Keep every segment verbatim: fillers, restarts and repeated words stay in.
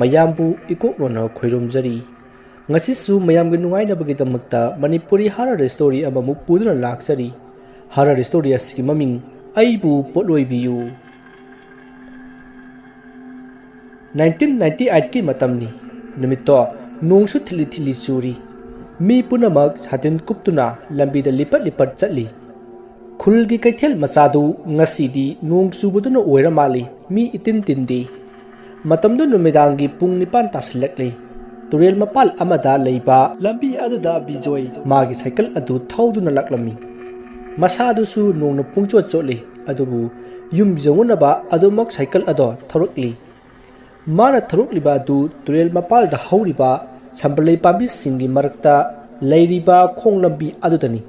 ꯃꯌꯥꯝꯕꯨ ꯏꯀꯣꯛ ꯂꯣꯟꯅ ꯈꯣꯏꯔꯨꯝꯖꯔꯤ꯫ ꯉꯁꯤꯁꯨ ꯃꯌꯥꯝꯒꯤ ꯅꯨꯡꯉꯥꯏꯅꯕꯒꯤꯗꯃꯛꯇ ꯃꯅꯤꯄꯨꯔꯤ ꯍꯥꯔꯔ ꯁ꯭ꯇꯣꯔꯤ ꯑꯃꯃꯨꯛ ꯄꯨꯗꯨꯅ ꯂꯥꯛꯆꯔꯤ꯫ ꯍꯥꯔꯔ ꯁ꯭ꯇꯣꯔꯤ ꯑꯁꯤꯒꯤ ꯃꯃꯤꯡ ꯑꯩꯕꯨ ꯄꯣꯠꯂꯣꯏꯕꯤꯌꯨ꯫ ꯅꯥꯏꯟꯇꯤꯟ ꯅꯥꯏꯟꯇꯤ ꯑꯩꯠꯀꯤ ꯃꯇꯝꯅꯤ꯫ ꯅꯨꯃꯤꯠꯇꯣ ꯅꯣꯡꯁꯨ ꯊꯤꯠꯂꯤ ꯊꯤꯠꯂꯤ ꯆꯨꯔꯤ꯫ ꯃꯤ ꯄꯨꯝꯅꯃꯛ ꯁꯥꯇꯤꯟ ꯀꯨꯞꯇꯨꯅ ꯂꯝꯕꯤꯗ ꯂꯤꯄꯠ ꯂꯤꯄꯠ ꯆꯠꯂꯤ꯫ ꯈꯨꯜꯒꯤ ꯀꯩꯊꯦꯜ ꯃꯆꯥꯗꯨ ꯉꯁꯤꯗꯤ ꯅꯣꯡ ꯆꯨꯕꯗꯨꯅ ꯑꯣꯏꯔ ꯃꯥꯜꯂꯤ, ꯃꯤ ꯏꯇꯤꯟ ꯇꯤꯟꯗꯦ꯫ ꯃꯇꯝꯗꯨ ꯅꯨꯃꯤꯗꯥꯡꯒꯤ ꯄꯨꯡ ꯅꯤꯄꯥꯟ ꯇꯥꯁꯤꯜꯂꯛꯂꯤ꯫ ꯇꯨꯔꯦꯜ ꯃꯄꯥꯜ ꯑꯃꯗ ꯂꯩꯕ ꯂꯝꯕꯤ ꯑꯗꯨꯗ ꯕꯤꯖꯣꯏ ꯃꯥꯒꯤ ꯁꯥꯏꯀꯜ ꯑꯗꯨ ꯊꯧꯗꯨꯅ ꯂꯥꯛꯂꯝꯃꯤ꯫ ꯃꯁꯥꯗꯨꯁꯨ ꯅꯣꯡꯅ ꯄꯨꯡꯆꯣꯠ ꯆꯣꯠꯂꯤ, ꯑꯗꯨꯕꯨ ꯌꯨꯝ ꯌꯧꯅꯅꯕ ꯑꯗꯨꯃꯛ ꯁꯥꯏꯀꯜ ꯑꯗꯣ ꯊꯧꯔꯛꯂꯤ꯫ ꯃꯥꯅ ꯊꯧꯔꯛꯂꯤꯕ ꯑꯗꯨ ꯇꯨꯔꯦꯜ ꯃꯄꯥꯜꯗ ꯍꯧꯔꯤꯕ ꯁꯝꯕꯜꯂꯩ ꯄꯥꯝꯕꯤꯁꯤꯡꯒꯤ ꯃꯔꯛꯇ ꯂꯩꯔꯤꯕ ꯈꯣꯡ ꯂꯝꯕꯤ ꯑꯗꯨꯗꯅꯤ꯫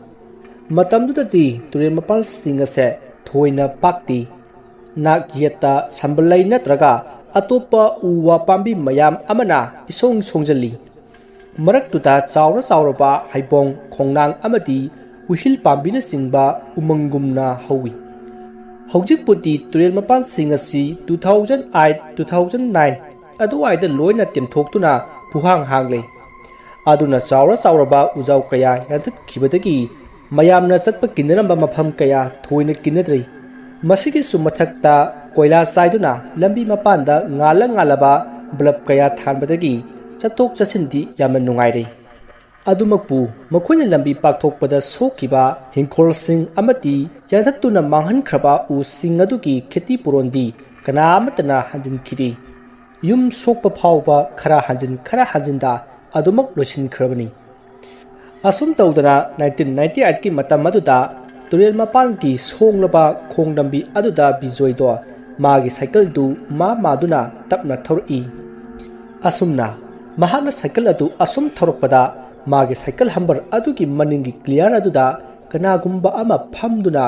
ꯃꯇꯝꯗꯨꯗꯗꯤ ꯇꯨꯔꯦꯜ ꯃꯄꯥꯜꯁꯤꯡ ꯑꯁꯦ ꯊꯣꯏꯅ ꯄꯥꯛꯇꯦ꯫ ꯅꯥꯛ ꯌꯦꯠꯇ ꯁꯝꯕꯜꯂꯩ ꯅꯠꯇ꯭ꯔꯒ ꯑꯇꯣꯞꯄ ꯎ ꯋꯥ ꯄꯥꯝꯕꯤ ꯃꯌꯥꯝ ꯑꯃꯅ ꯏꯁꯣꯡ ꯁꯣꯡꯖꯜꯂꯤ꯫ ꯃꯔꯛꯇꯨꯗ ꯆꯥꯎꯔ ꯆꯥꯎꯔꯕ ꯍꯩꯕꯣꯡ, ꯈꯣꯡꯅꯥꯡ ꯑꯃꯗꯤ ꯎꯍꯤꯜ ꯄꯥꯝꯕꯤꯅꯆꯤꯡꯕ ꯎꯃꯪꯒꯨꯝꯅ ꯍꯧꯏ꯫ ꯍꯧꯖꯤꯛꯄꯨꯗꯤ ꯇꯨꯔꯦꯜ ꯃꯄꯥꯟꯁꯤꯡ ꯑꯁꯤ two thousand eight, two thousand nine ꯑꯗꯨꯋꯥꯏꯗ ꯂꯣꯏꯅ ꯇꯦꯝꯊꯣꯛꯇꯨꯅ ꯄꯨꯍꯥꯡ ꯍꯥꯡꯂꯦ꯫ ꯑꯗꯨꯅ ꯆꯥꯎꯔ ꯆꯥꯎꯔꯕ ꯎꯖꯥꯎ ꯀꯌꯥ ꯌꯥꯟꯊꯠꯈꯤꯕꯗꯒꯤ ꯃꯌꯥꯝꯅ ꯆꯠꯄ ꯀꯤꯟꯅꯔꯝꯕ ꯃꯐꯝ ꯀꯌꯥ ꯊꯣꯏꯅ ꯀꯤꯟꯅꯗ꯭ꯔꯦ꯫ ꯃꯁꯤꯒꯤꯁꯨ ꯃꯊꯛꯇ ꯀꯣꯏꯂꯥ ꯆꯥꯏꯗꯨꯅ ꯂꯝꯕꯤ ꯃꯄꯥꯟꯗ ꯉꯥꯜꯂ ꯉꯥꯜꯂꯕ ꯕꯂꯞ ꯀꯌꯥ ꯊꯥꯟꯕꯗꯒꯤ ꯆꯠꯊꯣꯛ ꯆꯠꯁꯤꯟꯗꯤ ꯌꯥꯝꯅ ꯅꯨꯡꯉꯥꯏꯔꯦ꯫ ꯑꯗꯨꯃꯛꯄꯨ, ꯃꯈꯣꯏꯅ ꯂꯝꯕꯤ ꯄꯥꯛꯊꯣꯛꯄꯗ ꯁꯣꯛꯈꯤꯕ ꯍꯤꯡꯈꯣꯜꯁꯤꯡ ꯑꯃꯗꯤ ꯌꯥꯟꯊꯠꯇꯨꯅ ꯃꯥꯡꯍꯟꯈ꯭ꯔꯕ ꯎꯁꯤꯡ ꯑꯗꯨꯒꯤ ꯈꯦꯇꯤ ꯄꯨꯔꯣꯟꯗꯤ ꯀꯅꯥ ꯑꯃꯠꯇꯅ ꯍꯟꯖꯤꯟꯈꯤꯗꯦ꯫ ꯌꯨꯝ ꯁꯣꯛꯄ ꯐꯥꯎꯕ ꯈꯔ ꯍꯟꯖꯤꯟ ꯈꯔ ꯍꯟꯖꯤꯟꯗ ꯑꯗꯨꯃꯛ ꯂꯣꯏꯁꯤꯟꯈ꯭ꯔꯕꯅꯤ꯫ ꯑꯁꯨꯝ ꯇꯧꯗꯅ nineteen ninety eight ꯀꯤ ꯃꯇꯝ ꯑꯗꯨꯗ ꯇꯨꯔꯦꯜ ꯃꯄꯥꯟꯒꯤ ꯁꯣꯡꯂꯕ ꯈꯣꯡ ꯂꯝꯕꯤ ꯑꯗꯨꯗ ꯕꯤꯖꯣꯏꯗꯣ ꯃꯥꯒꯤ ꯁꯥꯏꯀꯜꯗꯨ ꯃꯥ ꯃꯥꯗꯨꯅ ꯇꯞꯅ ꯊꯧꯔꯛꯏ꯫ ꯑꯁꯨꯝꯅ ꯃꯍꯥꯛꯅ ꯁꯥꯏꯀꯜ ꯑꯗꯨ ꯑꯁꯨꯝ ꯊꯧꯔꯛꯄꯗ ꯃꯥꯒꯤ ꯁꯥꯏꯀꯜ ꯍꯝꯕꯔ ꯑꯗꯨꯒꯤ ꯃꯅꯤꯡꯒꯤ ꯀ꯭ꯂꯤꯌꯥꯔ ꯑꯗꯨꯗ ꯀꯅꯥꯒꯨꯝꯕ ꯑꯃ ꯐꯝꯗꯨꯅ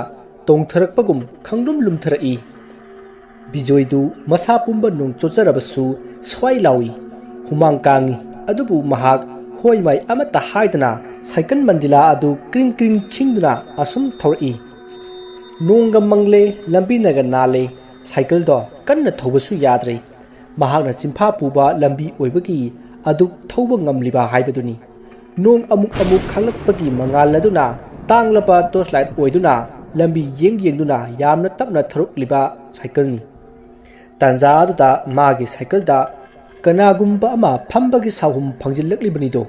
ꯇꯣꯡꯊꯔꯛꯄꯒꯨꯝ ꯈꯪꯂꯨꯝ ꯂꯨꯝꯊꯔꯛꯏ꯫ ꯕꯤꯖꯣꯏꯗꯨ ꯃꯁꯥ ꯄꯨꯝꯕ ꯅꯣꯡ ꯆꯣꯠꯆꯔꯕꯁꯨ ꯁ꯭ꯋꯥꯏ ꯂꯥꯎꯏ꯫ ꯍꯨꯃꯥꯡ ꯀꯥꯡꯏ꯫ ꯑꯗꯨꯕꯨ ꯃꯍꯥꯛ ꯍꯣꯏ ꯃꯥꯏ ꯑꯃꯠꯇ ꯍꯥꯏꯗꯅ ꯁꯥꯏꯀꯜ ꯃꯟꯗꯤꯂꯥ ꯑꯗꯨ ꯀ꯭ꯔꯤꯡ ꯀ꯭ꯔꯤꯡ ꯈꯤꯡꯗꯨꯅ ꯑꯁꯨꯝ ꯊꯧꯔꯛꯏ꯫ ꯅꯣꯡꯒ ꯃꯪꯂꯦ, ꯂꯝꯕꯤꯅꯒ ꯅꯥꯜꯂꯦ, ꯁꯥꯏꯀꯜꯗꯣ ꯀꯟꯅ ꯊꯧꯕꯁꯨ ꯌꯥꯗ꯭ꯔꯦ꯫ ꯃꯍꯥꯛꯅ ꯆꯤꯟꯐꯥ ꯄꯨꯕ ꯂꯝꯕꯤ ꯑꯣꯏꯕꯒꯤ ꯑꯗꯨꯛ ꯊꯧꯕ ꯉꯝꯂꯤꯕ ꯍꯥꯏꯕꯗꯨꯅꯤ꯫ ꯅꯣꯡ ꯑꯃꯨꯛ ꯑꯃꯨꯛ ꯈꯥꯡꯂꯛꯄꯒꯤ ꯃꯉꯥꯜ ꯑꯗꯨꯅ ꯇꯥꯡꯂꯕ torch light ꯑꯣꯏꯗꯨꯅ ꯂꯝꯕꯤ ꯌꯦꯡ ꯌꯦꯡꯗꯨꯅ ꯌꯥꯝꯅ ꯇꯞꯅ ꯊꯧꯔꯛꯂꯤꯕ cycleꯅꯤ꯫ ꯇꯥꯟꯖꯥ ꯑꯗꯨꯗ ꯃꯥꯒꯤ cycleꯗ ꯀꯅꯥꯒꯨꯝꯕ ꯑꯃ ꯐꯝꯕꯒꯤ ꯁꯥꯍꯨꯝ ꯐꯪꯖꯤꯜꯂꯛꯂꯤꯕꯅꯤꯗꯣ꯫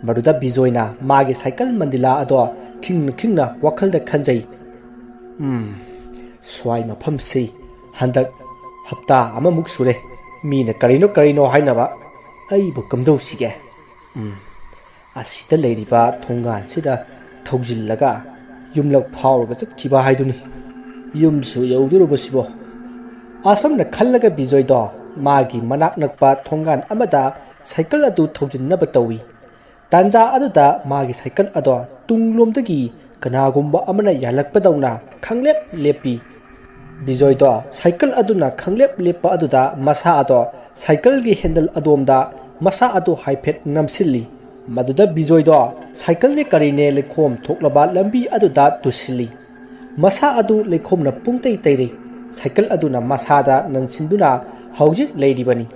ꯃꯗꯨꯗ ꯕꯤꯖꯣꯏꯅ ꯃꯥꯒꯤ cycle ꯃꯟꯗꯤꯂꯥ ꯑꯗꯣ ꯈꯤꯡꯅ ꯈꯤꯡꯅ ꯋꯥꯈꯜꯗ ꯈꯟꯖꯩ, "ꯎꯝ, ꯁ꯭ꯋꯥꯏ ꯃꯐꯝꯁꯤ ꯍꯟꯗꯛ ꯍꯞꯇꯥ ꯑꯃꯃꯨꯛ ꯁꯨꯔꯦ ꯃꯤꯅ ꯀꯔꯤꯅꯣ ꯀꯔꯤꯅꯣ ꯍꯥꯏꯅꯕ, ꯑꯩꯕꯨ ꯀꯝꯗꯧꯁꯤꯒꯦ? ꯎꯝ, ꯑꯁꯤꯗ ꯂꯩꯔꯤꯕ ꯊꯣꯡꯒꯥꯟꯁꯤꯗ ꯊꯧꯖꯤꯜꯂꯒ ꯌꯨꯝꯂꯛ ꯐꯥꯎꯔꯒ ꯆꯠꯈꯤꯕ ꯍꯥꯏꯗꯨꯅꯤ꯫ ꯌꯨꯝꯁꯨ ꯌꯧꯗꯣꯔꯕꯁꯤꯕꯣ?" ꯑꯁꯨꯝꯅ ꯈꯜꯂꯒ ꯕꯤꯖꯣꯏꯗꯣ ꯃꯥꯒꯤ ꯃꯅꯥꯛ ꯅꯛꯄ ꯊꯣꯡꯒꯥꯟ ꯑꯃꯗ cycle ꯑꯗꯨ ꯊꯧꯖꯤꯟꯅꯕ ꯇꯧꯏ꯫ ꯇꯥꯟꯖꯥ ꯑꯗꯨꯗ ꯃꯥꯒꯤ cycle ꯑꯗꯣ ꯇꯨꯡꯂꯣꯝꯗꯒꯤ ꯀꯅꯥꯒꯨꯝꯕ ꯑꯃꯅ ꯌꯥꯜꯂꯛꯄꯗꯧꯅ ꯈꯪꯂꯦꯞ ꯂꯦꯞꯄꯤ꯫ ꯕꯤꯖꯣꯏꯗꯣ cycle ꯑꯗꯨꯅ ꯈꯪꯂꯦꯞ ꯂꯦꯞꯄ ꯑꯗꯨꯗ ꯃꯁꯥ ꯑꯗꯣ cycleꯒꯤ handle ꯑꯗꯣꯝꯗ ꯃꯁꯥ ꯑꯗꯨ ꯍꯥꯏꯐꯦꯠ ꯅꯝꯁꯤꯜꯂꯤ꯫ ꯃꯗꯨꯗ ꯕꯤꯖꯣꯏꯗꯣ cycleꯅꯦ ꯀꯔꯤꯅꯦ ꯂꯩꯈꯣꯝ ꯊꯣꯛꯂꯕ ꯂꯝꯕꯤ ꯑꯗꯨꯗ ꯇꯨꯁꯤꯜꯂꯤ꯫ ꯃꯁꯥ ꯑꯗꯨ ꯂꯩꯈꯣꯝꯅ ꯄꯨꯡꯇꯩ ꯇꯩꯔꯤ꯫ Cycle ꯑꯗꯨꯅ ꯃꯁꯥꯗ ꯅꯟꯁꯤꯟꯗꯨꯅ ꯍꯧꯖꯤꯛ ꯂꯩꯔꯤꯕꯅꯤ꯫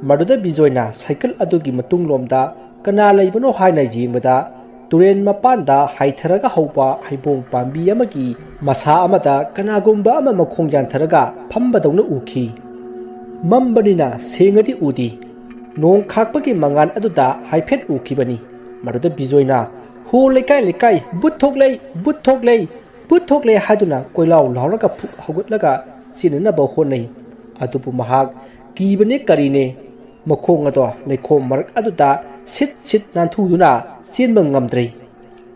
ꯃꯗꯨꯗ ꯕꯤꯖꯣꯏꯅ cycle ꯑꯗꯨꯒꯤ ꯃꯇꯨꯡꯂꯣꯝꯗ ꯀꯅꯥ ꯂꯩꯕꯅꯣ ꯍꯥꯏꯅ ꯌꯦꯡꯕꯗ, ꯇꯨꯔꯦꯟ ꯃꯄꯥꯟꯗ ꯍꯥꯏꯊꯔꯒ ꯍꯧꯕ ꯍꯩꯕꯣꯡ ꯄꯥꯝꯕꯤ ꯑꯃꯒꯤ ꯃꯁꯥ ꯑꯃꯗ ꯀꯅꯥꯒꯨꯝꯕ ꯑꯃ ꯃꯈꯣꯡ ꯌꯥꯟꯊꯔꯒ ꯐꯝꯕꯗꯧꯅ ꯎꯈꯤ꯫ ꯃꯝꯕꯅꯤꯅ ꯁꯦꯡꯅꯗꯤ ꯎꯗꯦ꯫ ꯅꯣꯡ ꯈꯥꯛꯄꯒꯤ ꯃꯉꯥꯜ ꯑꯗꯨꯗ ꯍꯥꯏꯐꯦꯠ ꯎꯈꯤꯕꯅꯤ꯫ ꯃꯗꯨꯗ ꯕꯤꯖꯣꯏꯅ, "ꯍꯣ ꯂꯩꯀꯥꯏ ꯂꯩꯀꯥꯏ, ꯚꯨꯠ ꯊꯣꯛꯂꯦ, ꯚꯨꯠ ꯊꯣꯛꯂꯦ, ꯚꯨꯠ ꯊꯣꯛꯂꯦ" ꯍꯥꯏꯗꯨꯅ ꯀꯣꯏꯂꯥꯎ ꯂꯥꯎꯔꯒ ꯐꯨꯛ ꯍꯧꯒꯠꯂꯒ ꯆꯦꯟꯅꯅꯕ ꯍꯣꯠꯅꯩ꯫ ꯑꯗꯨꯕꯨ ꯃꯍꯥꯛ ꯀꯤꯕꯅꯦ ꯀꯔꯤꯅꯦ, ꯃꯈꯣꯡ ꯑꯗꯣ ꯂꯩꯈꯣꯝ ꯃꯔꯛ ꯑꯗꯨꯗ ꯁꯤꯠ ꯁꯤꯠ ꯅꯥꯟꯊꯨꯗꯨꯅ ꯆꯦꯟꯕ ꯉꯝꯗ꯭ꯔꯦ꯫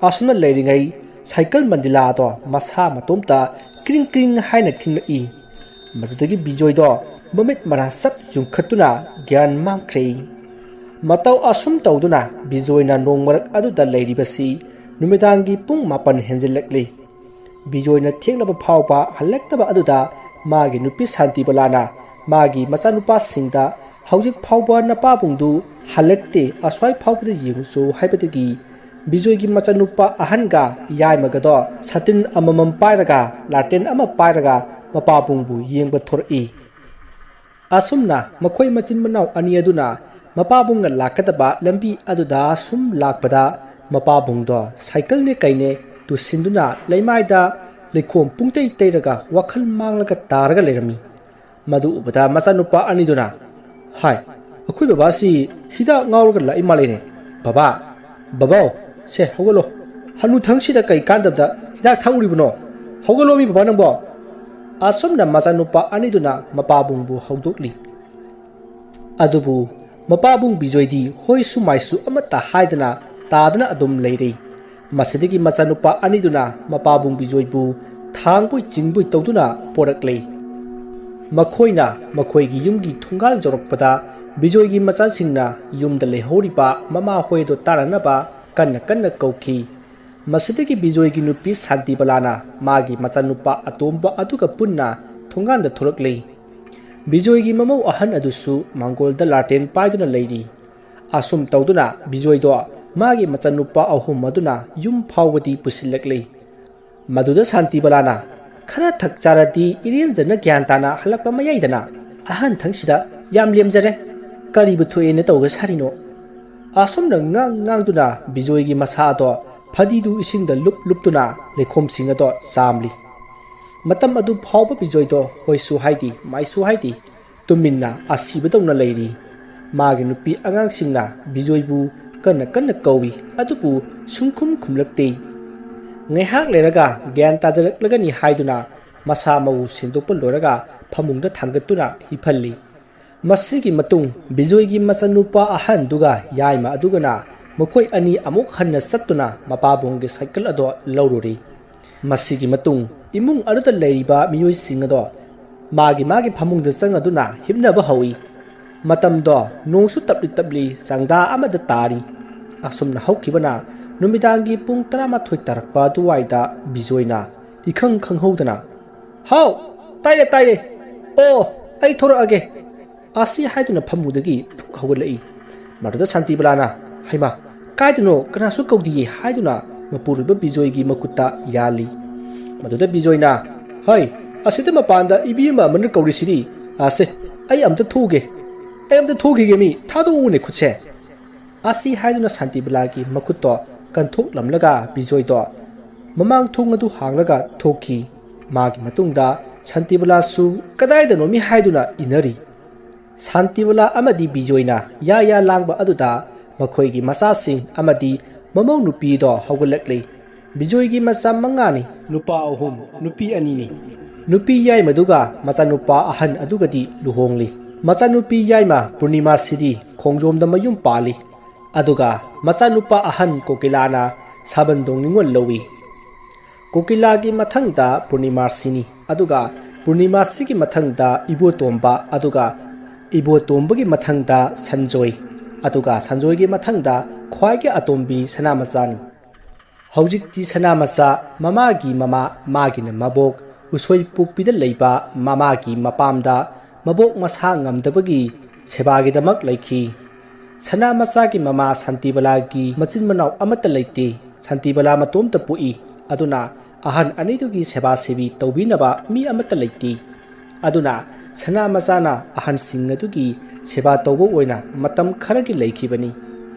ꯑꯁꯨꯝꯅ ꯂꯩꯔꯤꯉꯩ cycle ꯃꯟꯗꯤꯂꯥ ꯑꯗꯣ ꯃꯁꯥ ꯃꯇꯣꯝꯇ ꯀ꯭ꯔꯤꯡ ꯀ꯭ꯔꯤꯡ ꯍꯥꯏꯅ ꯈꯤꯡꯂꯛꯏ꯫ ꯃꯗꯨꯗꯒꯤ ꯕꯤꯖꯣꯏꯗꯣ ꯃꯃꯤꯠ ꯃꯅꯥ ꯆꯞ ꯌꯨꯡꯈꯠꯇꯨꯅ ꯒ꯭ꯌꯥꯟ ꯃꯥꯡꯈ꯭ꯔꯦ꯫ ꯃꯇꯧ ꯑꯁꯨꯝ ꯇꯧꯗꯨꯅ ꯕꯤꯖꯣꯏꯅ ꯅꯣꯡ ꯃꯔꯛ ꯑꯗꯨꯗ ꯂꯩꯔꯤꯕꯁꯤ ꯅꯨꯃꯤꯗꯥꯡꯒꯤ ꯄꯨꯡ ꯃꯥꯄꯟ ꯍꯦꯟꯖꯤꯜꯂꯛꯂꯤ꯫ ꯕꯤꯖꯣꯏꯅ ꯊꯦꯡꯂꯕ ꯐꯥꯎꯕ ꯍꯜꯂꯛꯇꯕ ꯑꯗꯨꯗ ꯃꯥꯒꯤ ꯅꯨꯄꯤ ꯁꯥꯟꯇꯤꯕꯂꯥꯅ ꯃꯥꯒꯤ ꯃꯆꯥꯅꯨꯄꯥꯁꯤꯡꯗ, "ꯍꯧꯖꯤꯛ ꯐꯥꯎꯕ ꯅꯄꯥꯕꯨꯡꯗꯨ ꯍꯜꯂꯛꯇꯦ, ꯑꯁ꯭ꯋꯥꯏ ꯐꯥꯎꯕꯗ ꯌꯦꯡꯉꯨꯆꯣ" ꯍꯥꯏꯕꯗꯒꯤ ꯕꯤꯖꯣꯏꯒꯤ ꯃꯆꯥꯅꯨꯄꯥ ꯑꯍꯟꯒ ꯌꯥꯏꯃꯒꯗꯣ ꯁꯥꯇꯤꯟ ꯑꯃꯃꯝ ꯄꯥꯏꯔꯒ, ꯂꯥꯇꯦꯟ ꯑꯃ ꯄꯥꯏꯔꯒ ꯃꯄꯥꯕꯨꯡꯕꯨ ꯌꯦꯡꯕ ꯊꯣꯔꯛꯏ꯫ ꯑꯁꯨꯝꯅ ꯃꯈꯣꯏ ꯃꯆꯤꯟ ꯃꯅꯥꯎ ꯑꯅꯤ ꯑꯗꯨꯅ ꯃꯄꯥꯕꯨꯡꯅ ꯂꯥꯛꯀꯗꯕ ꯂꯝꯕꯤ ꯑꯗꯨꯗ ꯁꯨꯝ ꯂꯥꯛꯄꯗ, ꯃꯄꯥꯕꯨꯡꯗꯣ ꯁꯥꯏꯀꯜꯅꯦ ꯀꯩꯅꯦ ꯇꯨꯁꯤꯟꯗꯨꯅ ꯂꯩꯃꯥꯏꯗ ꯂꯩꯈꯣꯝ ꯄꯨꯡꯇꯩ ꯇꯩꯔꯒ ꯋꯥꯈꯜ ꯃꯥꯡꯂꯒ ꯇꯥꯔꯒ ꯂꯩꯔꯝꯃꯤ꯫ ꯃꯗꯨ ꯎꯕꯗ ꯃꯆꯥꯅꯨꯄꯥ ꯑꯅꯤꯗꯨꯅ, "ꯍꯥꯏ, ꯑꯩꯈꯣꯏ ꯕꯕꯥꯁꯤ ꯍꯤꯗꯥꯛ ꯉꯥꯎꯔꯒ ꯂꯥꯛꯏ ꯃꯥꯜꯂꯦꯅꯦ꯫ ꯕꯕꯥ, ꯕꯕꯥꯎ, ꯁꯦ ꯍꯧꯒꯠꯂꯣ꯫ ꯍꯅꯨꯊꯪꯁꯤꯗ ꯀꯩ ꯀꯥꯟꯗꯕꯗ ꯍꯤꯗꯥꯛ ꯊꯛꯎꯔꯤꯕꯅꯣ? ꯍꯧꯒꯠꯂꯣꯃꯤ ꯕꯕꯥ ꯅꯪꯕꯣ!" ꯑꯁꯨꯝꯅ ꯃꯆꯥꯅꯨꯄꯥ ꯑꯅꯤꯗꯨꯅ ꯃꯄꯥꯕꯨꯡꯕꯨ ꯍꯧꯗꯣꯛꯂꯤ꯫ ꯑꯗꯨꯕꯨ ꯃꯄꯥꯕꯨꯡ ꯕꯤꯖꯣꯏꯗꯤ ꯍꯣꯏꯁꯨ ꯃꯥꯏꯁꯨ ꯑꯃꯠꯇ ꯍꯥꯏꯗꯅ ꯇꯥꯗꯅ ꯑꯗꯨꯝ ꯂꯩꯔꯤ꯫ ꯃꯁꯤꯗꯒꯤ ꯃꯆꯥꯅꯨꯄꯥ ꯑꯅꯤꯗꯨꯅ ꯃꯄꯥꯕꯨꯡ ꯕꯤꯖꯣꯏꯕꯨ ꯊꯥꯡꯕꯣꯏ ꯆꯤꯡꯕꯣꯏ ꯇꯧꯗꯨꯅ ꯄꯣꯔꯛꯂꯦ꯫ ꯃꯈꯣꯏꯅ ꯃꯈꯣꯏꯒꯤ ꯌꯨꯝꯒꯤ ꯊꯣꯡꯒꯥꯜ ꯌꯧꯔꯛꯄꯗ, ꯕꯤꯖꯣꯏꯒꯤ ꯃꯆꯥꯁꯤꯡꯅ ꯌꯨꯝꯗ ꯂꯩꯍꯧꯔꯤꯕ ꯃꯃꯥ ꯍꯣꯏꯗꯣ ꯇꯥꯅꯅꯕ ꯀꯟꯅ ꯀꯟꯅ ꯀꯧꯈꯤ꯫ ꯃꯁꯤꯗꯒꯤ ꯕꯤꯖꯣꯏꯒꯤ ꯅꯨꯄꯤ ꯁꯥꯟꯇꯤꯕꯂꯥꯅ ꯃꯥꯒꯤ ꯃꯆꯥꯅꯨꯄꯥ ꯑꯇꯣꯝꯕ ꯑꯗꯨꯒ ꯄꯨꯟꯅ ꯊꯣꯡꯒꯥꯟꯗ ꯊꯣꯛꯂꯛꯂꯤ꯫ ꯕꯤꯖꯣꯏꯒꯤ ꯃꯃꯧ ꯑꯍꯟ ꯑꯗꯨꯁꯨ ꯃꯥꯡꯒꯣꯜꯗ ꯂꯥꯇꯦꯟ ꯄꯥꯏꯗꯨꯅ ꯂꯩꯔꯤ꯫ ꯑꯁꯨꯝ ꯇꯧꯗꯨꯅ ꯕꯤꯖꯣꯏꯗꯣ ꯃꯥꯒꯤ ꯃꯆꯥꯅꯨꯄꯥ ꯑꯍꯨꯝ ꯑꯗꯨꯅ ꯌꯨꯝ ꯐꯥꯎꯕꯗꯤ ꯄꯨꯁꯤꯜꯂꯛꯂꯤ꯫ ꯃꯗꯨꯗ ꯁꯥꯟꯇꯤꯕꯂꯥꯅ, "ꯈꯔ ꯊꯛ ꯆꯥꯔꯗꯤ ꯏꯔꯦꯟꯖꯅ ꯒ꯭ꯌꯥꯟ ꯇꯥꯅ ꯍꯜꯂꯛꯄ ꯃꯌꯥꯏꯗꯅ ꯑꯍꯟ ꯊꯪꯁꯤꯗ ꯌꯥꯝ ꯂꯦꯝꯖꯔꯦ꯫ ꯀꯔꯤꯕꯨ ꯊꯣꯛꯑꯦꯅ ꯇꯧꯒ ꯁꯥꯔꯤꯅꯣ?" ꯑꯁꯨꯝꯅ ꯉꯥꯡ ꯉꯥꯡꯗꯨꯅ ꯕꯤꯖꯣꯏꯒꯤ ꯃꯁꯥ ꯑꯗꯣ ꯐꯗꯤꯗꯨ ꯏꯁꯤꯡꯗ ꯂꯨꯞ ꯂꯨꯞꯇꯨꯅ ꯂꯩꯈꯣꯝꯁꯤꯡ ꯑꯗꯣ ꯆꯥꯝꯂꯤ꯫ ꯃꯇꯝ ꯑꯗꯨ ꯐꯥꯎꯕ ꯕꯤꯖꯣꯏꯗꯣ ꯍꯣꯏꯁꯨ ꯍꯥꯏꯗꯦ, ꯃꯥꯏꯁꯨ ꯍꯥꯏꯗꯦ, ꯇꯨꯃꯤꯟꯅ ꯑꯁꯤꯕꯗꯧꯅ ꯂꯩꯔꯤ꯫ ꯃꯥꯒꯤ ꯅꯨꯄꯤ ꯑꯉꯥꯡꯁꯤꯡꯅ ꯕꯤꯖꯣꯏꯕꯨ ꯀꯟꯅ ꯀꯟꯅ ꯀꯧꯏ, ꯑꯗꯨꯕꯨ ꯁꯨꯡꯈꯨꯝ ꯈꯨꯝꯂꯛꯇꯦ꯫ ꯉꯥꯏꯍꯥꯛ ꯂꯩꯔꯒ ꯒ꯭ꯌꯥꯟ ꯇꯥꯖꯔꯛꯂꯒꯅꯤ ꯍꯥꯏꯗꯨꯅ ꯃꯁꯥ ꯃꯎ ꯁꯦꯡꯗꯣꯛꯄ ꯂꯣꯏꯔꯒ ꯐꯃꯨꯡꯗ ꯊꯥꯡꯒꯠꯇꯨꯅ ꯍꯤꯞꯍꯜꯂꯤ꯫ ꯃꯁꯤꯒꯤ ꯃꯇꯨꯡ ꯕꯤꯖꯣꯏꯒꯤ ꯃꯆꯥꯅꯨꯄꯥ ꯑꯍꯟꯗꯨꯒ ꯌꯥꯏꯃ ꯑꯗꯨꯒꯅ ꯃꯈꯣꯏ ꯑꯅꯤ ꯑꯃꯨꯛ ꯍꯟꯅ ꯆꯠꯇꯨꯅ ꯃꯄꯥꯕꯨꯡꯒꯤ ꯁꯥꯏꯀꯜ ꯑꯗꯣ ꯂꯧꯔꯨꯔꯤ꯫ ꯃꯁꯤꯒꯤ ꯃꯇꯨꯡ ꯏꯃꯨꯡ ꯑꯗꯨꯗ ꯂꯩꯔꯤꯕ ꯃꯤꯑꯣꯏꯁꯤꯡ ꯑꯗꯣ ꯃꯥꯒꯤ ꯃꯥꯒꯤ ꯐꯃꯨꯡꯗ ꯆꯪꯉꯗꯨꯅ ꯍꯤꯞꯅꯕ ꯍꯧꯏ꯫ ꯃꯇꯝꯗꯣ ꯅꯣꯡꯁꯨ ꯇꯞꯂꯤ ꯇꯞꯂꯤ ꯆꯥꯡꯗꯥ ꯑꯃꯗ ꯇꯥꯔꯤ꯫ ꯑꯁꯨꯝꯅ ꯍꯧꯈꯤꯕꯅ ꯅꯨꯃꯤꯗꯥꯡꯒꯤ ꯄꯨꯡ ꯇꯔꯥꯃꯥꯊꯣꯏ ꯇꯥꯔꯛꯄ ꯑꯗꯨꯋꯥꯏꯗ ꯕꯤꯖꯣꯏꯅ ꯏꯈꯪ ꯈꯪꯍꯧꯗꯅ, "ꯍꯥꯎ, ꯇꯥꯏꯌꯦ, ꯇꯥꯏꯌꯦ꯫ ꯑꯣ, ꯑꯩ ꯊꯣꯔꯛꯑꯒꯦ," ꯑꯁꯤ ꯍꯥꯏꯗꯨꯅ ꯐꯃꯨꯡꯗꯒꯤ ꯐꯨꯛ ꯍꯧꯒꯠꯂꯛꯏ꯫ ꯃꯗꯨꯗ ꯁꯥꯟꯇꯤꯕꯂꯥꯅ, "ꯍꯩꯃꯥ, ꯀꯥꯏꯗꯅꯣ, ꯀꯅꯥꯁꯨ ꯀꯧꯗꯤꯌꯦ," ꯍꯥꯏꯗꯨꯅ ꯃꯄꯨꯔꯣꯏꯕ ꯕꯤꯖꯣꯏꯒꯤ ꯃꯈꯨꯠꯇ ꯌꯥꯜꯂꯤ꯫ ꯃꯗꯨꯗ ꯕꯤꯖꯣꯏꯅ, "ꯍꯩ, ꯑꯁꯤꯗ ꯃꯄꯥꯟꯗ ꯏꯕꯤ ꯑꯃ ꯑꯃꯅ ꯀꯧꯔꯤꯁꯤꯗꯤ꯫ ꯑꯁꯦ, "ꯑꯩ ꯑꯝꯇ ꯊꯣꯛꯎꯒꯦ, ꯑꯩ ꯑꯝꯇ ꯊꯣꯛꯈꯤꯒꯦ ꯃꯤ, ꯊꯥꯗꯣꯛꯎꯅꯦ ꯈꯨꯠꯁꯦ"꯫ ꯑꯁꯤ ꯍꯥꯏꯗꯨꯅ ꯁꯥꯟꯇꯤꯕꯂꯥꯒꯤ ꯃꯈꯨꯠꯇꯣ ꯀꯟꯊꯣꯛꯂꯝꯂꯒ ꯕꯤꯖꯣꯏꯗꯣ ꯃꯃꯥꯡ ꯊꯣꯡ ꯑꯗꯨ ꯍꯥꯡꯂꯒ ꯊꯣꯛꯈꯤ꯫ ꯃꯥꯒꯤ ꯃꯇꯨꯡꯗ ꯁꯥꯟꯇꯤꯕꯂꯥꯁꯨ ꯀꯗꯥꯏꯗꯅꯣꯃꯤ ꯍꯥꯏꯗꯨꯅ ꯏꯟꯅꯔꯤ꯫ ꯁꯥꯟꯇꯤꯕꯂꯥ ꯑꯃꯗꯤ ꯕꯤꯖꯣꯏꯅ ꯌꯥ ꯌꯥ ꯂꯥꯡꯕ ꯑꯗꯨꯗ ꯃꯈꯣꯏꯒꯤ ꯃꯆꯥꯁꯤꯡ ꯑꯃꯗꯤ ꯃꯃꯧ ꯅꯨꯄꯤꯗꯣ ꯍꯧꯒꯠꯂꯛꯂꯤ꯫ ꯕꯤꯖꯣꯏꯒꯤ ꯃꯆꯥ ꯃꯉꯥꯅꯤ, ꯅꯨꯄꯥ ꯑꯍꯨꯝ, ꯅꯨꯄꯤ ꯑꯅꯤꯅꯤ꯫ ꯅꯨꯄꯤ ꯌꯥꯏꯃꯗꯨꯒ ꯃꯆꯥꯅꯨꯄꯥ ꯑꯍꯟ ꯑꯗꯨꯒꯗꯤ ꯂꯨꯍꯣꯡꯂꯤ꯫ ꯃꯆꯥꯅꯨꯄꯤ ꯌꯥꯏꯃ ꯄꯨꯔꯅꯤꯃꯥꯁꯤꯗꯤ ꯈꯣꯡꯖꯣꯝꯗ ꯃꯌꯨꯝ ꯄꯥꯜꯂꯤ꯫ ꯑꯗꯨꯒ ꯃꯆꯥꯅꯨꯄꯥ ꯑꯍꯟ ꯀꯣꯀꯤꯂꯥꯅ ꯁꯥꯕꯟꯗꯣꯡ ꯅꯤꯉꯣꯜ ꯂꯧꯏ꯫ ꯀꯣꯀꯤꯂꯥꯒꯤ ꯃꯊꯪꯗ ꯄꯨꯔꯅꯤꯃꯥꯁꯤꯅꯤ, ꯑꯗꯨꯒ ꯄꯨꯔꯅꯤꯃꯥꯁꯤꯒꯤ ꯃꯊꯪꯗ ꯏꯕꯣꯇꯣꯝꯕ, ꯑꯗꯨꯒ ꯏꯕꯣꯇꯣꯝꯕꯒꯤ ꯃꯊꯪꯗ ꯁꯟꯖꯣꯏ, ꯑꯗꯨꯒ ꯁꯟꯖꯣꯏꯒꯤ ꯃꯊꯪꯗ ꯈ꯭ꯋꯥꯏꯒꯤ ꯑꯇꯣꯝꯕꯤ ꯁꯅꯥꯃꯆꯥꯅꯤ꯫ ꯍꯧꯖꯤꯛꯇꯤ ꯁꯅꯥꯃꯆꯥ ꯃꯃꯥꯒꯤ ꯃꯃꯥ, ꯃꯥꯒꯤꯅ ꯃꯕꯣꯛ ꯎꯁꯣꯏ ꯄꯣꯛꯄꯤꯗ ꯂꯩꯕ ꯃꯃꯥꯒꯤ ꯃꯄꯥꯝꯗ ꯃꯕꯣꯛ ꯃꯁꯥ ꯉꯝꯗꯕꯒꯤ ꯁꯦꯕꯥꯒꯤꯗꯃꯛ ꯂꯩꯈꯤ꯫ ꯁꯅꯥꯃꯆꯥꯒꯤ ꯃꯃꯥ ꯁꯥꯟꯇꯤꯕꯂꯥꯒꯤ ꯃꯆꯤꯟ ꯃꯅꯥꯎ ꯑꯃꯠꯇ ꯂꯩꯇꯦ꯫ ꯁꯥꯟꯇꯤꯕꯂꯥ ꯃꯇꯣꯝꯇ ꯄꯣꯛꯏ꯫ ꯑꯗꯨꯅ ꯑꯍꯟ ꯑꯅꯤꯗꯨꯒꯤ ꯁꯦꯕꯥ ꯁꯦꯕꯤ ꯇꯧꯕꯤꯅꯕ ꯃꯤ ꯑꯃꯠꯇ ꯂꯩꯇꯦ꯫ ꯑꯗꯨꯅ ꯁꯅꯥꯃꯆꯥꯅ ꯑꯍꯟꯁꯤꯡ ꯑꯗꯨꯒꯤ ꯁꯦꯕꯥ ꯇꯧꯕ ꯑꯣꯏꯅ ꯃꯇꯝ ꯈꯔꯒꯤ ꯂꯩꯈꯤꯕꯅꯤ꯫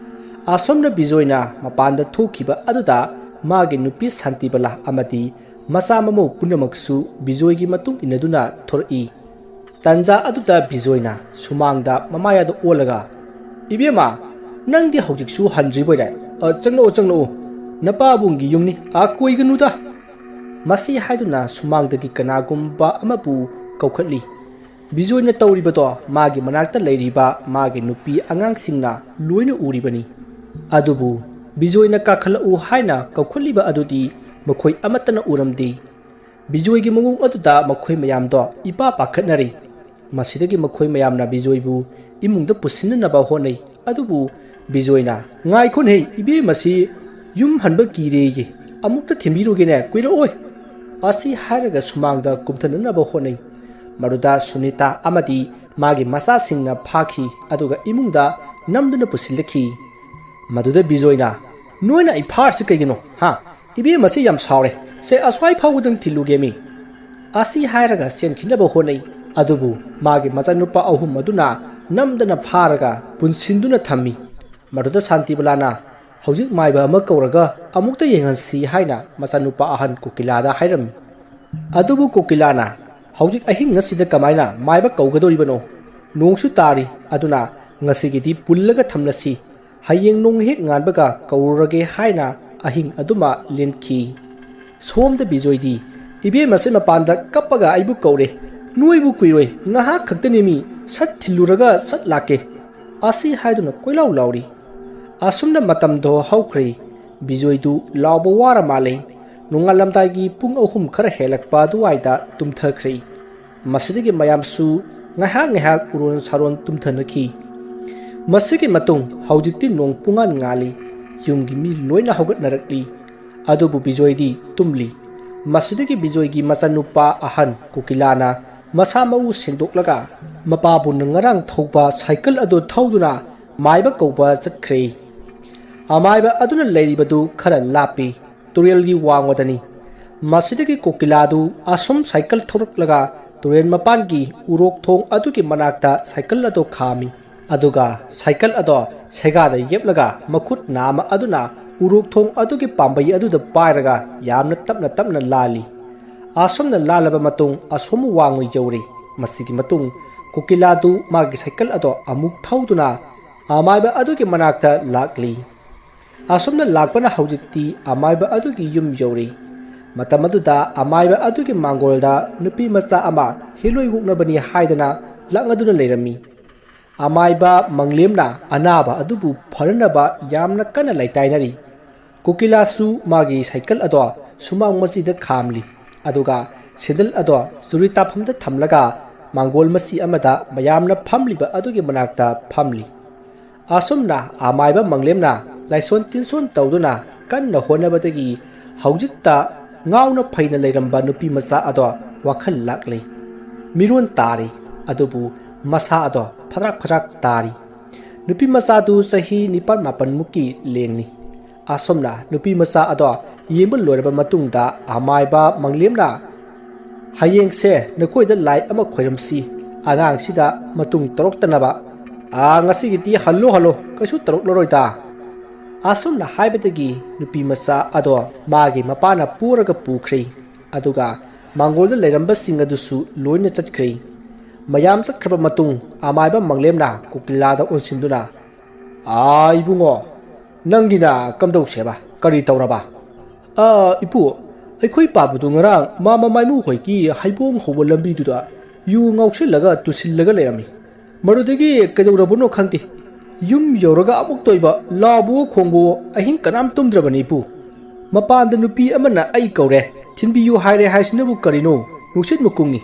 ꯑꯁꯣꯝꯅ ꯕꯤꯖꯣꯏꯅ ꯃꯄꯥꯟꯗ ꯊꯣꯛꯈꯤꯕ ꯑꯗꯨꯗ ꯃꯥꯒꯤ ꯅꯨꯄꯤ ꯁꯥꯟꯇꯤꯕꯂꯥ ꯑꯃꯗꯤ ꯃꯆꯥ ꯃꯃꯧ ꯄꯨꯝꯅꯃꯛꯁꯨ ꯕꯤꯖꯣꯏꯒꯤ ꯃꯇꯨꯡ ꯏꯟꯅꯗꯨꯅ ꯊꯣꯔꯛꯏ꯫ ꯇꯥꯟꯖꯥ ꯑꯗꯨꯗ ꯕꯤꯖꯣꯏꯅ ꯁꯨꯃꯥꯡꯗ ꯃꯃꯥꯌꯥꯗ ꯑꯣꯜꯂꯒ, "ꯏꯕꯦꯝꯃ, ꯅꯪꯗꯤ ꯍꯧꯖꯤꯛꯁꯨ ꯍꯟꯗ꯭ꯔꯤꯕꯣꯏꯔꯦ? ꯑ, ꯆꯪꯂꯛꯑꯣ, ꯆꯪꯂꯛꯑꯣ꯫ ꯅꯄꯥꯕꯨꯡꯒꯤ ꯌꯨꯝꯅꯤ, ꯑꯥ ꯀꯣꯏꯒꯅꯨꯗ"꯫ ꯃꯁꯤ ꯍꯥꯏꯗꯨꯅ ꯁꯨꯃꯥꯡꯗꯒꯤ ꯀꯅꯥꯒꯨꯝꯕ ꯑꯃꯕꯨ ꯀꯧꯈꯠꯂꯤ꯫ ꯕꯤꯖꯣꯏꯅ ꯇꯧꯔꯤꯕꯗꯣ ꯃꯥꯒꯤ ꯃꯅꯥꯛꯇ ꯂꯩꯔꯤꯕ ꯃꯥꯒꯤ ꯅꯨꯄꯤ ꯑꯉꯥꯡꯁꯤꯡꯅ ꯂꯣꯏꯅ ꯎꯔꯤꯕꯅꯤ꯫ ꯑꯗꯨꯕꯨ ꯕꯤꯖꯣꯏꯅ ꯀꯥꯈꯠꯂꯛꯎ ꯍꯥꯏꯅ ꯀꯧꯈꯠꯂꯤꯕ ꯑꯗꯨꯗꯤ ꯃꯈꯣꯏ ꯑꯃꯠꯇꯅ ꯎꯔꯝꯗꯦ꯫ ꯕꯤꯖꯣꯏꯒꯤ ꯃꯑꯣꯡ ꯑꯗꯨꯗ ꯃꯈꯣꯏ ꯃꯌꯥꯝꯗꯣ ꯏꯄꯥ ꯄꯥꯈꯠꯅꯔꯦ꯫ ꯃꯁꯤꯗꯒꯤ ꯃꯈꯣꯏ ꯃꯌꯥꯝꯅ ꯕꯤꯖꯣꯏꯕꯨ ꯏꯃꯨꯡꯗ ꯄꯨꯁꯤꯟꯅꯅꯕ ꯍꯣꯠꯅꯩ꯫ ꯑꯗꯨꯕꯨ ꯕꯤꯖꯣꯏꯅ, "ꯉꯥꯏꯈꯣꯅꯦ, ꯏꯕꯦꯝꯃꯁꯤ ꯌꯨꯝ ꯍꯟꯕ ꯀꯤꯔꯦꯌꯦ, ꯑꯃꯨꯛꯇ ꯊꯤꯟꯕꯤꯔꯨꯒꯦꯅꯦ, ꯀꯨꯏꯔꯛꯑꯣꯏ"꯫ ꯑꯁꯤ ꯍꯥꯏꯔꯒ ꯁꯨꯃꯥꯡꯗ ꯀꯨꯝꯊꯅꯅꯕ ꯍꯣꯠꯅꯩ꯫ ꯃꯗꯨꯗ ꯁꯨꯅꯤꯇꯥ ꯑꯃꯗꯤ ꯃꯥꯒꯤ ꯃꯆꯥꯁꯤꯡꯅ ꯐꯥꯈꯤ, ꯑꯗꯨꯒ ꯏꯃꯨꯡꯗ ꯅꯝꯗꯨꯅ ꯄꯨꯁꯤꯜꯂꯛꯈꯤ꯫ ꯃꯗꯨꯗ ꯕꯤꯖꯣꯏꯅ, "ꯅꯣꯏꯅ ꯑꯩ ꯐꯥꯔꯤꯁꯤ ꯀꯩꯒꯤꯅꯣ, ꯍꯥ? ꯏꯕꯦꯝꯃꯁꯤ ꯌꯥꯝ ꯁꯥꯎꯔꯦ꯫ ꯁꯦ, ꯑꯁ꯭ꯋꯥꯏ ꯐꯥꯎꯕꯗꯪ ꯊꯤꯜꯂꯨꯒꯦ ꯃꯤ"꯫ ꯑꯁꯤ ꯍꯥꯏꯔꯒ ꯆꯦꯟꯈꯤꯅꯕ ꯍꯣꯠꯅꯩ꯫ ꯑꯗꯨꯕꯨ ꯃꯥꯒꯤ ꯃꯆꯥꯅꯨꯄꯥ ꯑꯍꯨꯝ ꯑꯗꯨꯅ ꯅꯝꯗꯅ ꯐꯥꯔꯒ ꯄꯨꯟꯁꯤꯟꯗꯨꯅ ꯊꯝꯃꯤ꯫ ꯃꯗꯨꯗ ꯁꯥꯟꯇꯤꯕꯂꯥꯅ ꯍꯧꯖꯤꯛ ꯃꯥꯏꯕ ꯑꯃ ꯀꯧꯔꯒ ꯑꯃꯨꯛꯇ ꯌꯦꯡꯍꯟꯁꯤ ꯍꯥꯏꯅ ꯃꯆꯥꯅꯨꯄꯥ ꯑꯍꯟ ꯀꯣꯀꯤꯂꯥꯗ ꯍꯥꯏꯔꯝꯃꯤ꯫ ꯑꯗꯨꯕꯨ ꯀꯣꯀꯤꯂꯥꯅ ꯍꯧꯖꯤꯛ ꯑꯍꯤꯡ ꯑꯁꯤꯗ ꯀꯃꯥꯏꯅ ꯃꯥꯏꯕ ꯀꯧꯒꯗꯧꯔꯤꯕꯅꯣ? ꯅꯣꯡꯁꯨ ꯇꯥꯔꯤ, ꯑꯗꯨꯅ ꯉꯁꯤꯒꯤꯗꯤ ꯄꯨꯜꯂꯒ ꯊꯝꯂꯁꯤ, ꯍꯌꯦꯡ ꯅꯣꯡ ꯍꯦꯛ ꯉꯥꯟꯕꯒ ꯀꯧꯔꯨꯔꯒꯦ ꯍꯥꯏꯅ ꯑꯍꯤꯡ ꯑꯗꯨꯃ ꯂꯦꯟꯈꯤ꯫ ꯁꯣꯝꯗ ꯕꯤꯖꯣꯏꯗꯤ, "ꯏꯕꯦꯝꯃꯁꯦ ꯃꯄꯥꯟꯗ ꯀꯞꯄꯒ ꯑꯩꯕꯨ ꯀꯧꯔꯦ, ꯅꯣꯏꯕꯨ ꯀꯨꯏꯔꯣꯏ, ꯉꯥꯏꯍꯥꯛ ꯈꯛꯇꯅꯤ ꯃꯤ, ꯁꯠ ꯊꯤꯜꯂꯨꯔꯒ ꯁꯠ ꯂꯥꯛꯀꯦ" ꯑꯁꯤ ꯍꯥꯏꯗꯨꯅ ꯀꯣꯏꯂꯥꯎ ꯂꯥꯎꯔꯤ꯫ ꯑꯁꯨꯝꯅ ꯃꯇꯝꯗꯣ ꯍꯧꯈ꯭ꯔꯦ꯫ ꯕꯤꯖꯣꯏꯗꯨ ꯂꯥꯎꯕ ꯋꯥꯔ ꯃꯥꯜꯂꯦ꯫ ꯅꯣꯡꯉꯥꯜꯂꯝꯗꯥꯏꯒꯤ ꯄꯨꯡ ꯑꯍꯨꯝ ꯈꯔ ꯍꯦꯜꯂꯛꯄ ꯑꯗꯨꯋꯥꯏꯗ ꯇꯨꯝꯊꯈ꯭ꯔꯦ꯫ ꯃꯁꯤꯗꯒꯤ ꯃꯌꯥꯝꯁꯨ ꯉꯥꯏꯍꯥꯛ ꯉꯥꯏꯍꯥꯛ ꯎꯔꯣꯟ ꯁꯥꯔꯣꯟ ꯇꯨꯝꯊꯅꯈꯤ꯫ ꯃꯁꯤꯒꯤ ꯃꯇꯨꯡ ꯍꯧꯖꯤꯛꯇꯤ ꯅꯣꯡ ꯄꯨꯡꯉꯥꯟ ꯉꯥꯜꯂꯤ꯫ ꯌꯨꯝꯒꯤ ꯃꯤ ꯂꯣꯏꯅ ꯍꯧꯒꯠꯅꯔꯛꯂꯤ꯫ ꯑꯗꯨꯕꯨ ꯕꯤꯖꯣꯏꯗꯤ ꯇꯨꯝꯂꯤ꯫ ꯃꯁꯤꯗꯒꯤ ꯕꯤꯖꯣꯏꯒꯤ ꯃꯆꯥꯅꯨꯄꯥ ꯑꯍꯟ ꯀꯨꯀꯤꯂꯥꯅ ꯃꯁꯥ ꯃꯎ ꯁꯦꯡꯗꯣꯛꯂꯒ ꯃꯄꯥꯕꯨꯅ ꯉꯔꯥꯡ ꯊꯧꯕ ꯁꯥꯏꯀꯜ ꯑꯗꯨ ꯊꯧꯗꯨꯅ ꯃꯥꯏꯕ ꯀꯧꯕ ꯆꯠꯈ꯭ꯔꯦ꯫ ꯑꯃꯥꯏꯕ ꯑꯗꯨꯅ ꯂꯩꯔꯤꯕꯗꯨ ꯈꯔ ꯂꯥꯞꯄꯤ, ꯇꯨꯔꯦꯜꯒꯤ ꯋꯥꯡꯃꯗꯅꯤ꯫ ꯃꯁꯤꯗꯒꯤ ꯀꯣꯀꯤꯂꯥꯗꯨ ꯑꯁꯨꯝ ꯁꯥꯏꯀꯜ ꯊꯧꯔꯛꯂꯒ ꯇꯨꯔꯦꯜ ꯃꯄꯥꯟꯒꯤ ꯎꯔꯣꯛ ꯊꯣꯡ ꯑꯗꯨꯒꯤ ꯃꯅꯥꯛꯇ ꯁꯥꯏꯀꯜ ꯑꯗꯨ ꯈꯥꯝꯃꯤ꯫ ꯑꯗꯨꯒ ꯁꯥꯏꯀꯜ ꯑꯗꯣ ꯁꯦꯒꯥꯗ ꯌꯦꯞꯂꯒ ꯃꯈꯨꯠ ꯅꯥꯝꯃ ꯑꯗꯨꯅ ꯎꯔꯣꯛ ꯊꯣꯡ ꯑꯗꯨꯒꯤ ꯄꯥꯝꯕꯩ ꯑꯗꯨꯗ ꯄꯥꯏꯔꯒ ꯌꯥꯝꯅ ꯇꯞꯅ ꯇꯞꯅ ꯂꯥꯜꯂꯤ꯫ ꯑꯁꯨꯝꯅ ꯂꯥꯜꯂꯕ ꯃꯇꯨꯡ ꯑꯁꯣꯝ ꯋꯥꯡꯃ ꯌꯧꯔꯦ꯫ ꯃꯁꯤꯒꯤ ꯃꯇꯨꯡ ꯀꯨꯀꯤꯂꯥꯗꯨ ꯃꯥꯒꯤ ꯁꯥꯏꯀꯜ ꯑꯗꯣ ꯑꯃꯨꯛ ꯊꯧꯗꯨꯅ ꯑꯃꯥꯏꯕ ꯑꯗꯨꯒꯤ ꯃꯅꯥꯛꯇ ꯂꯥꯛꯂꯤ꯫ ꯑꯁꯨꯝꯅ ꯂꯥꯛꯄꯅ ꯍꯧꯖꯤꯛꯇꯤ ꯑꯃꯥꯏꯕ ꯑꯗꯨꯒꯤ ꯌꯨꯝ ꯌꯧꯔꯤ꯫ ꯃꯇꯝ ꯑꯗꯨꯗ ꯑꯃꯥꯏꯕ ꯑꯗꯨꯒꯤ ꯃꯥꯡꯒꯣꯜꯗ ꯅꯨꯄꯤ ꯃꯆꯥ ꯑꯃ ꯍꯤꯂꯣꯏ ꯑꯣꯛꯅꯕꯅꯤ ꯍꯥꯏꯗꯅ ꯂꯥꯛꯅꯗꯨꯅ ꯂꯩꯔꯝꯃꯤ꯫ ꯑꯃꯥꯏꯕ ꯃꯪꯂꯦꯝꯅ ꯑꯅꯥꯕ ꯑꯗꯨꯕꯨ ꯐꯅꯅꯕ ꯌꯥꯝꯅ ꯀꯟꯅ ꯂꯩꯇꯥꯏꯅꯔꯤ꯫ ꯀꯨꯀꯤꯂꯥꯁꯨ ꯃꯥꯒꯤ ꯁꯥꯏꯀꯜ ꯑꯗꯣ ꯁꯨꯃꯥꯡ ꯃꯆꯤꯗ ꯈꯥꯝꯂꯤ꯫ ꯑꯗꯨꯒ ꯁꯦꯟꯗꯜ ꯑꯗꯣ ꯆꯨꯔꯤ ꯇꯥꯐꯝꯗ ꯊꯝꯂꯒ ꯃꯥꯡꯒꯣꯜ ꯃꯆꯤ ꯑꯃꯗ ꯃꯌꯥꯝꯅ ꯐꯝꯂꯤꯕ ꯑꯗꯨꯒꯤ ꯃꯅꯥꯛꯇ ꯐꯝꯂꯤ꯫ ꯑꯁꯨꯝꯅ ꯑꯃꯥꯏꯕ ꯃꯪꯂꯦꯝꯅ ꯂꯥꯏꯁꯣꯟ ꯇꯤꯟꯁꯣꯟ ꯇꯧꯗꯨꯅ ꯀꯟꯅ ꯍꯣꯠꯅꯕꯗꯒꯤ ꯍꯧꯖꯤꯛꯇ ꯉꯥꯎꯅ ꯐꯩꯅ ꯂꯩꯔꯝꯕ ꯅꯨꯄꯤ ꯃꯆꯥ ꯑꯗꯣ ꯋꯥꯈꯜ ꯂꯥꯛꯂꯦ꯫ ꯃꯤꯔꯣꯟ ꯇꯥꯔꯤ, ꯑꯗꯨꯕꯨ ꯃꯁꯥ ꯑꯗꯣ ꯐꯗ꯭ꯔꯥꯛ ꯐꯗ꯭ꯔꯥꯛ ꯇꯥꯔꯤ꯫ ꯅꯨꯄꯤ ꯃꯆꯥꯗꯨ ꯆꯍꯤ ꯅꯤꯄꯥꯟ ꯃꯥꯄꯟꯃꯨꯛꯀꯤ ꯂꯦꯡꯅꯤ꯫ ꯑꯁꯨꯝꯅ ꯅꯨꯄꯤ ꯃꯆꯥ ꯑꯗꯣ ꯌꯦꯡꯕ ꯂꯣꯏꯔꯕ ꯃꯇꯨꯡꯗ ꯑꯃꯥꯏꯕ ꯃꯪꯂꯦꯝꯅ "ꯍꯌꯦꯡꯁꯦ ꯅꯈꯣꯏꯗ ꯂꯥꯏ ꯑꯃ ꯈꯣꯏꯔꯝꯁꯤ, ꯑꯉꯥꯡꯁꯤꯗ ꯃꯇꯨꯡ ꯇꯧꯔꯛꯇꯅꯕ꯫ ꯑꯥ, ꯉꯁꯤꯒꯤꯗꯤ ꯍꯜꯂꯣ ꯍꯜꯂꯣ, ꯀꯩꯁꯨ ꯇꯧꯔꯛꯂꯔꯣꯏꯗ"꯫ ꯑꯁꯨꯝꯅ ꯍꯥꯏꯕꯗꯒꯤ ꯅꯨꯄꯤ ꯃꯆꯥ ꯑꯗꯣ ꯃꯥꯒꯤ ꯃꯄꯥꯅ ꯄꯨꯔꯒ ꯄꯨꯈ꯭ꯔꯦ꯫ ꯑꯗꯨꯒ ꯃꯥꯡꯒꯣꯜꯗ ꯂꯩꯔꯝꯕꯁꯤꯡ ꯑꯗꯨꯁꯨ ꯂꯣꯏꯅ ꯆꯠꯈ꯭ꯔꯦ꯫ ꯃꯌꯥꯝ ꯆꯠꯈ꯭ꯔꯕ ꯃꯇꯨꯡ ꯑꯃꯥꯏꯕ ꯃꯪꯂꯦꯝꯅ ꯀꯣꯀꯤꯂꯥꯗ ꯑꯣꯟꯁꯤꯟꯗꯨꯅ, "ꯑꯥ, ꯏꯕꯨꯡꯉꯣ, ꯅꯪꯒꯤꯅ ꯀꯝꯗꯧꯁꯦꯕ? ꯀꯔꯤ ꯇꯧꯔꯕ?" "ꯑꯥ, ꯏꯄꯨ, ꯑꯩꯈꯣꯏ ꯄꯥꯕꯗꯨ ꯉꯔꯥꯡ ꯃꯥ ꯃꯃꯥꯏꯃꯨ ꯍꯣꯏꯒꯤ ꯍꯩꯕꯣꯡ ꯍꯧꯕ ꯂꯝꯕꯤꯗꯨꯗ ꯌꯨ ꯉꯥꯎꯁꯤꯜꯂꯒ ꯇꯨꯁꯤꯜꯂꯒ ꯂꯩꯔꯝꯃꯤ꯫ ꯃꯗꯨꯗꯒꯤ ꯀꯩꯗꯧꯔꯕꯅꯣ ꯈꯪꯗꯦ꯫ ꯌꯨꯝ ꯌꯧꯔꯒ ꯑꯃꯨꯛꯇꯣꯏꯕ ꯂꯥꯎꯕꯋꯣ ꯈꯣꯡꯕꯋꯣ, ꯑꯍꯤꯡ ꯀꯅꯥꯝ ꯇꯨꯝꯗ꯭ꯔꯕꯅꯤ, ꯏꯄꯨ꯫ ꯃꯄꯥꯟꯗ ꯅꯨꯄꯤ ꯑꯃꯅ ꯑꯩ ꯀꯧꯔꯦ, ꯊꯤꯟꯕꯤꯌꯨ ꯍꯥꯏꯔꯦ ꯍꯥꯏꯁꯤꯅꯕꯨ ꯀꯔꯤꯅꯣ? ꯅꯨꯡꯁꯤꯠ ꯃꯨꯀꯨꯡꯉꯤ"꯫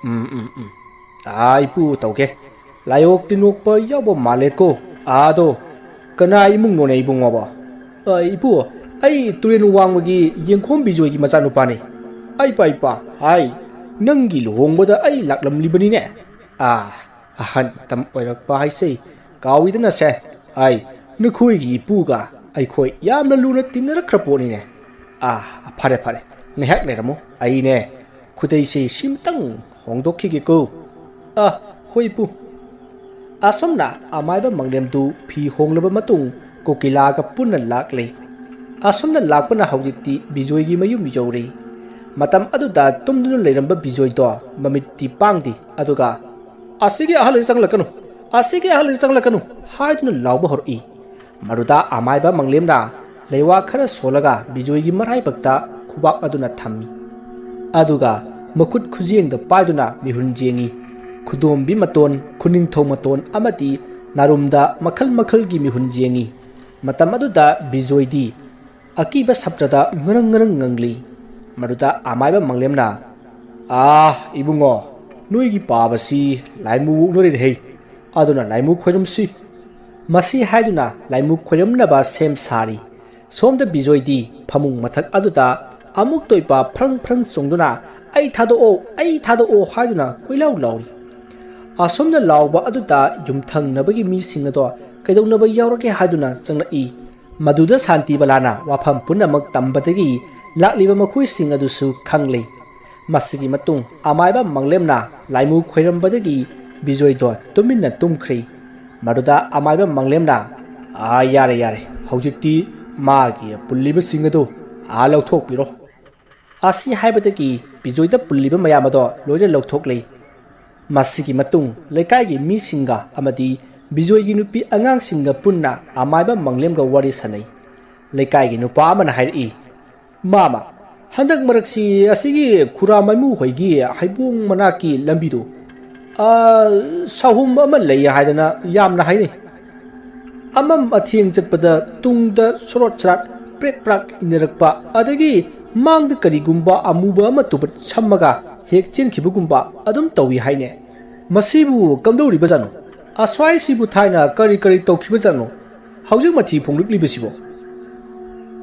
"ꯎꯝ, ꯎꯝ, ꯎꯝ꯫ ꯑꯥ, ꯏꯄꯨ ꯇꯧꯒꯦ꯫ ꯂꯥꯏꯑꯣꯛꯇꯤ ꯅꯣꯛꯄ ꯌꯥꯎꯕ ꯃꯥꯜꯂꯦꯀꯣ꯫ ꯑꯥꯗꯣ, ꯀꯅꯥ ꯏꯃꯨꯡꯅꯣꯅꯦ ꯏꯕꯨꯡꯉꯣꯕꯣ?" "ꯑ, ꯏꯄꯨ, ꯑꯩ ꯇꯨꯔꯦꯟ ꯋꯥꯡꯃꯒꯤ ꯌꯦꯡꯈꯣꯝ ꯕꯤꯖꯣꯏꯒꯤ ꯃꯆꯥꯅꯨꯄꯥꯅꯤ"꯫ "ꯑꯩ ꯄꯥꯏ ꯄꯥ, ꯍꯥꯏ, ꯅꯪꯒꯤ ꯂꯨꯍꯣꯡꯕꯗ ꯑꯩ ꯂꯥꯛꯂꯝꯂꯤꯕꯅꯤꯅꯦ꯫ ꯑꯥ, ꯑꯍꯟ ꯃꯇꯝ ꯑꯣꯏꯔꯛꯄ ꯍꯥꯏꯁꯦ ꯀꯥꯎꯏꯗꯅꯁꯦ꯫ ꯑꯩ, ꯅꯈꯣꯏꯒꯤ ꯏꯄꯨꯒ ꯑꯩꯈꯣꯏ ꯌꯥꯝꯅ ꯂꯨꯅ ꯇꯤꯟꯅꯔꯛꯈ꯭ꯔ ꯄꯣꯠꯅꯤꯅꯦ꯫ ꯑꯥ, ꯐꯔꯦ, ꯐꯔꯦ, ꯉꯥꯏꯍꯥꯛ ꯂꯩꯔꯝꯃꯨ, ꯑꯩꯅꯦ ꯈꯨꯗꯩꯁꯦ ꯁꯤꯝꯇꯪ ꯍꯣꯡꯗꯣꯛꯈꯤꯒꯦꯀꯣ꯫ ꯑꯥ, ꯍꯣꯏ, ꯏꯄꯨ"꯫ ꯑꯁꯨꯝꯅ ꯑꯃꯥꯏꯕ ꯃꯪꯂꯦꯝꯗꯨ ꯐꯤ ꯍꯣꯡꯂꯕ ꯃꯇꯨꯡ ꯀꯣꯀꯤꯂꯥꯒ ꯄꯨꯟꯅ ꯂꯥꯛꯂꯦ꯫ ꯑꯁꯨꯝꯅ ꯂꯥꯛꯄꯅ ꯍꯧꯖꯤꯛꯇꯤ ꯕꯤꯖꯣꯏꯒꯤ ꯃꯌꯨꯝ ꯌꯧꯔꯦ꯫ ꯃꯇꯝ ꯑꯗꯨꯗ ꯇꯨꯝꯗꯨꯅ ꯂꯩꯔꯝꯕ ꯕꯤꯖꯣꯏꯗꯣ ꯃꯃꯤꯠꯇꯤ ꯄꯥꯡꯗꯦ, ꯑꯗꯨꯒ "ꯑꯁꯤꯒꯤ ꯑꯍꯜ ꯑꯁꯤ ꯆꯪꯂꯛꯀꯅꯨ, ꯑꯁꯤꯒꯤ ꯑꯍꯜ ꯑꯁꯤ ꯆꯪꯂꯛꯀꯅꯨ" ꯍꯥꯏꯗꯨꯅ ꯂꯥꯎꯕ ꯍꯧꯔꯛꯏ꯫ ꯃꯗꯨꯗ ꯑꯃꯥꯏꯕ ꯃꯪꯂꯦꯝꯅ ꯂꯩꯋꯥ ꯈꯔ ꯁꯣꯜꯂꯒ ꯕꯤꯖꯣꯏꯒꯤ ꯃꯔꯥꯏꯕꯛꯇ ꯈꯨꯕꯥꯛ ꯑꯗꯨꯅ ꯊꯝꯃꯤ꯫ ꯑꯗꯨꯒ ꯃꯈꯨꯠ ꯈꯨꯖꯦꯡꯗ ꯄꯥꯏꯗꯨꯅ ꯃꯤꯍꯨꯟ ꯌꯦꯡꯉꯤ꯫ ꯈꯨꯗꯣꯝꯕꯤ ꯃꯇꯣꯟ, ꯈꯨꯅꯤꯡꯊꯧ ꯃꯇꯣꯟ ꯑꯃꯗꯤ ꯅꯥꯔꯨꯝꯗ ꯃꯈꯜ ꯃꯈꯜꯒꯤ ꯃꯤꯍꯨꯟ ꯌꯦꯡꯉꯤ꯫ ꯃꯇꯝ ꯑꯗꯨꯗ ꯕꯤꯖꯣꯏꯗꯤ ꯑꯀꯤꯕ ꯁꯞꯇꯗ ꯉꯔꯪ ꯉꯔꯪ ꯉꯪꯂꯤ꯫ ꯃꯗꯨꯗ ꯑꯃꯥꯏꯕ ꯃꯪꯂꯦꯝꯅ, "ꯑꯥ, ꯏꯕꯨꯡꯉꯣ, ꯅꯣꯏꯒꯤ ꯄꯥꯕꯁꯤ ꯂꯥꯏꯃꯨ ꯑꯣꯛꯅꯔꯦꯅꯦꯍꯦ꯫ ꯑꯗꯨꯅ ꯂꯥꯏꯃꯨ ꯈꯣꯏꯔꯝꯁꯤ"꯫ ꯃꯁꯤ ꯍꯥꯏꯗꯨꯅ ꯂꯥꯏꯃꯨ ꯈꯣꯏꯔꯝꯅꯕ ꯁꯦꯝ ꯁꯥꯔꯤ꯫ ꯁꯣꯝꯗ ꯕꯤꯖꯣꯏꯗꯤ ꯐꯃꯨꯡ ꯃꯊꯛ ꯑꯗꯨꯗ ꯑꯃꯨꯛꯇꯣꯏꯕ ꯐ꯭ꯔꯪ ꯐ꯭ꯔꯪ ꯆꯣꯡꯗꯨꯅ, "ꯑꯩ ꯊꯥꯗꯣꯛꯑꯣ, ꯑꯩ ꯊꯥꯗꯣꯛꯑꯣ" ꯍꯥꯏꯗꯨꯅ ꯀꯣꯏꯂꯥꯎ ꯂꯥꯎꯔꯤ꯫ ꯑꯁꯣꯝꯅ ꯂꯥꯎꯕ ꯑꯗꯨꯗ ꯌꯨꯝꯊꯪꯅꯕꯒꯤ ꯃꯤꯁꯤꯡ ꯑꯗꯣ ꯀꯩꯗꯧꯅꯕ ꯌꯥꯎꯔꯒꯦ ꯍꯥꯏꯗꯨꯅ ꯆꯪꯂꯛꯏ꯫ ꯃꯗꯨꯗ ꯁꯥꯟꯇꯤꯕꯂꯥꯅ ꯋꯥꯐꯝ ꯄꯨꯝꯅꯃꯛ ꯇꯝꯕꯗꯒꯤ ꯂꯥꯛꯂꯤꯕ ꯃꯈꯣꯏꯁꯤꯡ ꯑꯗꯨꯁꯨ ꯈꯪꯂꯦ꯫ ꯃꯁꯤꯒꯤ ꯃꯇꯨꯡ ꯑꯃꯥꯏꯕ ꯃꯪꯂꯦꯝꯅ ꯂꯥꯏꯃꯨ ꯈꯣꯏꯔꯝꯕꯗꯒꯤ ꯕꯤꯖꯣꯏꯗꯣ ꯇꯨꯃꯤꯟꯅ ꯇꯨꯝꯈ꯭ꯔꯤ꯫ ꯃꯗꯨꯗ ꯑꯃꯥꯏꯕ ꯃꯪꯂꯦꯝꯅ, "ꯑꯥ, ꯌꯥꯔꯦ, ꯌꯥꯔꯦ, ꯍꯧꯖꯤꯛꯇꯤ ꯃꯥꯒꯤ ꯄꯨꯜꯂꯤꯕꯁꯤꯡ ꯑꯗꯨ ꯑꯥ ꯂꯧꯊꯣꯛꯄꯤꯔꯣ"꯫ ꯑꯁꯤ ꯍꯥꯏꯕꯗꯒꯤ ꯕꯤꯖꯣꯏꯗ ꯄꯨꯜꯂꯤꯕ ꯃꯌꯥꯝ ꯑꯗꯣ ꯂꯣꯏꯅ ꯂꯧꯊꯣꯛꯂꯦ꯫ ꯃꯁꯤꯒꯤ ꯃꯇꯨꯡ ꯂꯩꯀꯥꯏꯒꯤ ꯃꯤꯁꯤꯡꯒ ꯑꯃꯗꯤ ꯕꯤꯖꯣꯏꯒꯤ ꯅꯨꯄꯤ ꯑꯉꯥꯡꯁꯤꯡꯒ ꯄꯨꯟꯅ ꯑꯃꯥꯏꯕ ꯃꯪꯂꯦꯝꯒ ꯋꯥꯔꯤ ꯁꯥꯟꯅꯩ꯫ ꯂꯩꯀꯥꯏꯒꯤ ꯅꯨꯄꯥ ꯑꯃꯅ ꯍꯥꯏꯔꯛꯏ, "ꯃꯥꯃ, ꯍꯟꯗꯛ ꯃꯔꯛꯁꯤ ꯑꯁꯤꯒꯤ ꯈꯨꯔꯥ ꯃꯥꯏꯃꯨ ꯍꯣꯏꯒꯤ ꯍꯩꯕꯣꯡ ꯃꯅꯥꯛꯀꯤ ꯂꯝꯕꯤꯗꯨ, ꯑ, ꯁꯥꯍꯨꯝ ꯑꯃ ꯂꯩ ꯍꯥꯏꯗꯅ ꯌꯥꯝꯅ ꯍꯥꯏꯅꯩ꯫ ꯑꯃꯝ ꯑꯊꯦꯡ ꯆꯠꯄꯗ ꯇꯨꯡꯗ ꯁꯣꯔꯣꯠ ꯁꯔꯥꯠ ꯄ꯭ꯔꯦꯛ ꯄ꯭ꯔꯥꯛ ꯏꯟꯅꯔꯛꯄ, ꯑꯗꯒꯤ ꯃꯥꯡꯗ ꯀꯔꯤꯒꯨꯝꯕ ꯑꯃꯨꯕ ꯑꯃ ꯇꯨꯕꯠ ꯁꯝꯃꯒ ꯍꯦꯛ ꯆꯦꯟꯈꯤꯕꯒꯨꯝꯕ ꯑꯗꯨꯝ ꯇꯧꯏ ꯍꯥꯏꯅꯦ꯫ ꯃꯁꯤꯕꯨ ꯀꯝꯗꯧꯔꯤꯕꯖꯥꯠꯅꯣ? ꯑꯁ꯭ꯋꯥꯏꯁꯤꯕꯨ ꯊꯥꯏꯅ ꯀꯔꯤ ꯀꯔꯤ ꯇꯧꯈꯤꯕꯖꯥꯠꯅꯣ? ꯍꯧꯖꯤꯛ ꯃꯊꯤ ꯐꯣꯡꯂꯛꯂꯤꯕꯁꯤꯕꯣ?"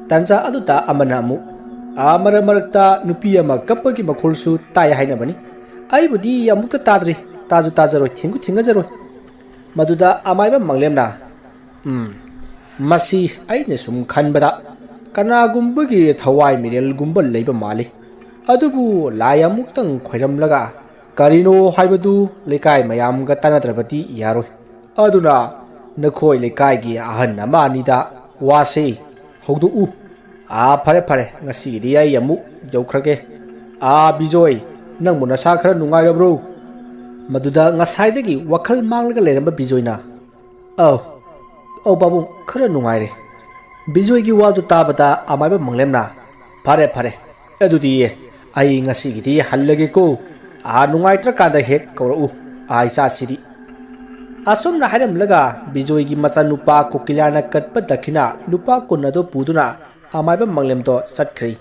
ꯇꯥꯟꯖꯥ ꯑꯗꯨꯗ ꯑꯃꯅ ꯑꯃꯨꯛ, "ꯑꯥ, ꯃꯔꯛ ꯃꯔꯛꯇ ꯅꯨꯄꯤ ꯑꯃ ꯀꯞꯄꯒꯤ ꯃꯈꯣꯜꯁꯨ ꯇꯥꯏ ꯍꯥꯏꯅꯕꯅꯤ꯫ ꯑꯩꯕꯨꯗꯤ ꯑꯃꯨꯛꯇ ꯇꯥꯗ꯭ꯔꯤ, ꯇꯥꯁꯨ ꯇꯥꯖꯔꯣꯏ, ꯊꯦꯡꯁꯨ ꯊꯦꯡꯅꯖꯔꯣꯏ"꯫ ꯃꯗꯨꯗ ꯑꯃꯥꯏꯕ ꯃꯪꯂꯦꯝꯅ, "ꯎꯝ, ꯃꯁꯤ ꯑꯩꯅ ꯁꯨꯝ ꯈꯟꯕꯗ ꯀꯅꯥꯒꯨꯝꯕꯒꯤ ꯊꯋꯥꯏ ꯃꯤꯔꯦꯜꯒꯨꯝꯕ ꯂꯩꯕ ꯃꯥꯜꯂꯤ꯫ ꯑꯗꯨꯕꯨ ꯂꯥꯏ ꯑꯃꯨꯛꯇꯪ ꯈꯣꯏꯔꯝꯂꯒ ꯀꯔꯤꯅꯣ ꯍꯥꯏꯕꯗꯨ ꯂꯩꯀꯥꯏ ꯃꯌꯥꯝꯒ ꯇꯥꯟꯅꯗ꯭ꯔꯕꯗꯤ ꯌꯥꯔꯣꯏ꯫ ꯑꯗꯨꯅ ꯅꯈꯣꯏ ꯂꯩꯀꯥꯏꯒꯤ ꯑꯍꯟ ꯑꯃ ꯑꯅꯤꯗ ꯋꯥꯁꯤ ꯍꯧꯗꯣꯛꯎ꯫ ꯑꯥ, ꯐꯔꯦ, ꯐꯔꯦ, ꯉꯁꯤꯒꯤꯗꯤ ꯑꯩ ꯑꯃꯨꯛ ꯌꯧꯈ꯭ꯔꯒꯦ꯫ ꯑꯥ, ꯕꯤꯖꯣꯏ, ꯅꯪꯕꯨ ꯅꯁꯥ ꯈꯔ ꯅꯨꯡꯉꯥꯏꯔꯕ꯭ꯔꯣ?" ꯃꯗꯨꯗ ꯉꯁꯥꯏꯗꯒꯤ ꯋꯥꯈꯜ ꯃꯥꯡꯂꯒ ꯂꯩꯔꯝꯕ ꯕꯤꯖꯣꯏꯅ, "ꯑꯧ, ꯑꯧ ꯄꯥꯕꯨꯡ, ꯈꯔ ꯅꯨꯡꯉꯥꯏꯔꯦ"꯫ ꯕꯤꯖꯣꯏꯒꯤ ꯋꯥꯗꯨ ꯇꯥꯕꯗ ꯑꯃꯥꯏꯕ ꯃꯪꯂꯦꯝꯅ, "ꯐꯔꯦ, ꯐꯔꯦ, ꯑꯗꯨꯗꯤ ꯑꯩ ꯉꯁꯤꯒꯤꯗꯤ ꯍꯜꯂꯒꯦꯀꯣ꯫ ꯑꯥ, ꯅꯨꯡꯉꯥꯏꯇ꯭ꯔꯀꯥꯟꯗ ꯍꯦꯛ ꯀꯧꯔꯛꯎ, ꯑꯥ, ꯏꯆꯥꯁꯤꯗꯤ"꯫ ꯑꯁꯨꯝꯅ ꯍꯥꯏꯔꯝꯂꯒ ꯕꯤꯖꯣꯏꯒꯤ ꯃꯆꯥꯅꯨꯄꯥ ꯀꯣꯀꯤꯂꯥꯅ ꯀꯠꯄ ꯗꯈꯤꯅꯥ ꯂꯨꯄꯥ ꯀꯨꯟ ꯑꯗꯨ ꯄꯨꯗꯨꯅ ꯑꯃꯥꯏꯕ ꯃꯪꯂꯦꯝꯗꯣ ꯆꯠꯈ꯭ꯔꯦ꯫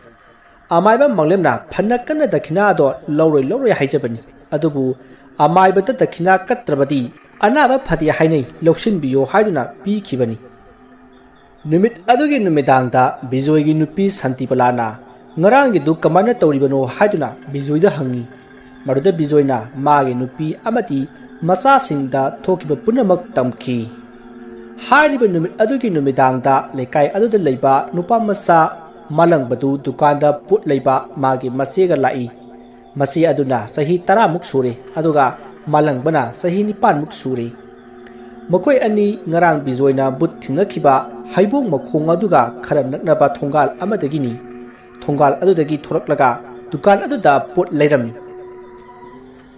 ꯑꯃꯥꯏꯕ ꯃꯪꯂꯦꯝꯅ ꯐꯅ ꯀꯟꯅ ꯗꯈꯤꯅꯥ ꯑꯗꯣ ꯂꯧꯔꯣꯏ ꯂꯧꯔꯣꯏ ꯍꯥꯏꯖꯕꯅꯤ, ꯑꯗꯨꯕꯨ ꯑꯃꯥꯏꯕꯗ ꯗꯈꯤꯅꯥ ꯀꯠꯇ꯭ꯔꯕꯗꯤ ꯑꯅꯥꯕ ꯐꯗꯦ ꯍꯥꯏꯅꯩ, ꯂꯧꯁꯤꯟꯕꯤꯌꯣ ꯍꯥꯏꯗꯨꯅ ꯄꯤꯈꯤꯕꯅꯤ꯫ ꯅꯨꯃꯤꯠ ꯑꯗꯨꯒꯤ ꯅꯨꯃꯤꯗꯥꯡꯗ ꯕꯤꯖꯣꯏꯒꯤ ꯅꯨꯄꯤ ꯁꯥꯟꯇꯤꯕꯂꯥꯅ ꯉꯔꯥꯡꯒꯤꯗꯨ ꯀꯃꯥꯏꯅ ꯇꯧꯔꯤꯕꯅꯣ ꯍꯥꯏꯗꯨꯅ ꯕꯤꯖꯣꯏꯗ ꯍꯪꯉꯤ꯫ ꯃꯗꯨꯗ ꯕꯤꯖꯣꯏꯅ ꯃꯥꯒꯤ ꯅꯨꯄꯤ ꯑꯃꯗꯤ ꯃꯆꯥꯁꯤꯡꯗ ꯊꯣꯛꯈꯤꯕ ꯄꯨꯝꯅꯃꯛ ꯇꯝꯈꯤ꯫ ꯍꯥꯏꯔꯤꯕ ꯅꯨꯃꯤꯠ ꯑꯗꯨꯒꯤ ꯅꯨꯃꯤꯗꯥꯡꯗ ꯂꯩꯀꯥꯏ ꯑꯗꯨꯗ ꯂꯩꯕ ꯅꯨꯄꯥ ꯃꯆꯥ ꯃꯥꯂꯪꯕꯗꯨ ꯗꯨꯀꯥꯟꯗ ꯄꯣꯠ ꯂꯩꯕ ꯃꯥꯒꯤ ꯃꯆꯦꯒ ꯂꯥꯛꯏ꯫ ꯃꯆꯦ ꯑꯗꯨꯅ ꯆꯍꯤ ꯇꯔꯥꯃꯨꯛ ꯁꯨꯔꯦ, ꯑꯗꯨꯒ ꯃꯥꯂꯪꯕꯅ ꯆꯍꯤ ꯅꯤꯄꯥꯟꯃꯨꯛ ꯁꯨꯔꯦ꯫ ꯃꯈꯣꯏ ꯑꯅꯤ ꯉꯔꯥꯡ ꯕꯤꯖꯣꯏꯅ ꯕꯨꯠ ꯊꯦꯡꯅꯈꯤꯕ ꯍꯩꯕꯣꯡ ꯃꯈꯣꯡ ꯑꯗꯨꯒ ꯈꯔ ꯅꯛꯅꯕ ꯊꯣꯡꯒꯥꯜ ꯑꯃꯗꯒꯤꯅꯤ꯫ ꯊꯣꯡꯒꯥꯜ ꯑꯗꯨꯗꯒꯤ ꯊꯣꯔꯛꯂꯒ ꯗꯨꯀꯥꯟ ꯑꯗꯨꯗ ꯄꯣꯠ ꯂꯩꯔꯝꯃꯤ꯫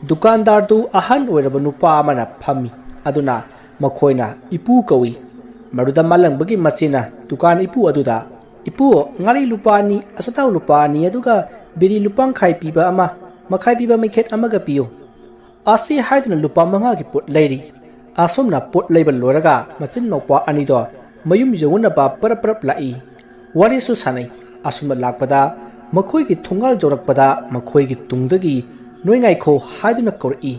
ꯗꯨꯀꯥꯟꯗꯥꯔꯗꯨ ꯑꯍꯟ ꯑꯣꯏꯔꯕ ꯅꯨꯄꯥ ꯑꯃꯅ ꯐꯝꯃꯤ, ꯑꯗꯨꯅ ꯃꯈꯣꯏꯅ ꯏꯄꯨ ꯀꯧꯏ꯫ ꯃꯗꯨꯗ ꯃꯥꯂꯪꯕꯒꯤ ꯃꯆꯦꯅ ꯗꯨꯀꯥꯟ ꯏꯄꯨ ꯑꯗꯨꯗ, "ꯏꯄꯨ, ꯉꯥꯔꯤ ꯂꯨꯄꯥ ꯑꯅꯤ, ꯑꯆꯥꯊꯥꯎ ꯂꯨꯄꯥ ꯑꯅꯤ, ꯑꯗꯨꯒ ꯕꯤꯔꯤ ꯂꯨꯄꯥ ꯃꯈꯥꯏ ꯄꯤꯕ ꯑꯃ, ꯃꯈꯥꯏ ꯄꯤꯕ ꯃꯩꯈꯦꯠ ꯑꯃꯒ ꯄꯤꯌꯨ" ꯑꯁꯤ ꯍꯥꯏꯗꯨꯅ ꯂꯨꯄꯥ ꯃꯉꯥꯒꯤ ꯄꯣꯠ ꯂꯩꯔꯤ꯫ ꯑꯁꯨꯝꯅ ꯄꯣꯠ ꯂꯩꯕ ꯂꯣꯏꯔꯒ ꯃꯆꯤꯟ ꯃꯧꯄ꯭ꯋꯥ ꯑꯅꯤꯗꯣ ꯃꯌꯨꯝ ꯌꯧꯅꯅꯕ ꯄꯔꯞ ꯄꯔꯞ ꯂꯥꯛꯏ꯫ ꯋꯥꯔꯤꯁꯨ ꯁꯥꯟꯅꯩ꯫ ꯑꯁꯨꯝꯅ ꯂꯥꯛꯄꯗ ꯃꯈꯣꯏꯒꯤ ꯊꯣꯡꯒꯥꯜ ꯌꯧꯔꯛꯄꯗ ꯃꯈꯣꯏꯒꯤ ꯇꯨꯡꯗꯒꯤ "ꯅꯣꯏ ꯉꯥꯏꯈꯣ" ꯍꯥꯏꯗꯨꯅ ꯀꯧꯔꯛꯏ꯫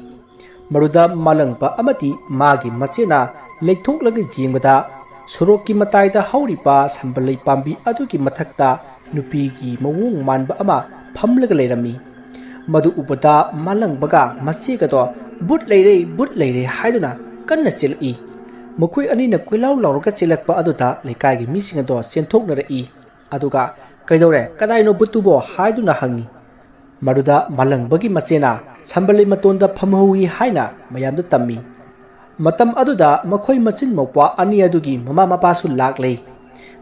ꯃꯗꯨꯗ ꯃꯥꯂꯪꯕ ꯑꯃꯗꯤ ꯃꯥꯒꯤ ꯃꯆꯦꯅ ꯂꯩꯊꯣꯛꯂꯒ ꯌꯦꯡꯕꯗ, ꯁꯣꯔꯣꯛꯀꯤ ꯃꯇꯥꯏꯗ ꯍꯧꯔꯤꯕ ꯁꯝꯕꯜꯂꯩ ꯄꯥꯝꯕꯤ ꯑꯗꯨꯒꯤ ꯃꯊꯛꯇ ꯅꯨꯄꯤꯒꯤ ꯃꯑꯣꯡ ꯃꯥꯟꯕ ꯑꯃ ꯐꯝꯂꯒ ꯂꯩꯔꯝꯃꯤ꯫ ꯃꯗꯨ ꯎꯕꯗ ꯃꯥꯂꯪꯕꯒ ꯃꯆꯦꯒꯗꯣ "ꯕꯨꯠ ꯂꯩꯔꯦ, ꯕꯨꯠ ꯂꯩꯔꯦ" ꯍꯥꯏꯗꯨꯅ ꯀꯟꯅ ꯆꯦꯜꯂꯛꯏ꯫ ꯃꯈꯣꯏ ꯑꯅꯤꯅ ꯀꯣꯏꯂꯥꯎ ꯂꯥꯎꯔꯒ ꯆꯦꯜꯂꯛꯄ ꯑꯗꯨꯗ ꯂꯩꯀꯥꯏꯒꯤ ꯃꯤꯁꯤꯡ ꯑꯗꯣ ꯆꯦꯟꯊꯣꯛꯅꯔꯛꯏ꯫ ꯑꯗꯨꯒ "ꯀꯩꯗꯧꯔꯦ, ꯀꯗꯥꯏꯅꯣ ꯕꯨꯠꯇꯨꯕꯣ?" ꯍꯥꯏꯗꯨꯅ ꯍꯪꯉꯤ꯫ ꯃꯗꯨꯗ ꯃꯥꯂꯪꯕꯒꯤ ꯃꯆꯦꯅ "ꯁꯝꯕꯜꯂꯩ ꯃꯇꯣꯟꯗ ꯐꯝꯍꯧꯏ" ꯍꯥꯏꯅ ꯃꯌꯥꯝꯗ ꯇꯝꯃꯤ꯫ ꯃꯇꯝ ꯑꯗꯨꯗ ꯃꯈꯣꯏ ꯃꯆꯤꯟ ꯃꯧꯄ꯭ꯋꯥ ꯑꯅꯤ ꯑꯗꯨꯒꯤ ꯃꯃꯥ ꯃꯄꯥꯁꯨ ꯂꯥꯛꯂꯦ꯫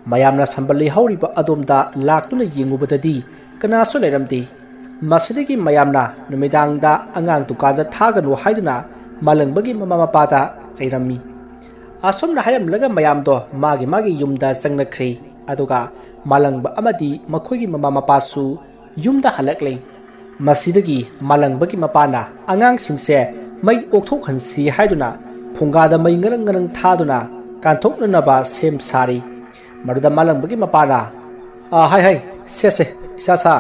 ꯃꯌꯥꯝꯅ ꯁꯝꯕꯜꯂꯩ ꯍꯧꯔꯤꯕ ꯑꯗꯣꯝꯗ ꯂꯥꯛꯇꯨꯅ ꯌꯦꯡꯉꯨꯕꯗꯗꯤ ꯀꯅꯥꯁꯨ ꯂꯩꯔꯝꯗꯦ꯫ ꯃꯁꯤꯗꯒꯤ ꯃꯌꯥꯝꯅ ꯅꯨꯃꯤꯗꯥꯡꯗ ꯑꯉꯥꯡ ꯗꯨꯀꯥꯟꯗ ꯊꯥꯒꯅꯨ ꯍꯥꯏꯗꯨꯅ ꯃꯥꯂꯪꯕꯒꯤ ꯃꯃꯥ ꯃꯄꯥꯗ ꯆꯩꯔꯝꯃꯤ꯫ ꯑꯁꯨꯝꯅ ꯍꯥꯏꯔꯝꯂꯒ ꯃꯌꯥꯝꯗꯣ ꯃꯥꯒꯤ ꯃꯥꯒꯤ ꯌꯨꯝꯗ ꯆꯪꯅꯈ꯭ꯔꯦ꯫ ꯑꯗꯨꯒ ꯃꯥꯂꯪꯕ ꯑꯃꯗꯤ ꯃꯈꯣꯏꯒꯤ ꯃꯃꯥ ꯃꯄꯥꯁꯨ ꯌꯨꯝꯗ ꯍꯜꯂꯛꯂꯦ꯫ ꯃꯁꯤꯗꯒꯤ ꯃꯥꯂꯪꯕꯒꯤ ꯃꯄꯥꯅ ꯑꯉꯥꯡꯁꯤꯡꯁꯦ ꯃꯩ ꯑꯣꯛꯊꯣꯛꯍꯟꯁꯤ ꯍꯥꯏꯗꯨꯅ ꯐꯨꯡꯒꯥꯗ ꯃꯩ ꯉꯔꯪ ꯉꯔꯪ ꯊꯥꯗꯨꯅ ꯀꯥꯟꯊꯣꯛꯅꯅꯕ ꯁꯦꯝ ꯁꯥꯔꯤ꯫ ꯃꯗꯨꯗ ꯃꯥꯂꯪꯕꯒꯤ ꯃꯄꯥꯅ, "ꯑꯥ, ꯍꯥꯏ ꯍꯥꯏ, ꯁꯦ ꯁꯦ, ꯏꯆꯥ ꯁꯥ,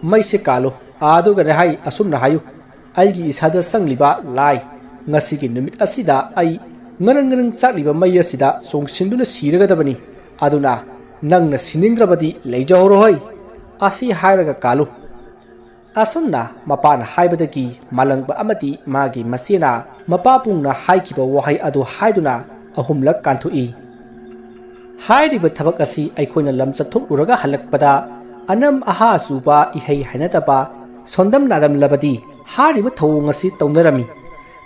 ꯃꯩꯁꯦ ꯀꯥꯜꯂꯨ, ꯑꯗꯨꯒꯅꯦ ꯍꯥꯏ, ꯑꯁꯨꯝꯅ ꯍꯥꯏꯌꯨ, ꯑꯩꯒꯤ ꯏꯁꯥꯗ ꯆꯪꯂꯤꯕ ꯂꯥꯏ, ꯉꯁꯤꯒꯤ ꯅꯨꯃꯤꯠ ꯑꯁꯤꯗ ꯑꯩ ꯉꯔꯪ ꯉꯔꯪ ꯆꯥꯛꯂꯤꯕ ꯃꯩ ꯑꯁꯤꯗ ꯆꯣꯡꯁꯤꯟꯗꯨꯅ ꯁꯤꯔꯒꯗꯕꯅꯤ, ꯑꯗꯨꯅ ꯅꯪꯅ ꯁꯤꯅꯤꯡꯗ꯭ꯔꯕꯗꯤ ꯂꯩꯖꯍꯧꯔꯣꯍꯣꯏ" ꯑꯁꯤ ꯍꯥꯏꯔꯒ ꯀꯥꯜꯂꯨ꯫ ꯑꯁꯨꯝꯅ ꯃꯄꯥꯅ ꯍꯥꯏꯕꯗꯒꯤ ꯃꯥꯂꯪꯕ ꯑꯃꯗꯤ ꯃꯥꯒꯤ ꯃꯆꯦꯅ ꯃꯄꯥꯕꯨꯡꯅ ꯍꯥꯏꯈꯤꯕ ꯋꯥꯍꯩ ꯑꯗꯨ ꯍꯥꯏꯗꯨꯅ ꯑꯍꯨꯝꯂꯛ ꯀꯥꯟꯊꯣꯛꯏ꯫ ꯍꯥꯏꯔꯤꯕ ꯊꯕꯛ ꯑꯁꯤ ꯑꯩꯈꯣꯏꯅ ꯂꯝ ꯆꯠꯊꯣꯛꯂꯨꯔꯒ ꯍꯜꯂꯛꯄꯗ ꯑꯅꯝ ꯑꯍꯥ ꯆꯨꯕ, ꯏꯍꯩ ꯍꯩꯅꯗꯕ, ꯁꯣꯟꯗꯝ ꯅꯥꯗꯝꯂꯕꯗꯤ ꯍꯥꯏꯔꯤꯕ ꯊꯧꯑꯣꯡ ꯑꯁꯤ ꯇꯧꯅꯔꯝꯃꯤ꯫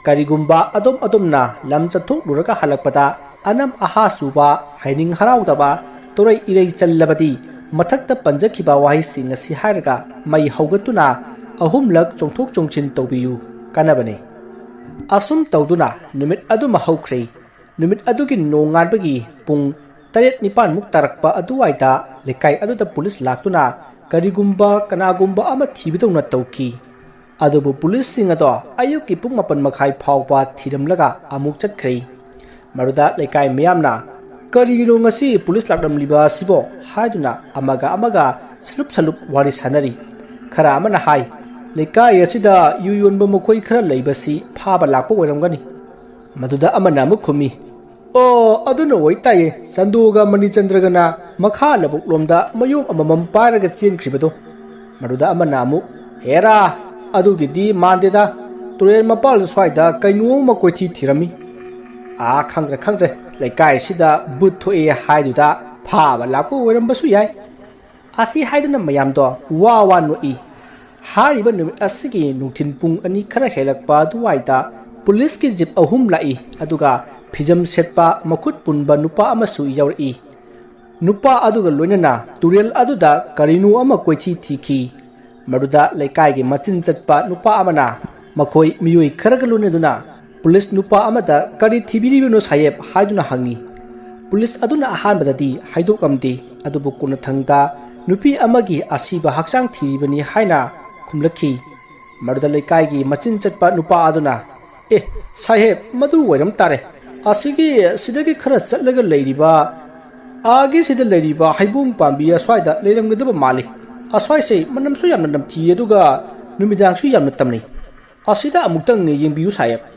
ꯀꯔꯤꯒꯨꯝꯕ ꯑꯗꯣꯝ ꯑꯗꯣꯝꯅ ꯂꯝ ꯆꯠꯊꯣꯛꯂꯨꯔꯒ ꯍꯜꯂꯛꯄꯗ ꯑꯅꯝ ꯑꯍꯥ ꯆꯨꯕ, ꯍꯥꯏꯅꯤꯡ ꯍꯔꯥꯎꯗꯕ, ꯇꯣꯔꯩ ꯏꯔꯩ ꯆꯜꯂꯕꯗꯤ ꯃꯊꯛꯇ ꯄꯟꯖꯈꯤꯕ ꯋꯥꯍꯩꯁꯤꯡ ꯑꯁꯤ ꯍꯥꯏꯔꯒ ꯃꯩ ꯍꯧꯒꯠꯇꯨꯅ ꯑꯍꯨꯝꯂꯛ ꯆꯣꯡꯊꯣꯛ ꯆꯣꯡꯁꯤꯟ ꯇꯧꯕꯤꯌꯨ꯫ ꯀꯥꯟꯅꯕꯅꯤ꯫ ꯑꯁꯨꯝ ꯇꯧꯗꯨꯅ ꯅꯨꯃꯤꯠ ꯑꯗꯨꯃ ꯍꯧꯈ꯭ꯔꯦ꯫ ꯅꯨꯃꯤꯠ ꯑꯗꯨꯒꯤ ꯅꯣꯡꯉꯥꯟꯕꯒꯤ ꯄꯨꯡ ꯇꯔꯦꯠ ꯅꯤꯄꯥꯟꯃꯨꯛ ꯇꯥꯔꯛꯄ ꯑꯗꯨꯋꯥꯏꯗ ꯂꯩꯀꯥꯏ ꯑꯗꯨꯗ ꯄꯨꯂꯤꯁ ꯂꯥꯛꯇꯨꯅ ꯀꯔꯤꯒꯨꯝꯕ ꯀꯅꯥꯒꯨꯝꯕ ꯑꯃ ꯊꯤꯕꯗꯧꯅ ꯇꯧꯈꯤ꯫ ꯑꯗꯨꯕꯨ ꯄꯨꯂꯤꯁꯁꯤꯡ ꯑꯗꯣ ꯑꯌꯨꯛꯀꯤ ꯄꯨꯡ ꯃꯥꯄꯟ ꯃꯈꯥꯏ ꯐꯥꯎꯕ ꯊꯤꯔꯝꯂꯒ ꯑꯃꯨꯛ ꯆꯠꯈ꯭ꯔꯦ꯫ ꯃꯗꯨꯗ ꯂꯩꯀꯥꯏ ꯃꯤꯌꯥꯝꯅ, "ꯀꯔꯤꯒꯤꯅꯣ ꯉꯁꯤ ꯄꯨꯂꯤꯁ ꯂꯥꯛꯂꯝꯂꯤꯕ ꯑꯁꯤꯕꯣ?" ꯍꯥꯏꯗꯨꯅ ꯑꯃꯒ ꯑꯃꯒ ꯁꯂꯨꯞ ꯁꯂꯨꯞ ꯋꯥꯔꯤ ꯁꯥꯅꯔꯤ꯫ ꯈꯔ ꯑꯃꯅ ꯍꯥꯏ, "ꯂꯩꯀꯥꯏ ꯑꯁꯤꯗ ꯌꯨ ꯌꯣꯟꯕ ꯃꯈꯣꯏ ꯈꯔ ꯂꯩꯕꯁꯤ ꯐꯥꯕ ꯂꯥꯛꯄ ꯑꯣꯏꯔꯝꯒꯅꯤ"꯫ ꯃꯗꯨꯗ ꯑꯃꯅ ꯑꯃꯨꯛ ꯈꯨꯝꯃꯤ, "ꯑꯣ, ꯑꯗꯨꯅ ꯑꯣꯏꯇꯥꯏꯌꯦ, ꯆꯟꯗꯨꯒ ꯃꯅꯤꯆꯟꯗ꯭ꯔꯒꯅ ꯃꯈꯥ ꯂꯧꯕꯨꯛ ꯂꯣꯝꯗ ꯃꯌꯣꯝ ꯑꯃꯃꯝ ꯄꯥꯏꯔꯒ ꯆꯦꯟꯈ꯭ꯔꯤꯕꯗꯣ"꯫ ꯃꯗꯨꯗ ꯑꯃꯅ ꯑꯃꯨꯛ, "ꯍꯦꯔꯥ, ꯑꯗꯨꯒꯤꯗꯤ ꯃꯥꯟꯗꯦꯗ, ꯇꯨꯔꯦꯜ ꯃꯄꯥꯜ ꯁ꯭ꯋꯥꯏꯗ ꯀꯩꯅꯣ ꯑꯃ ꯀꯣꯏꯊꯤ ꯊꯤꯔꯝꯃꯤ꯫ ꯑꯥ, ꯈꯪꯗ꯭ꯔꯦ, ꯈꯪꯗ꯭ꯔꯦ, ꯂꯩꯀꯥꯏꯁꯤꯗ ꯕꯨꯠ ꯊꯣꯛꯑꯦ ꯍꯥꯏꯗꯨꯗ ꯐꯥꯕ ꯂꯥꯛꯄ ꯑꯣꯏꯔꯝꯕꯁꯨ ꯌꯥꯏ"꯫ ꯑꯁꯤ ꯍꯥꯏꯗꯨꯅ ꯃꯌꯥꯝꯗꯣ ꯋꯥ ꯋꯥ ꯅꯣꯛꯏ꯫ ꯍꯥꯏꯔꯤꯕ ꯅꯨꯃꯤꯠ ꯑꯁꯤꯒꯤ ꯅꯨꯡꯊꯤꯜ ꯄꯨꯡ ꯑꯅꯤ ꯈꯔ ꯍꯦꯜꯂꯛꯄ ꯑꯗꯨꯋꯥꯏꯗ ꯄꯨꯂꯤꯁꯀꯤ ꯖꯤꯞ ꯑꯍꯨꯝ ꯂꯥꯛꯏ, ꯑꯗꯨꯒ ꯐꯤꯖꯝ ꯁꯦꯠꯄ, ꯃꯈꯨꯠ ꯄꯨꯟꯕ ꯅꯨꯄꯥ ꯑꯃꯁꯨ ꯌꯥꯎꯔꯛꯏ꯫ ꯅꯨꯄꯥ ꯑꯗꯨꯒ ꯂꯣꯏꯅꯅ ꯇꯨꯔꯦꯜ ꯑꯗꯨꯗ ꯀꯔꯤꯅꯣ ꯑꯃ ꯀꯣꯏꯊꯤ ꯊꯤꯈꯤ꯫ ꯃꯗꯨꯗ ꯂꯩꯀꯥꯏꯒꯤ ꯃꯆꯤꯟ ꯆꯠꯄ ꯅꯨꯄꯥ ꯑꯃꯅ ꯃꯈꯣꯏ ꯃꯤꯑꯣꯏ ꯈꯔꯒ ꯂꯣꯏꯅꯗꯨꯅ ꯄꯨꯂꯤꯁ ꯅꯨꯄꯥ ꯑꯃꯗ, "ꯀꯔꯤ ꯊꯤꯕꯤꯔꯤꯕꯅꯣ ꯁꯥꯍꯦꯕ?" ꯍꯥꯏꯗꯨꯅ ꯍꯪꯉꯤ꯫ ꯄꯨꯂꯤꯁ ꯑꯗꯨꯅ ꯑꯍꯥꯟꯕꯗꯗꯤ ꯍꯥꯏꯗꯣꯛꯂꯝꯗꯦ, ꯑꯗꯨꯕꯨ ꯀꯣꯟꯅꯊꯪꯗ ꯅꯨꯄꯤ ꯑꯃꯒꯤ ꯑꯁꯤꯕ ꯍꯛꯆꯥꯡ ꯊꯤꯔꯤꯕꯅꯤ ꯍꯥꯏꯅ ꯈꯨꯝꯂꯛꯈꯤ꯫ ꯃꯗꯨꯗ ꯂꯩꯀꯥꯏꯒꯤ ꯃꯆꯤꯟ ꯆꯠꯄ ꯅꯨꯄꯥ ꯑꯗꯨꯅ, "ꯑꯦ, ꯁꯥꯍꯦꯕ, ꯃꯗꯨ ꯑꯣꯏꯔꯝ ꯇꯥꯔꯦ꯫ ꯑꯁꯤꯒꯤ, ꯁꯤꯗꯒꯤ ꯈꯔ ꯆꯠꯂꯒ ꯂꯩꯔꯤꯕ, ꯑꯥꯒꯤ ꯁꯤꯗ ꯂꯩꯔꯤꯕ ꯍꯩꯕꯣꯡ ꯄꯥꯝꯕꯤ ꯑꯁ꯭ꯋꯥꯏꯗ ꯂꯩꯔꯝꯒꯗꯕ ꯃꯥꯜꯂꯤ꯫ ꯑꯁ꯭ꯋꯥꯏꯁꯦ ꯃꯅꯝꯁꯨ ꯌꯥꯝꯅ ꯅꯝꯊꯤ, ꯑꯗꯨꯒ ꯅꯨꯃꯤꯗꯥꯡꯁꯨ ꯌꯥꯝꯅ ꯇꯝꯅꯩ꯫ ꯑꯁꯤꯗ ꯑꯃꯨꯛꯇꯪ ꯌꯦꯡꯕꯤꯌꯨ, ꯁꯥꯍꯦꯕ"꯫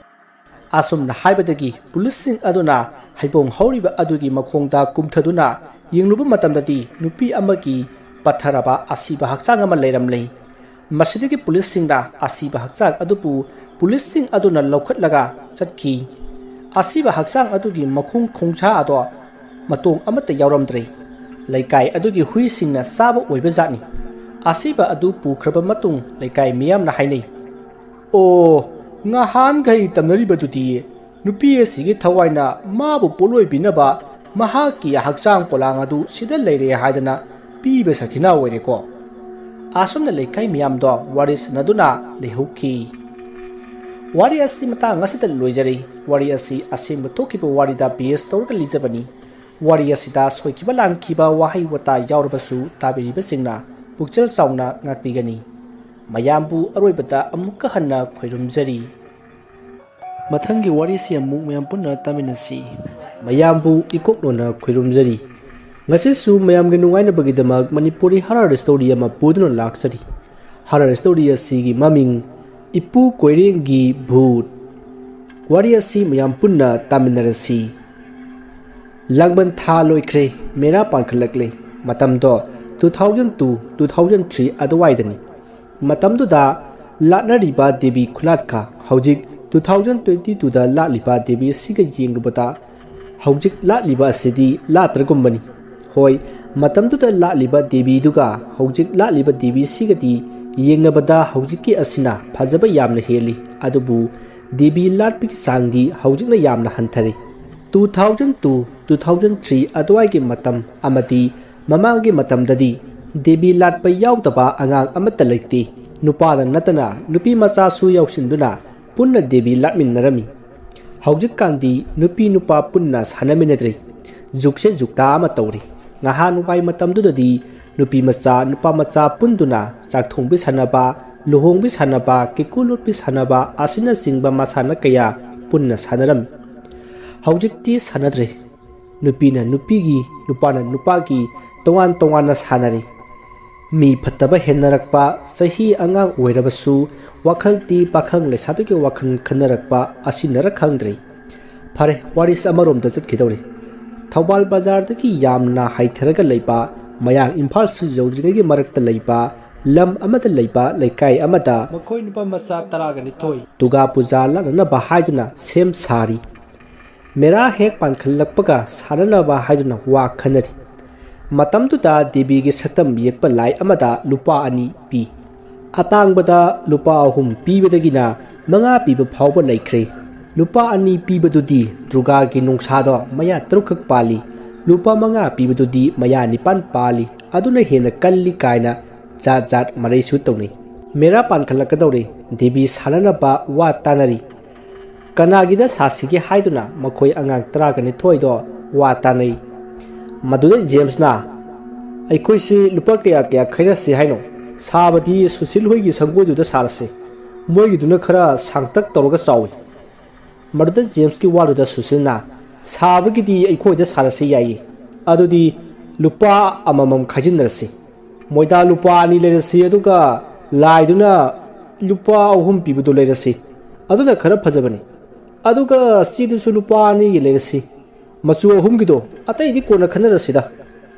ꯑꯁꯨꯝꯅ ꯍꯥꯏꯕꯗꯒꯤ ꯄꯨꯂꯤꯁꯁꯤꯡ ꯑꯗꯨꯅ ꯍꯩꯕꯣꯡ ꯍꯧꯔꯤꯕ ꯑꯗꯨꯒꯤ ꯃꯈꯣꯡꯗ ꯀꯨꯝꯊꯗꯨꯅ ꯌꯦꯡꯂꯨꯕ ꯃꯇꯝꯗꯗꯤ ꯅꯨꯄꯤ ꯑꯃꯒꯤ ꯄꯠꯊꯔꯕ ꯑꯁꯤꯕ ꯍꯛꯆꯥꯡ ꯑꯃ ꯂꯩꯔꯝꯂꯦ꯫ ꯃꯁꯤꯗꯒꯤ ꯄꯨꯂꯤꯁꯁꯤꯡꯅ ꯑꯁꯤꯕ ꯍꯛꯆꯥꯡ ꯑꯗꯨꯕꯨ ꯄꯨꯂꯤꯁꯁꯤꯡ ꯑꯗꯨꯅ ꯂꯧꯈꯠꯂꯒ ꯆꯠꯈꯤ꯫ ꯑꯁꯤꯕ ꯍꯛꯆꯥꯡ ꯑꯗꯨꯒꯤ ꯃꯈꯣꯡ ꯈꯣꯡꯁꯥ ꯑꯗꯣ ꯃꯇꯣꯡ ꯑꯃꯠꯇ ꯌꯥꯎꯔꯝꯗ꯭ꯔꯦ꯫ ꯂꯩꯀꯥꯏ ꯑꯗꯨꯒꯤ ꯍꯨꯏꯁꯤꯡꯅ ꯆꯥꯕ ꯑꯣꯏꯕ ꯖꯥꯠꯅꯤ꯫ ꯑꯁꯤꯕ ꯑꯗꯨ ꯄꯨꯈ꯭ꯔꯕ ꯃꯇꯨꯡ ꯂꯩꯀꯥꯏ ꯃꯤꯌꯥꯝꯅ ꯍꯥꯏꯅꯩ, "ꯑꯣ, ꯉꯍꯥꯟꯈꯩ ꯇꯝꯅꯔꯤꯕꯗꯨꯗꯤ ꯅꯨꯄꯤ ꯑꯁꯤꯒꯤ ꯊꯋꯥꯏꯅ ꯃꯥꯕꯨ ꯄꯣꯠꯂꯣꯏꯕꯤꯅꯕ ꯃꯍꯥꯛꯀꯤ ꯍꯛꯆꯥꯡ ꯄꯣꯂꯥꯡ ꯑꯗꯨ ꯁꯤꯗ ꯂꯩꯔꯦ ꯍꯥꯏꯗꯅ ꯄꯤꯕ ꯁꯈꯤꯅꯥ ꯑꯣꯏꯔꯦꯀꯣ?" ꯑꯁꯨꯝꯅ ꯂꯩꯀꯥꯏ ꯃꯤꯌꯥꯝꯗꯣ ꯋꯥꯔꯤ ꯁꯥꯟꯅꯗꯨꯅ ꯂꯩꯍꯧꯈꯤ꯫ ꯋꯥꯔꯤ ꯑꯁꯤ ꯃꯇꯥꯡ ꯑꯁꯤꯗ ꯂꯣꯏꯖꯔꯤ꯫ ꯋꯥꯔꯤ ꯑꯁꯤ ꯑꯁꯦꯡꯕ ꯊꯣꯛꯈꯤꯕ ꯋꯥꯔꯤꯗ base ꯇꯧꯔꯒ ꯂꯤꯖꯕꯅꯤ꯫ ꯋꯥꯔꯤ ꯑꯁꯤꯗ ꯁꯣꯏꯈꯤꯕ ꯂꯥꯟꯈꯤꯕ ꯋꯥꯍꯩ ꯋꯥꯇꯥ ꯌꯥꯎꯔꯕꯁꯨ ꯇꯥꯕꯤꯔꯤꯕꯁꯤꯡꯅ ꯄꯨꯛꯆꯦꯜ ꯆꯥꯎꯅ ꯉꯥꯛꯄꯤꯒꯅꯤ꯫ ꯃꯌꯥꯝꯕꯨ ꯑꯔꯣꯏꯕꯗ ꯑꯃꯨꯛꯀ ꯍꯟꯅ ꯈꯣꯏꯔꯨꯝꯖꯔꯤ꯫ ꯃꯊꯪꯒꯤ ꯋꯥꯔꯤꯁꯤ ꯑꯃꯨꯛ ꯃꯌꯥꯝ ꯄꯨꯟꯅ ꯇꯥꯃꯤꯟꯅꯁꯤ꯫ ꯃꯌꯥꯝꯕꯨ ꯏꯀꯣꯛꯅꯣꯅ ꯈꯣꯏꯔꯨꯝꯖꯔꯤ꯫ ꯉꯁꯤꯁꯨ ꯃꯌꯥꯝꯒꯤ ꯅꯨꯡꯉꯥꯏꯅꯕꯒꯤꯗꯃꯛ ꯃꯅꯤꯄꯨꯔꯤ horror story ꯑꯃ ꯄꯨꯗꯨꯅ ꯂꯥꯛꯆꯔꯤ꯫ Horror story ꯑꯁꯤꯒꯤ ꯃꯃꯤꯡ ꯏꯄꯨ ꯀꯣꯏꯔꯦꯡꯒꯤ ꯚꯨꯠ꯫ ꯋꯥꯔꯤ ꯑꯁꯤ ꯃꯌꯥꯝ ꯄꯨꯟꯅ ꯇꯥꯃꯤꯟꯅꯔꯁꯤ꯫ ꯂꯥꯡꯕꯟ ꯊꯥ ꯂꯣꯏꯈ꯭ꯔꯦ, ꯃꯦꯔꯥ ꯄꯥꯟꯈꯠꯂꯛꯂꯦ꯫ ꯃꯇꯝꯗꯣ two thousand two, two thousand three ꯑꯗꯨꯋꯥꯏꯗꯅꯤ꯫ ꯃꯇꯝꯗꯨꯗ ꯂꯥꯠꯅꯔꯤꯕ ꯗꯦꯕꯤ ꯈꯨꯂꯥꯠꯀ ꯍꯧꯖꯤꯛ two thousand twenty twoꯗ ꯂꯥꯠꯂꯤꯕ ꯗꯦꯕꯤ ꯑꯁꯤꯒ ꯌꯦꯡꯂꯨꯕꯗ, ꯍꯧꯖꯤꯛ ꯂꯥꯠꯂꯤꯕ ꯑꯁꯤꯗꯤ ꯂꯥꯠꯇ꯭ꯔꯒꯨꯝꯕꯅꯤ꯫ ꯍꯣꯏ, ꯃꯇꯝꯗꯨꯗ ꯂꯥꯠꯂꯤꯕ ꯗꯦꯕꯤꯗꯨꯒ ꯍꯧꯖꯤꯛ ꯂꯥꯠꯂꯤꯕ ꯗꯦꯕꯤꯁꯤꯒꯗꯤ ꯌꯦꯡꯅꯕꯗ ꯍꯧꯖꯤꯛꯀꯤ ꯑꯁꯤꯅ ꯐꯖꯕ ꯌꯥꯝꯅ ꯍꯦꯜꯂꯤ꯫ ꯑꯗꯨꯕꯨ ꯗꯦꯕꯤ ꯂꯥꯠꯄꯒꯤ ꯆꯥꯡꯗꯤ ꯍꯧꯖꯤꯛꯅ ꯌꯥꯝꯅ ꯍꯟꯊꯔꯦ꯫ Two thousand two, two thousand three ꯑꯗꯨꯋꯥꯏꯒꯤ ꯃꯇꯝ ꯑꯃꯗꯤ ꯃꯃꯥꯡꯒꯤ ꯃꯇꯝꯗꯗꯤ ꯗꯦꯕꯤ ꯂꯥꯠꯄ ꯌꯥꯎꯗꯕ ꯑꯉꯥꯡ ꯑꯃꯠꯇ ꯂꯩꯇꯦ꯫ ꯅꯨꯄꯥꯗ ꯅꯠꯇꯅ ꯅꯨꯄꯤ ꯃꯆꯥꯁꯨ ꯌꯥꯎꯁꯤꯟꯗꯨꯅ ꯄꯨꯟꯅ ꯗꯦꯕꯤ ꯂꯥꯠꯃꯤꯟꯅꯔꯝꯃꯤ꯫ ꯍꯧꯖꯤꯛꯀꯥꯟꯗꯤ ꯅꯨꯄꯤ ꯅꯨꯄꯥ ꯄꯨꯟꯅ ꯁꯥꯟꯅꯃꯤꯟꯅꯗ꯭ꯔꯦ꯫ ꯖꯨꯒꯁꯦ ꯖꯨꯒꯇꯥ ꯑꯃ ꯇꯧꯔꯦ꯫ ꯅꯍꯥꯟꯋꯥꯏ ꯃꯇꯝꯗꯨꯗꯗꯤ ꯅꯨꯄꯤ ꯃꯆꯥ ꯅꯨꯄꯥ ꯃꯆꯥ ꯄꯨꯟꯗꯨꯅ ꯆꯥꯛ ꯊꯣꯡꯕꯤ ꯁꯥꯟꯅꯕ, ꯂꯨꯍꯣꯡꯕꯤ ꯁꯥꯟꯅꯕ, ꯀꯦꯀꯨ ꯂꯣꯠꯄꯤ ꯁꯥꯟꯅꯕ ꯑꯁꯤꯅꯆꯤꯡꯕ ꯃꯁꯥꯟꯅ ꯀꯌꯥ ꯄꯨꯟꯅ ꯁꯥꯟꯅꯔꯝꯃꯤ꯫ ꯍꯧꯖꯤꯛꯇꯤ ꯁꯥꯟꯅꯗ꯭ꯔꯦ꯫ ꯅꯨꯄꯤꯅ ꯅꯨꯄꯤꯒꯤ, ꯅꯨꯄꯥꯅ ꯅꯨꯄꯥꯒꯤ ꯇꯣꯉꯥꯟ ꯇꯣꯉꯥꯟꯅ ꯁꯥꯟꯅꯔꯦ꯫ ꯃꯤ ꯐꯠꯇꯕ ꯍꯦꯟꯅꯔꯛꯄ, ꯆꯍꯤ ꯑꯉꯥꯡ ꯑꯣꯏꯔꯕꯁꯨ ꯋꯥꯈꯜꯗꯤ ꯄꯥꯈꯪ ꯂꯩꯁꯥꯕꯤꯒꯤ ꯋꯥꯈꯜ ꯈꯟꯅꯔꯛꯄ ꯑꯁꯤꯅꯔ ꯈꯪꯗ꯭ꯔꯦ꯫ ꯐꯔꯦ, ꯋꯥꯔꯤꯁꯤ ꯑꯃꯔꯣꯝꯗ ꯆꯠꯈꯤꯗꯧꯔꯤ꯫ ꯊꯧꯕꯥꯜ ꯕꯖꯥꯔꯗꯒꯤ ꯌꯥꯝꯅ ꯍꯥꯏꯊꯔꯒ ꯂꯩꯕ, ꯃꯌꯥꯡ ꯏꯝꯐꯥꯜꯁꯨ ꯌꯧꯗ꯭ꯔꯤꯉꯩꯒꯤ ꯃꯔꯛꯇ ꯂꯩꯕ ꯂꯝ ꯑꯃꯗ ꯂꯩꯕ ꯂꯩꯀꯥꯏ ꯑꯃꯗ ꯃꯈꯣꯏ ꯅꯨꯄꯥ ꯃꯆꯥ ꯇꯔꯥꯒ ꯅꯤꯊꯣꯏ ꯗꯨꯔꯒꯥ ꯄꯨꯖꯥ ꯂꯥꯠꯅꯅꯕ ꯍꯥꯏꯗꯨꯅ ꯁꯦꯝ ꯁꯥꯔꯤ꯫ ꯃꯦꯔꯥ ꯍꯦꯛ ꯄꯥꯟꯈꯠꯂꯛꯄꯒ ꯁꯥꯟꯅꯅꯕ ꯍꯥꯏꯗꯨꯅ ꯋꯥ ꯈꯟꯅꯔꯤ꯫ ꯃꯇꯝꯗꯨꯗ ꯗꯦꯕꯤꯒꯤ ꯁꯛꯇꯝ ꯌꯦꯛꯄ ꯂꯥꯏ ꯑꯃꯗ ꯂꯨꯄꯥ ꯑꯅꯤ ꯄꯤ꯫ ꯑꯇꯥꯡꯕꯗ ꯂꯨꯄꯥ ꯑꯍꯨꯝ ꯄꯤꯕꯗꯒꯤꯅ ꯃꯉꯥ ꯄꯤꯕ ꯐꯥꯎꯕ ꯂꯩꯈ꯭ꯔꯦ꯫ ꯂꯨꯄꯥ ꯑꯅꯤ ꯄꯤꯕꯗꯨꯗꯤ ꯗꯨꯔꯒꯥꯒꯤ ꯅꯨꯡꯁꯥꯗꯣ ꯃꯌꯥ ꯇꯔꯨꯛꯈꯛ ꯄꯥꯜꯂꯤ, ꯂꯨꯄꯥ ꯃꯉꯥ ꯄꯤꯕꯗꯨꯗꯤ ꯃꯌꯥ ꯅꯤꯄꯥꯟ ꯄꯥꯜꯂꯤ, ꯑꯗꯨꯅ ꯍꯦꯟꯅ ꯀꯜꯂꯤ ꯀꯥꯏꯅ ꯖꯥꯠ ꯖꯥꯠ ꯃꯔꯩꯁꯨ ꯇꯧꯅꯩ꯫ ꯃꯦꯔꯥ ꯄꯥꯟꯈꯠꯂꯛꯀꯗꯧꯔꯦ, ꯗꯦꯕꯤ ꯁꯥꯟꯅꯅꯕ ꯋꯥ ꯇꯥꯅꯔꯤ꯫ ꯀꯅꯥꯒꯤꯗ ꯁꯥꯁꯤꯒꯦ ꯍꯥꯏꯗꯨꯅ ꯃꯈꯣꯏ ꯑꯉꯥꯡ ꯇꯔꯥꯒ ꯅꯤꯊꯣꯏꯗꯣ ꯋꯥ ꯇꯥꯅꯩ꯫ ꯃꯗꯨꯗ ꯖꯦꯝꯁꯅ, "ꯑꯩꯈꯣꯏꯁꯤ ꯂꯨꯄꯥ ꯀꯌꯥ ꯀꯌꯥ ꯈꯥꯏꯅꯁꯤ ꯍꯥꯏꯅꯣ? ꯁꯥꯕꯗꯤ ꯁꯨꯁꯤꯜ ꯍꯣꯏꯒꯤ ꯁꯪꯒꯣꯏꯗꯨꯗ ꯁꯥꯔꯁꯤ꯫ ꯃꯣꯏꯒꯤꯗꯨꯅ ꯈꯔ ꯁꯥꯡꯇꯛ ꯇꯧꯔꯒ ꯆꯥꯎꯏ꯫" ꯃꯗꯨꯗ ꯖꯦꯝꯁꯀꯤ ꯋꯥꯗꯨꯗ ꯁꯨꯁꯤꯜꯅ, "ꯁꯥꯕꯒꯤꯗꯤ ꯑꯩꯈꯣꯏꯗ ꯁꯥꯔꯁꯤ ꯌꯥꯏꯌꯦ꯫ ꯑꯗꯨꯗꯤ ꯂꯨꯄꯥ ꯑꯃꯃꯝ ꯈꯥꯏꯖꯤꯟꯅꯔꯁꯤ꯫ ꯃꯣꯏꯗ ꯂꯨꯄꯥ ꯑꯅꯤ ꯂꯩꯔꯁꯤ, ꯑꯗꯨꯒ ꯂꯥꯏꯗꯨꯅ ꯂꯨꯄꯥ ꯑꯍꯨꯝ ꯄꯤꯕꯗꯨ ꯂꯩꯔꯁꯤ꯫ ꯑꯗꯨꯅ ꯈꯔ ꯐꯖꯕꯅꯤ꯫ ꯑꯗꯨꯒ ꯆꯦꯗꯨꯁꯨ ꯂꯨꯄꯥ ꯑꯅꯤꯒꯤ ꯂꯩꯔꯁꯤ꯫ ꯃꯆꯨ ꯑꯍꯨꯝꯒꯤꯗꯣ ꯑꯇꯩꯗꯤ ꯀꯣꯟꯅ ꯈꯟꯅꯔꯁꯤꯗ꯫"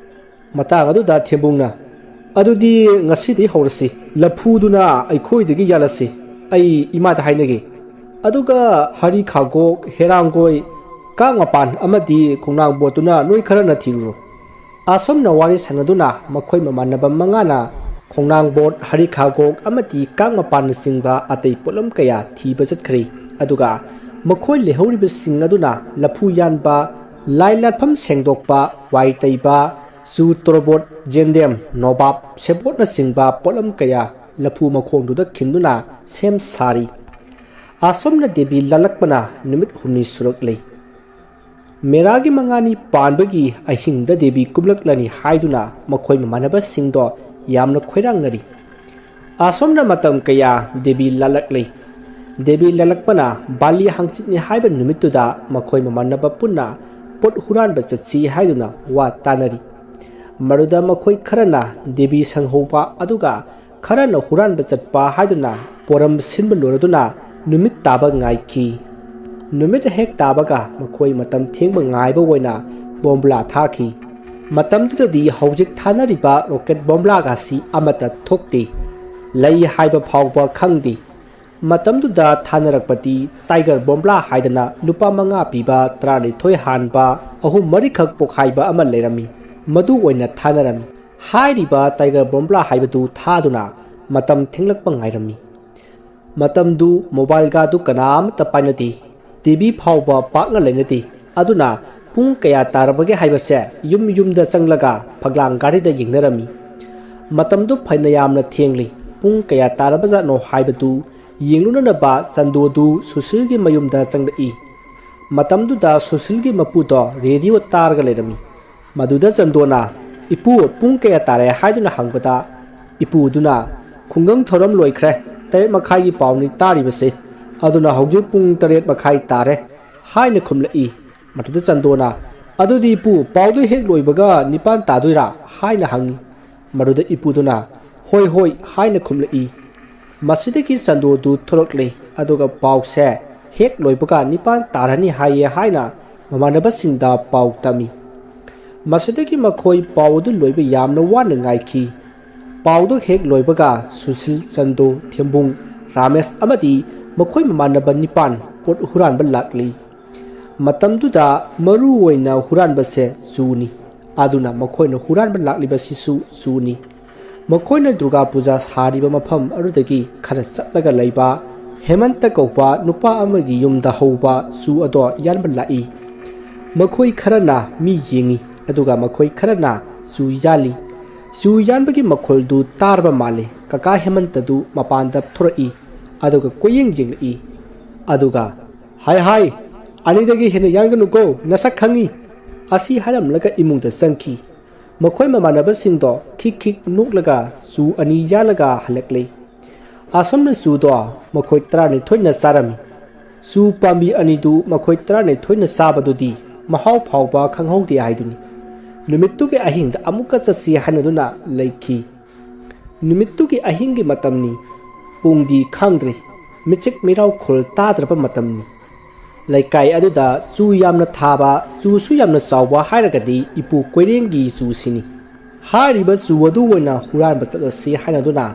ꯃꯇꯥꯡ ꯑꯗꯨꯗ ꯊꯦꯝꯕꯨꯡꯅ, "ꯑꯗꯨꯗꯤ ꯉꯁꯤꯗꯤ ꯍꯧꯔꯁꯤ꯫ ꯂꯐꯨꯗꯨꯅ ꯑꯩꯈꯣꯏꯗꯒꯤ ꯌꯥꯜꯂꯁꯤ꯫ ꯑꯩ ꯏꯃꯥꯗ ꯍꯥꯏꯅꯒꯦ꯫ ꯑꯗꯨꯒ ꯍꯔꯤ ꯈꯥꯒꯣꯛ, ꯍꯦꯔꯥꯡꯒꯣꯏ, ꯀꯥꯡ ꯃꯄꯥꯟ ꯑꯃꯗꯤ ꯈꯣꯡꯅꯥꯡ ꯕꯣꯠꯇꯨꯅ ꯅꯣꯏ ꯈꯔꯅ ꯊꯤꯔꯨꯔꯣ꯫" ꯑꯁꯨꯝꯅ ꯋꯥꯔꯤ ꯁꯥꯟꯅꯗꯨꯅ ꯃꯈꯣꯏ ꯃꯃꯥꯟꯅꯕ ꯃꯉꯥꯅ ꯈꯣꯡꯅꯥꯡ ꯕꯣꯠ, ꯍꯔꯤ ꯈꯥꯒꯣꯛ ꯑꯃꯗꯤ ꯀꯥꯡ ꯃꯄꯥꯟꯅꯆꯤꯡꯕ ꯑꯇꯩ ꯄꯣꯠꯂꯝ ꯀꯌꯥ ꯊꯤꯕ ꯆꯠꯈ꯭ꯔꯦ꯫ ꯑꯗꯨꯒ ꯃꯈꯣꯏ ꯂꯩꯍꯧꯔꯤꯕꯁꯤꯡ ꯑꯗꯨꯅ ꯂꯐꯨ ꯌꯥꯟꯕ, ꯂꯥꯏ ꯂꯥꯠꯐꯝ ꯁꯦꯡꯗꯣꯛꯄ, ꯋꯥꯏ ꯇꯩꯕ, ꯆꯨ ꯇꯣꯔꯕꯣꯠ, ꯌꯦꯟꯗꯦꯝ, ꯅꯣꯕꯥꯞ, ꯁꯦꯕꯣꯠꯅꯆꯤꯡꯕ ꯄꯣꯠꯂꯝ ꯀꯌꯥ ꯂꯐꯨ ꯃꯈꯣꯡꯗꯨꯗ ꯈꯤꯟꯗꯨꯅ ꯁꯦꯝ ꯁꯥꯔꯤ꯫ ꯑꯁꯨꯝꯅ ꯗꯦꯕꯤ ꯂꯥꯂꯛꯄꯅ ꯅꯨꯃꯤꯠ ꯍꯨꯝꯅꯤ ꯁꯨꯔꯛꯂꯦ꯫ ꯃꯦꯔꯥꯒꯤ ꯃꯉꯥꯅꯤ ꯄꯥꯟꯕꯒꯤ ꯑꯍꯤꯡꯗ ꯗꯦꯕꯤ ꯀꯨꯝꯂꯛꯂꯅꯤ ꯍꯥꯏꯗꯨꯅ ꯃꯈꯣꯏ ꯃꯃꯥꯟꯅꯕꯁꯤꯡꯗꯣ ꯌꯥꯝꯅ ꯈꯣꯏꯔꯥꯡꯅꯔꯤ꯫ ꯑꯁꯣꯝꯅ ꯃꯇꯝ ꯀꯌꯥ ꯗꯦꯕꯤ ꯂꯥꯂꯛꯂꯤ꯫ ꯗꯦꯕꯤ ꯂꯥꯂꯛꯄꯅ ꯕꯥꯂꯤ ꯍꯥꯡꯆꯤꯠꯅꯤ ꯍꯥꯏꯕ ꯅꯨꯃꯤꯠꯇꯨꯗ ꯃꯈꯣꯏ ꯃꯃꯥꯟꯅꯕ ꯄꯨꯟꯅ ꯄꯣꯠ ꯍꯨꯔꯥꯟꯕ ꯆꯠꯁꯤ ꯍꯥꯏꯗꯨꯅ ꯋꯥ ꯇꯥꯅꯔꯤ꯫ ꯃꯗꯨꯗ ꯃꯈꯣꯏ ꯈꯔꯅ ꯗꯦꯕꯤ ꯁꯪꯍꯧꯕ, ꯑꯗꯨꯒ ꯈꯔꯅ ꯍꯨꯔꯥꯟꯕ ꯆꯠꯄ ꯍꯥꯏꯗꯨꯅ ꯄꯣꯔꯝ ꯁꯤꯟꯕ ꯂꯣꯏꯔꯗꯨꯅ ꯅꯨꯃꯤꯠ ꯇꯥꯕ ꯉꯥꯏꯈꯤ꯫ ꯅꯨꯃꯤꯠ ꯍꯦꯛ ꯇꯥꯕꯒ ꯃꯈꯣꯏ ꯃꯇꯝ ꯊꯦꯡꯕ ꯉꯥꯏꯕ ꯑꯣꯏꯅ ꯕꯣꯝꯕꯨꯂꯥ ꯊꯥꯈꯤ꯫ ꯃꯇꯝꯗꯨꯗꯗꯤ ꯍꯧꯖꯤꯛ ꯊꯥꯅꯔꯤꯕ ꯔꯣꯀꯦꯠ ꯕꯣꯝꯕꯨꯂꯥꯒꯁꯤ ꯑꯃꯠꯇ ꯊꯣꯛꯇꯦ꯫ ꯂꯩ ꯍꯥꯏꯕ ꯐꯥꯎꯕ ꯈꯪꯗꯦ꯫ ꯃꯇꯝꯗꯨꯗ ꯊꯥꯅꯔꯛꯄꯗꯤ ꯇꯥꯏꯒꯔ ꯕꯣꯝꯕ꯭ꯂꯥ ꯍꯥꯏꯗꯅ ꯂꯨꯄꯥ ꯃꯉꯥ ꯄꯤꯕ, ꯇꯔꯥꯅꯤꯊꯣꯏ ꯍꯥꯟꯕ, ꯑꯍꯨꯝ ꯃꯔꯤꯈꯛ ꯄꯣꯈꯥꯏꯕ ꯑꯃ ꯂꯩꯔꯝꯃꯤ꯫ ꯃꯗꯨ ꯑꯣꯏꯅ ꯊꯥꯅꯔꯝꯃꯤ꯫ ꯍꯥꯏꯔꯤꯕ ꯇꯥꯏꯒꯔ ꯕꯣꯝꯕ꯭ꯂꯥ ꯍꯥꯏꯕꯗꯨ ꯊꯥꯗꯨꯅ ꯃꯇꯝ ꯊꯦꯡꯂꯛꯄ ꯉꯥꯏꯔꯝꯃꯤ꯫ ꯃꯇꯝꯗꯨ ꯃꯣꯕꯥꯏꯜꯒꯗꯨ ꯀꯅꯥꯃꯠꯇ ꯄꯥꯏꯅꯗꯦ꯫ ꯇꯤ ꯚꯤ ꯐꯥꯎꯕ ꯄꯥꯛꯅ ꯂꯩꯅꯗꯦ꯫ ꯑꯗꯨꯅ ꯄꯨꯡ ꯀꯌꯥ ꯇꯥꯔꯕꯒꯦ ꯍꯥꯏꯕꯁꯦ ꯌꯨꯝ ꯌꯨꯝꯗ ꯆꯪꯂꯒ ꯐꯛꯂꯥꯡ ꯒꯥꯔꯤꯗ ꯌꯦꯡꯅꯔꯝꯃꯤ꯫ ꯃꯇꯝꯗꯨ ꯐꯅ ꯌꯥꯝꯅ ꯊꯦꯡꯂꯤ꯫ ꯄꯨꯡ ꯀꯌꯥ ꯇꯥꯔꯕꯖꯥꯠꯅꯣ ꯍꯥꯏꯕꯗꯨ ꯌꯦꯡꯂꯨꯅꯅꯕ ꯆꯟꯗꯣꯗꯨ ꯁꯨꯁꯤꯜꯒꯤ ꯃꯌꯨꯝꯗ ꯆꯪꯂꯛꯏ꯫ ꯃꯇꯝꯗꯨꯗ ꯁꯨꯁꯤꯜꯒꯤ ꯃꯄꯨꯗꯣ ꯔꯦꯗꯤꯑꯣ ꯇꯥꯔꯒ ꯂꯩꯔꯝꯃꯤ꯫ ꯃꯗꯨꯗ ꯆꯟꯗꯣꯅ, "ꯏꯄꯨ, ꯄꯨꯡ ꯀꯌꯥ ꯇꯥꯔꯦ?" ꯍꯥꯏꯗꯨꯅ ꯍꯪꯕꯗ, ꯏꯄꯨꯗꯨꯅ, "ꯈꯨꯡꯒꯪ ꯊꯧꯔꯝ ꯂꯣꯏꯈ꯭ꯔꯦ, ꯇꯔꯦꯠ ꯃꯈꯥꯏꯒꯤ ꯄꯥꯎꯅꯤ ꯇꯥꯔꯤꯕꯁꯦ, ꯑꯗꯨꯅ ꯍꯧꯖꯤꯛ ꯄꯨꯡ ꯇꯔꯦꯠ ꯃꯈꯥꯏ ꯇꯥꯔꯦ" ꯍꯥꯏꯅ ꯈꯨꯝꯂꯛꯏ꯫ ꯃꯗꯨꯗ ꯆꯟꯗꯣꯅ, "ꯑꯗꯨꯗꯤ ꯏꯄꯨ, ꯄꯥꯎꯗꯨ ꯍꯦꯛ ꯂꯣꯏꯕꯒ ꯅꯤꯄꯥꯟ ꯇꯥꯗꯣꯏꯔꯥ?" ꯍꯥꯏꯅ ꯍꯪꯉꯤ꯫ ꯃꯗꯨꯗ ꯏꯄꯨꯗꯨꯅ, "ꯍꯣꯏ, ꯍꯣꯏ" ꯍꯥꯏꯅ ꯈꯨꯝꯂꯛꯏ꯫ ꯃꯁꯤꯗꯒꯤ ꯆꯟꯗꯣꯗꯨ ꯊꯣꯔꯛꯂꯦ, ꯑꯗꯨꯒ ꯄꯥꯎꯁꯦ ꯍꯦꯛ ꯂꯣꯏꯕꯒ ꯅꯤꯄꯥꯟ ꯇꯥꯔꯅꯤ ꯍꯥꯏꯌꯦ ꯍꯥꯏꯅ ꯃꯃꯥꯟꯅꯕꯁꯤꯡꯗ ꯄꯥꯎ ꯇꯝꯃꯤ꯫ ꯃꯁꯤꯗꯒꯤ ꯃꯈꯣꯏ ꯄꯥꯎ ꯑꯗꯨ ꯂꯣꯏꯕ ꯌꯥꯝꯅ ꯋꯥꯅ ꯉꯥꯏꯈꯤ꯫ ꯄꯥꯎꯗꯨ ꯍꯦꯛ ꯂꯣꯏꯕꯒ ꯁꯨꯁꯤꯜ, ꯆꯟꯗꯣ, ꯊꯦꯝꯕꯨꯡ, ꯔꯥꯃꯦꯁ ꯑꯃꯗꯤ ꯃꯈꯣꯏ ꯃꯃꯥꯟꯅꯕ ꯅꯤꯄꯥꯟ ꯄꯣꯠ ꯍꯨꯔꯥꯟꯕ ꯂꯥꯛꯂꯤ꯫ ꯃꯇꯝꯗꯨꯗ ꯃꯔꯨ ꯑꯣꯏꯅ ꯍꯨꯔꯥꯟꯕꯁꯦ ꯆꯨꯅꯤ꯫ ꯑꯗꯨꯅ ꯃꯈꯣꯏꯅ ꯍꯨꯔꯥꯟꯕ ꯂꯥꯛꯂꯤꯕꯁꯤꯁꯨ ꯆꯨꯅꯤ꯫ ꯃꯈꯣꯏꯅ ꯗꯨꯔꯒꯥ ꯄꯨꯖꯥ ꯁꯥꯔꯤꯕ ꯃꯐꯝ ꯑꯗꯨꯗꯒꯤ ꯈꯔ ꯆꯠꯂꯒ ꯂꯩꯕ ꯍꯦꯃꯟꯇ ꯀꯧꯕ ꯅꯨꯄꯥ ꯑꯃꯒꯤ ꯌꯨꯝꯗ ꯍꯧꯕ ꯆꯨ ꯑꯗꯣ ꯌꯥꯟꯕ ꯂꯥꯛꯏ꯫ ꯃꯈꯣꯏ ꯈꯔꯅ ꯃꯤ ꯌꯦꯡꯉꯤ, ꯑꯗꯨꯒ ꯃꯈꯣꯏ ꯈꯔꯅ ꯆꯨ ꯌꯥꯜꯂꯤ꯫ ꯆꯨ ꯌꯥꯟꯕꯒꯤ ꯃꯈꯣꯜꯗꯨ ꯇꯥꯔꯕ ꯃꯥꯜꯂꯦ꯫ ꯀꯀꯥ ꯍꯦꯃꯟꯇꯗꯨ ꯃꯄꯥꯟꯗ ꯊꯣꯔꯛꯏ, ꯑꯗꯨꯒ ꯀꯣꯏꯌꯦꯡ ꯌꯦꯡꯂꯛꯏ, ꯑꯗꯨꯒ, "ꯍꯥꯏ, ꯍꯥꯏ, ꯑꯅꯤꯗꯒꯤ ꯍꯦꯟꯅ ꯌꯥꯟꯒꯅꯨꯀꯣ, ꯅꯁꯛ ꯈꯪꯉꯤ" ꯑꯁꯤ ꯍꯥꯏꯔꯝꯂꯒ ꯏꯃꯨꯡꯗ ꯆꯪꯈꯤ꯫ ꯃꯈꯣꯏ ꯃꯃꯥꯟꯅꯕꯁꯤꯡꯗꯣ ꯈꯤꯛ ꯈꯤꯛ ꯅꯣꯛꯂꯒ ꯆꯨ ꯑꯅꯤ ꯌꯥꯜꯂꯒ ꯍꯜꯂꯛꯂꯦ꯫ ꯑꯁꯨꯝꯅ ꯆꯨꯗꯣ ꯃꯈꯣꯏ ꯇꯔꯥꯅꯤꯊꯣꯏꯅ ꯆꯥꯔꯝꯃꯤ꯫ ꯆꯨ ꯄꯥꯝꯕꯤ ꯑꯅꯤꯗꯨ ꯃꯈꯣꯏ ꯇꯔꯥꯅꯤꯊꯣꯏꯅ ꯆꯥꯕꯗꯨꯗꯤ ꯃꯍꯥꯎ ꯐꯥꯎꯕ ꯈꯪꯍꯧꯗꯦ ꯍꯥꯏꯗꯨꯅꯤ꯫ ꯅꯨꯃꯤꯠꯇꯨꯒꯤ ꯑꯍꯤꯡꯗ ꯑꯃꯨꯛꯀ ꯆꯠꯁꯤ ꯍꯥꯏꯅꯗꯨꯅ ꯂꯩꯈꯤ꯫ ꯅꯨꯃꯤꯠꯇꯨꯒꯤ ꯑꯍꯤꯡꯒꯤ ꯃꯇꯝꯅꯤ꯫ ꯄꯨꯡꯗꯤ ꯈꯪꯗ꯭ꯔꯤ꯫ ꯃꯤꯆꯤꯛ ꯃꯤꯔꯥꯎꯈꯣꯜ ꯇꯥꯗ꯭ꯔꯕ ꯃꯇꯝꯅꯤ꯫ ꯂꯩꯀꯥꯏ ꯑꯗꯨꯗ ꯆꯨ ꯌꯥꯝꯅ ꯊꯥꯕ, ꯆꯨꯁꯨ ꯌꯥꯝꯅ ꯆꯥꯎꯕ ꯍꯥꯏꯔꯒꯗꯤ ꯏꯄꯨ ꯀꯣꯏꯔꯦꯡꯒꯤ ꯆꯨꯁꯤꯅꯤ꯫ ꯍꯥꯏꯔꯤꯕ ꯆꯨ ꯑꯗꯨ ꯑꯣꯏꯅ ꯍꯨꯔꯥꯟꯕ ꯆꯠꯂꯁꯤ ꯍꯥꯏꯅꯗꯨꯅ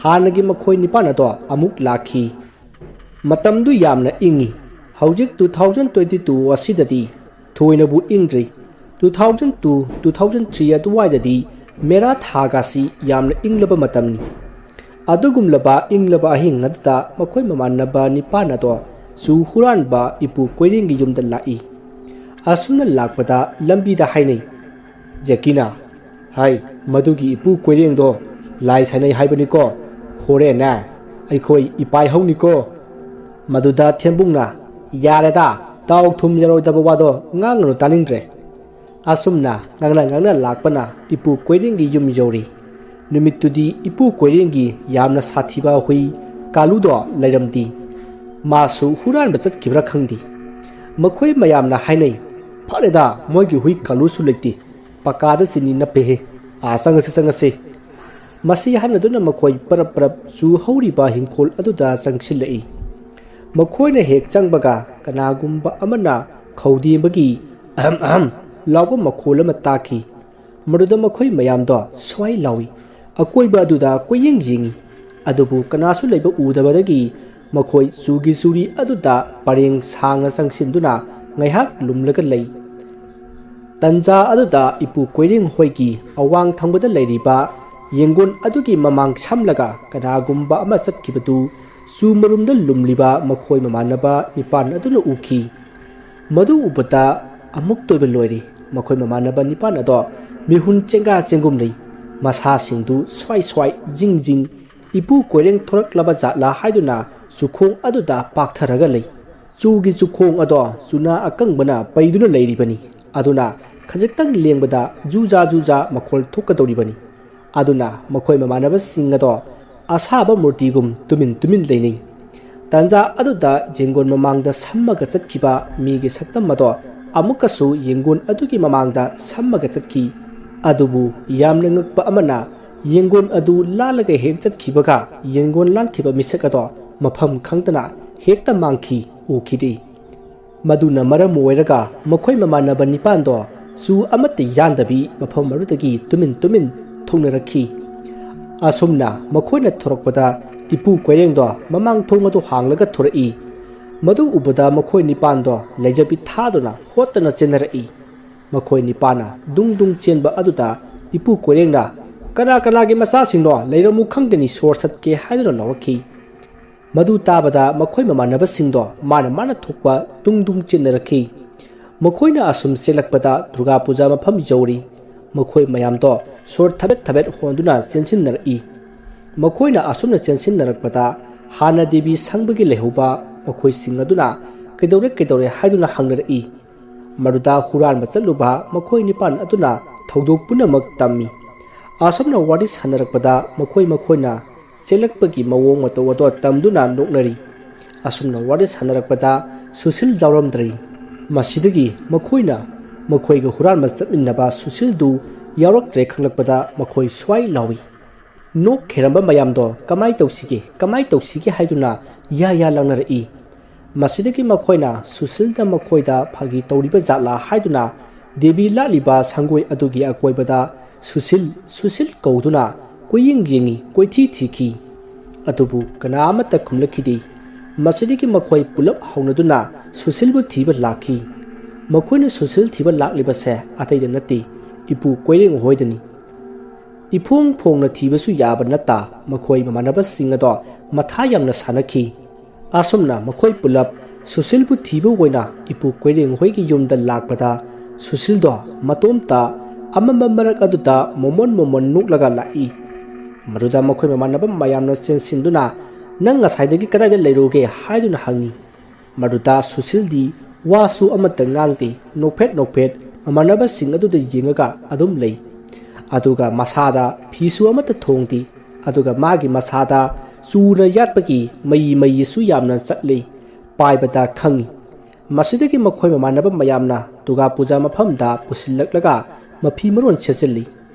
ꯍꯥꯟꯅꯒꯤ ꯃꯈꯣꯏ ꯅꯤꯄꯥꯟ ꯑꯗꯣ ꯑꯃꯨꯛ ꯂꯥꯛꯈꯤ꯫ ꯃꯇꯝꯗꯨ ꯌꯥꯝꯅ ꯏꯪꯉꯤ꯫ ꯍꯧꯖꯤꯛ two thousand twenty two ꯑꯁꯤꯗꯗꯤ ꯊꯣꯏꯅꯕꯨ ꯏꯪꯗ꯭ꯔꯤ꯫ Two thousand two, two thousand three ꯑꯗꯨꯋꯥꯏꯗꯗꯤ ꯃꯦꯔꯥ ꯊꯥꯒꯁꯤ ꯌꯥꯝꯅ ꯏꯪꯂꯕ ꯃꯇꯝꯅꯤ꯫ ꯑꯗꯨꯒꯨꯝꯂꯕ ꯏꯪꯂꯕ ꯑꯍꯤꯡ ꯑꯗꯨꯗ ꯃꯈꯣꯏ ꯃꯃꯥꯟꯅꯕ ꯅꯤꯄꯥꯟ ꯑꯗꯣ ꯆꯨ ꯍꯨꯔꯥꯟꯕ ꯏꯄꯨ ꯀꯣꯏꯔꯦꯡꯒꯤ ꯌꯨꯝꯗ ꯂꯥꯛꯏ꯫ ꯑꯁꯨꯝꯅ ꯂꯥꯛꯄꯗ ꯂꯝꯕꯤꯗ ꯍꯥꯏꯅꯩ꯫ ꯖꯦꯀꯤꯅ, "ꯍꯥꯏ, ꯃꯗꯨꯒꯤ ꯏꯄꯨ ꯀꯣꯏꯔꯦꯡꯗꯣ ꯂꯥꯏ ꯁꯥꯟꯅꯩ ꯍꯥꯏꯕꯅꯤꯀꯣ꯫ ꯍꯣꯔꯦꯟꯅꯦ ꯑꯩꯈꯣꯏ ꯏꯄꯥꯏ ꯍꯧꯅꯤꯀꯣ"꯫ ꯃꯗꯨꯗ ꯊꯦꯝꯕꯨꯡꯅ, "ꯌꯥꯔꯦꯗ, ꯇꯥꯎ ꯊꯨꯝ ꯌꯥꯔꯣꯏꯗꯕ ꯋꯥꯗꯣ ꯉꯥꯡꯒꯅꯨ, ꯇꯥꯅꯤꯡꯗ꯭ꯔꯦ"꯫ ꯑꯁꯨꯝꯅ ꯉꯥꯡꯅ ꯉꯥꯡꯅ ꯂꯥꯛꯄꯅ ꯏꯄꯨ ꯀꯣꯏꯔꯦꯡꯒꯤ ꯌꯨꯝ ꯌꯧꯔꯤ꯫ ꯅꯨꯃꯤꯠꯇꯨꯗꯤ ꯏꯄꯨ ꯀꯣꯏꯔꯦꯡꯒꯤ ꯌꯥꯝꯅ ꯁꯥꯊꯤꯕ ꯍꯨꯏ ꯀꯥꯂꯨꯗꯣ ꯂꯩꯔꯝꯗꯦ꯫ ꯃꯥꯁꯨ ꯍꯨꯔꯥꯟꯕ ꯆꯠꯈꯤꯕ꯭ꯔꯥ ꯈꯪꯗꯦ꯫ ꯃꯈꯣꯏ ꯃꯌꯥꯝꯅ ꯍꯥꯏꯅꯩ, "ꯐꯔꯦꯗ, ꯃꯣꯏꯒꯤ ꯍꯨꯏ ꯀꯥꯂꯨꯁꯨ ꯂꯩꯇꯦ꯫ ꯄꯀꯥꯗ ꯆꯤꯅꯤ ꯅꯞꯄꯦꯍꯦ꯫ ꯑꯥ, ꯆꯪꯉꯁꯤ, ꯆꯪꯉꯁꯤ"꯫ ꯃꯁꯤ ꯍꯥꯏꯅꯗꯨꯅ ꯃꯈꯣꯏ ꯄꯔꯞ ꯄꯔꯞ ꯆꯨ ꯍꯧꯔꯤꯕ ꯍꯤꯡꯈꯣꯜ ꯑꯗꯨꯗ ꯆꯪꯁꯤꯜꯂꯛꯏ꯫ ꯃꯈꯣꯏꯅ ꯍꯦꯛ ꯆꯪꯕꯒ ꯀꯅꯥꯒꯨꯝꯕ ꯑꯃꯅ ꯈꯧꯗꯦꯝꯕꯒꯤ "ꯑꯍꯝ ꯑꯍꯝ" ꯂꯥꯎꯕ ꯃꯈꯣꯜ ꯑꯃ ꯇꯥꯈꯤ꯫ ꯃꯗꯨꯗ ꯃꯈꯣꯏ ꯃꯌꯥꯝꯗꯣ ꯁ꯭ꯋꯥꯏ ꯂꯥꯎꯏ꯫ ꯑꯀꯣꯏꯕ ꯑꯗꯨꯗ ꯀꯣꯏꯌꯦꯡ ꯌꯦꯡꯏ꯫ ꯑꯗꯨꯕꯨ ꯀꯅꯥꯁꯨ ꯂꯩꯕ ꯎꯗꯕꯗꯒꯤ ꯃꯈꯣꯏ ꯆꯨꯒꯤ ꯆꯨꯔꯤ ꯑꯗꯨꯗ ꯄꯔꯦꯡ ꯁꯥꯡꯅ ꯆꯪꯁꯤꯟꯗꯨꯅ ꯉꯥꯏꯍꯥꯛ ꯂꯨꯝꯂꯒ ꯂꯩ꯫ ꯇꯟꯖꯥ ꯑꯗꯨꯗ ꯏꯄꯨ ꯀꯣꯏꯔꯦꯡ ꯍꯣꯏꯒꯤ ꯑꯋꯥꯡ ꯊꯪꯕꯗ ꯂꯩꯔꯤꯕ ꯌꯦꯡꯒꯣꯟ ꯑꯗꯨꯒꯤ ꯃꯃꯥꯡ ꯁꯝꯂꯒ ꯀꯅꯥꯒꯨꯝꯕ ꯑꯃ ꯆꯠꯈꯤꯕꯗꯨ ꯆꯨ ꯃꯔꯨꯝꯗ ꯂꯨꯝꯂꯤꯕ ꯃꯈꯣꯏ ꯃꯃꯥꯟꯅꯕ ꯅꯤꯄꯥꯟ ꯑꯗꯨꯅ ꯎꯈꯤ꯫ ꯃꯗꯨ ꯎꯕꯗ ꯑꯃꯨꯛꯇ ꯑꯣꯏꯕ ꯂꯣꯏꯔꯦ꯫ ꯃꯈꯣꯏ ꯃꯃꯥꯟꯅꯕ ꯅꯤꯄꯥꯟ ꯑꯗꯣ ꯃꯤꯍꯨꯟ ꯆꯦꯡꯒꯥ ꯆꯦꯡꯒꯨꯝ ꯂꯩ꯫ ꯃꯁꯥꯁꯤꯡꯗꯨ ꯁ꯭ꯋꯥꯏ ꯁ꯭ꯋꯥꯏ, ꯖꯤꯡ ꯖꯤꯡ, ꯏꯄꯨ ꯀꯣꯏꯔꯦꯡ ꯊꯣꯔꯛꯂꯕ ꯖꯥꯠꯂꯥ ꯍꯥꯏꯗꯨꯅ ꯆꯨꯈꯣꯡ ꯑꯗꯨꯗ ꯄꯥꯛꯊꯔꯒ ꯂꯩ꯫ ꯆꯨꯒꯤ ꯆꯨꯈꯣꯡ ꯑꯗꯣ ꯆꯨꯅꯥ ꯑꯀꯪꯕꯅ ꯄꯩꯗꯨꯅ ꯂꯩꯔꯤꯕꯅꯤ꯫ ꯑꯗꯨꯅ ꯈꯖꯤꯛꯇꯪ ꯂꯦꯡꯕꯗ ꯖꯨꯖꯥ ꯖꯨꯖꯥ ꯃꯈꯣꯜ ꯊꯣꯛꯀꯗꯧꯔꯤꯕꯅꯤ꯫ ꯑꯗꯨꯅ ꯃꯈꯣꯏ ꯃꯃꯥꯟꯅꯕꯁꯤꯡ ꯑꯗꯣ ꯑꯁꯥꯕ ꯃꯨꯔꯇꯤꯒꯨꯝ ꯇꯨꯃꯤꯟ ꯇꯨꯃꯤꯟ ꯂꯩꯅꯩ꯫ ꯇꯥꯟꯖꯥ ꯑꯗꯨꯗ ꯌꯦꯡꯒꯣꯟ ꯃꯃꯥꯡꯗ ꯁꯝꯃꯒ ꯆꯠꯈꯤꯕ ꯃꯤꯒꯤ ꯁꯛꯇꯝ ꯑꯗꯣ ꯑꯃꯨꯛꯀꯁꯨ ꯌꯦꯡꯒꯣꯟ ꯑꯗꯨꯒꯤ ꯃꯃꯥꯡꯗ ꯁꯝꯃꯒ ꯆꯠꯈꯤ꯫ ꯑꯗꯨꯕꯨ ꯌꯥꯝꯅ ꯉꯛꯄ ꯑꯃꯅ, ꯌꯦꯡꯒꯣꯟ ꯑꯗꯨ ꯂꯥꯜꯂꯒ ꯍꯦꯛ ꯆꯠꯈꯤꯕꯒ ꯌꯦꯡꯒꯣꯟ ꯂꯥꯟꯈꯤꯕ ꯃꯤꯁꯛ ꯑꯗꯣ ꯃꯐꯝ ꯈꯪꯗꯅ ꯍꯦꯛꯇ ꯃꯥꯡꯈꯤ, ꯎꯈꯤꯗꯦ꯫ ꯃꯗꯨꯅ ꯃꯔꯝ ꯑꯣꯏꯔꯒ ꯃꯈꯣꯏ ꯃꯃꯥꯟꯅꯕ ꯅꯤꯄꯥꯟꯗꯣ ꯆꯨ ꯑꯃꯠꯇ ꯌꯥꯟꯗꯕꯤ ꯃꯐꯝ ꯑꯗꯨꯗꯒꯤ ꯇꯨꯃꯤꯟ ꯇꯨꯃꯤꯟ ꯊꯣꯛꯅꯔꯛꯈꯤ꯫ ꯑꯁꯨꯝꯅ ꯃꯈꯣꯏꯅ ꯊꯣꯔꯛꯄꯗ ꯏꯄꯨ ꯀꯣꯏꯔꯦꯡꯗꯣ ꯃꯃꯥꯡ ꯊꯣꯡ ꯑꯗꯨ ꯍꯥꯡꯂꯒ ꯊꯣꯔꯛꯏ꯫ ꯃꯗꯨ ꯎꯕꯗ ꯃꯈꯣꯏ ꯅꯤꯄꯥꯟꯗꯣ ꯂꯩꯖꯕꯤ ꯊꯥꯗꯨꯅ ꯍꯣꯠꯇꯅ ꯆꯦꯟꯅꯔꯛꯏ꯫ ꯃꯈꯣꯏ ꯅꯤꯄꯥꯅ ꯗꯨꯡ ꯗꯨꯡ ꯆꯦꯟꯕ ꯑꯗꯨꯗ ꯏꯄꯨ ꯀꯣꯏꯔꯦꯡꯅ, "ꯀꯅꯥ ꯀꯅꯥꯒꯤ ꯃꯆꯥꯁꯤꯡꯅꯣ? ꯂꯩꯔꯝꯃꯨ ꯈꯪꯒꯅꯤ, ꯁꯣꯔ ꯊꯠꯀꯦ" ꯍꯥꯏꯗꯨꯅ ꯂꯥꯎꯔꯛꯈꯤ꯫ ꯃꯗꯨ ꯇꯥꯕꯗ ꯃꯈꯣꯏ ꯃꯃꯥꯟꯅꯕꯁꯤꯡꯗꯣ ꯃꯥꯅ ꯃꯥꯅ ꯊꯣꯛꯄ ꯗꯨꯡ ꯗꯨꯡ ꯆꯦꯟꯅꯔꯛꯈꯤ꯫ ꯃꯈꯣꯏꯅ ꯑꯁꯨꯝ ꯆꯦꯜꯂꯛꯄꯗ ꯗꯨꯔꯒꯥ ꯄꯨꯖꯥ ꯃꯐꯝ ꯌꯧꯔꯤ꯫ ꯃꯈꯣꯏ ꯃꯌꯥꯝꯗꯣ ꯁꯣꯔ ꯊꯕꯦꯠ ꯊꯕꯦꯠ ꯍꯣꯟꯗꯨꯅ ꯆꯦꯟꯁꯤꯟꯅꯔꯛꯏ꯫ ꯃꯈꯣꯏꯅ ꯑꯁꯨꯝꯅ ꯆꯦꯟꯁꯤꯟꯅꯔꯛꯄꯗ ꯍꯥꯟꯅ ꯗꯦꯕꯤ ꯁꯪꯕꯒꯤ ꯂꯩꯍꯧꯕ ꯃꯈꯣꯏꯁꯤꯡ ꯑꯗꯨꯅ "ꯀꯩꯗꯧꯔꯦ, ꯀꯩꯗꯧꯔꯦ?" ꯍꯥꯏꯗꯨꯅ ꯍꯪꯅꯔꯛꯏ꯫ ꯃꯗꯨꯗ ꯍꯨꯔꯥꯟꯕ ꯆꯠꯂꯨꯕ ꯃꯈꯣꯏ ꯅꯤꯄꯥꯟ ꯑꯗꯨꯅ ꯊꯧꯗꯣꯛ ꯄꯨꯝꯅꯃꯛ ꯇꯝꯃꯤ꯫ ꯑꯁꯨꯝꯅ ꯋꯥꯔꯤ ꯁꯥꯟꯅꯔꯛꯄꯗ ꯃꯈꯣꯏ ꯃꯈꯣꯏꯅ ꯆꯦꯜꯂꯛꯄꯒꯤ ꯃꯑꯣꯡ ꯃꯇꯧ ꯑꯗꯣ ꯇꯝꯗꯨꯅ ꯅꯣꯛꯅꯔꯤ꯫ ꯑꯁꯨꯝꯅ ꯋꯥꯔꯤ ꯁꯥꯟꯅꯔꯛꯄꯗ ꯁꯨꯁꯤꯜ ꯌꯥꯎꯔꯝꯗ꯭ꯔꯦ꯫ ꯃꯁꯤꯗꯒꯤ ꯃꯈꯣꯏꯅ ꯃꯈꯣꯏꯒ ꯍꯨꯔꯥꯟꯕ ꯆꯠꯃꯤꯟꯅꯕ ꯁꯨꯁꯤꯜꯗꯨ ꯌꯥꯎꯔꯛꯇ꯭ꯔꯦ ꯈꯪꯂꯛꯄꯗ ꯃꯈꯣꯏ ꯁ꯭ꯋꯥꯏ ꯂꯥꯎꯏ꯫ ꯅꯣꯛ ꯈꯦꯔꯝꯕ ꯃꯌꯥꯝꯗꯣ "ꯀꯃꯥꯏ ꯇꯧꯁꯤꯒꯦ, ꯀꯃꯥꯏ ꯇꯧꯁꯤꯒꯦ?" ꯍꯥꯏꯗꯨꯅ ꯌꯥ ꯌꯥ ꯂꯥꯡꯅꯔꯛꯏ꯫ ꯃꯁꯤꯗꯒꯤ ꯃꯈꯣꯏꯅ ꯁꯨꯁꯤꯜꯗ ꯃꯈꯣꯏꯗ ꯐꯥꯒꯤ ꯇꯧꯔꯤꯕ ꯖꯥꯠꯂꯥ ꯍꯥꯏꯗꯨꯅ ꯗꯦꯕꯤ ꯂꯥꯠꯂꯤꯕ ꯁꯪꯒꯣꯏ ꯑꯗꯨꯒꯤ ꯑꯀꯣꯏꯕꯗ "ꯁꯨꯁꯤꯜ, ꯁꯨꯁꯤꯜ" ꯀꯧꯗꯨꯅ ꯀꯣꯏꯌꯦꯡ ꯌꯦꯡꯉꯤ, ꯀꯣꯏꯊꯤ ꯊꯤꯈꯤ꯫ ꯑꯗꯨꯕꯨ ꯀꯅꯥ ꯑꯃꯠꯇ ꯈꯨꯝꯂꯛꯈꯤꯗꯦ꯫ ꯃꯁꯤꯗꯒꯤ ꯃꯈꯣꯏ ꯄꯨꯂꯞ ꯍꯧꯅꯗꯨꯅ ꯁꯨꯁꯤꯜꯕꯨ ꯊꯤꯕ ꯂꯥꯛꯈꯤ꯫ ꯃꯈꯣꯏꯅ ꯁꯨꯁꯤꯜ ꯊꯤꯕ ꯂꯥꯛꯂꯤꯕꯁꯦ ꯑꯇꯩꯗ ꯅꯠꯇꯦ, ꯏꯄꯨ ꯀꯣꯏꯔꯦꯡ ꯍꯣꯏꯗꯅꯤ꯫ ꯏꯐꯣꯡ ꯐꯣꯡꯅ ꯊꯤꯕꯁꯨ ꯌꯥꯕ ꯅꯠꯇ, ꯃꯈꯣꯏ ꯃꯃꯥꯟꯅꯕꯁꯤꯡ ꯑꯗꯣ ꯃꯊꯥ ꯌꯥꯝꯅ ꯁꯥꯅꯈꯤ꯫ ꯑꯁꯨꯝꯅ ꯃꯈꯣꯏ ꯄꯨꯂꯞ ꯁꯨꯁꯤꯜꯕꯨ ꯊꯤꯕ ꯑꯣꯏꯅ ꯏꯄꯨ ꯀꯣꯏꯔꯦꯡ ꯍꯣꯏꯒꯤ ꯌꯨꯝꯗ ꯂꯥꯛꯄꯗ, ꯁꯨꯁꯤꯜꯗꯣ ꯃꯇꯣꯝꯇ ꯑꯃꯝꯕ ꯃꯔꯛ ꯑꯗꯨꯗ ꯃꯣꯃꯣꯟ ꯃꯣꯃꯣꯟ ꯅꯣꯛꯂꯒ ꯂꯥꯛꯏ꯫ ꯃꯗꯨꯗ ꯃꯈꯣꯏ ꯃꯃꯥꯟꯅꯕ ꯃꯌꯥꯝꯅ ꯆꯦꯟꯁꯤꯟꯗꯨꯅ, "ꯅꯪ ꯉꯁꯥꯏꯗꯒꯤ ꯀꯗꯥꯏꯗ ꯂꯩꯔꯨꯒꯦ?" ꯍꯥꯏꯗꯨꯅ ꯍꯪꯉꯤ꯫ ꯃꯗꯨꯗ ꯁꯨꯁꯤꯜꯗꯤ ꯋꯥꯁꯨ ꯑꯃꯠꯇ ꯉꯥꯡꯗꯦ, ꯅꯣꯛꯐꯦꯠ ꯅꯣꯛꯐꯦꯠ ꯃꯃꯥꯟꯅꯕꯁꯤꯡ ꯑꯗꯨꯗ ꯌꯦꯡꯉꯒ ꯑꯗꯨꯝ ꯂꯩ꯫ ꯑꯗꯨꯒ ꯃꯁꯥꯗ ꯐꯤꯁꯨ ꯑꯃꯠꯇ ꯊꯣꯡꯗꯦ꯫ ꯑꯗꯨꯒ ꯃꯥꯒꯤ ꯃꯁꯥꯗ ꯆꯨꯅ ꯌꯥꯠꯄꯒꯤ ꯃꯩ ꯃꯩꯁꯨ ꯌꯥꯝꯅ ꯆꯠꯂꯤ, ꯄꯥꯏꯕꯗ ꯈꯪꯉꯤ꯫ ꯃꯁꯤꯗꯒꯤ ꯃꯈꯣꯏ ꯃꯃꯥꯟꯅꯕ ꯃꯌꯥꯝꯅ ꯗꯨꯔꯒꯥ ꯄꯨꯖꯥ ꯃꯐꯝꯗ ꯄꯨꯁꯤꯜꯂꯛꯂꯒ ꯃꯐꯤ ꯃꯔꯣꯟ ꯁꯦꯠꯆꯤꯜꯂꯤ꯫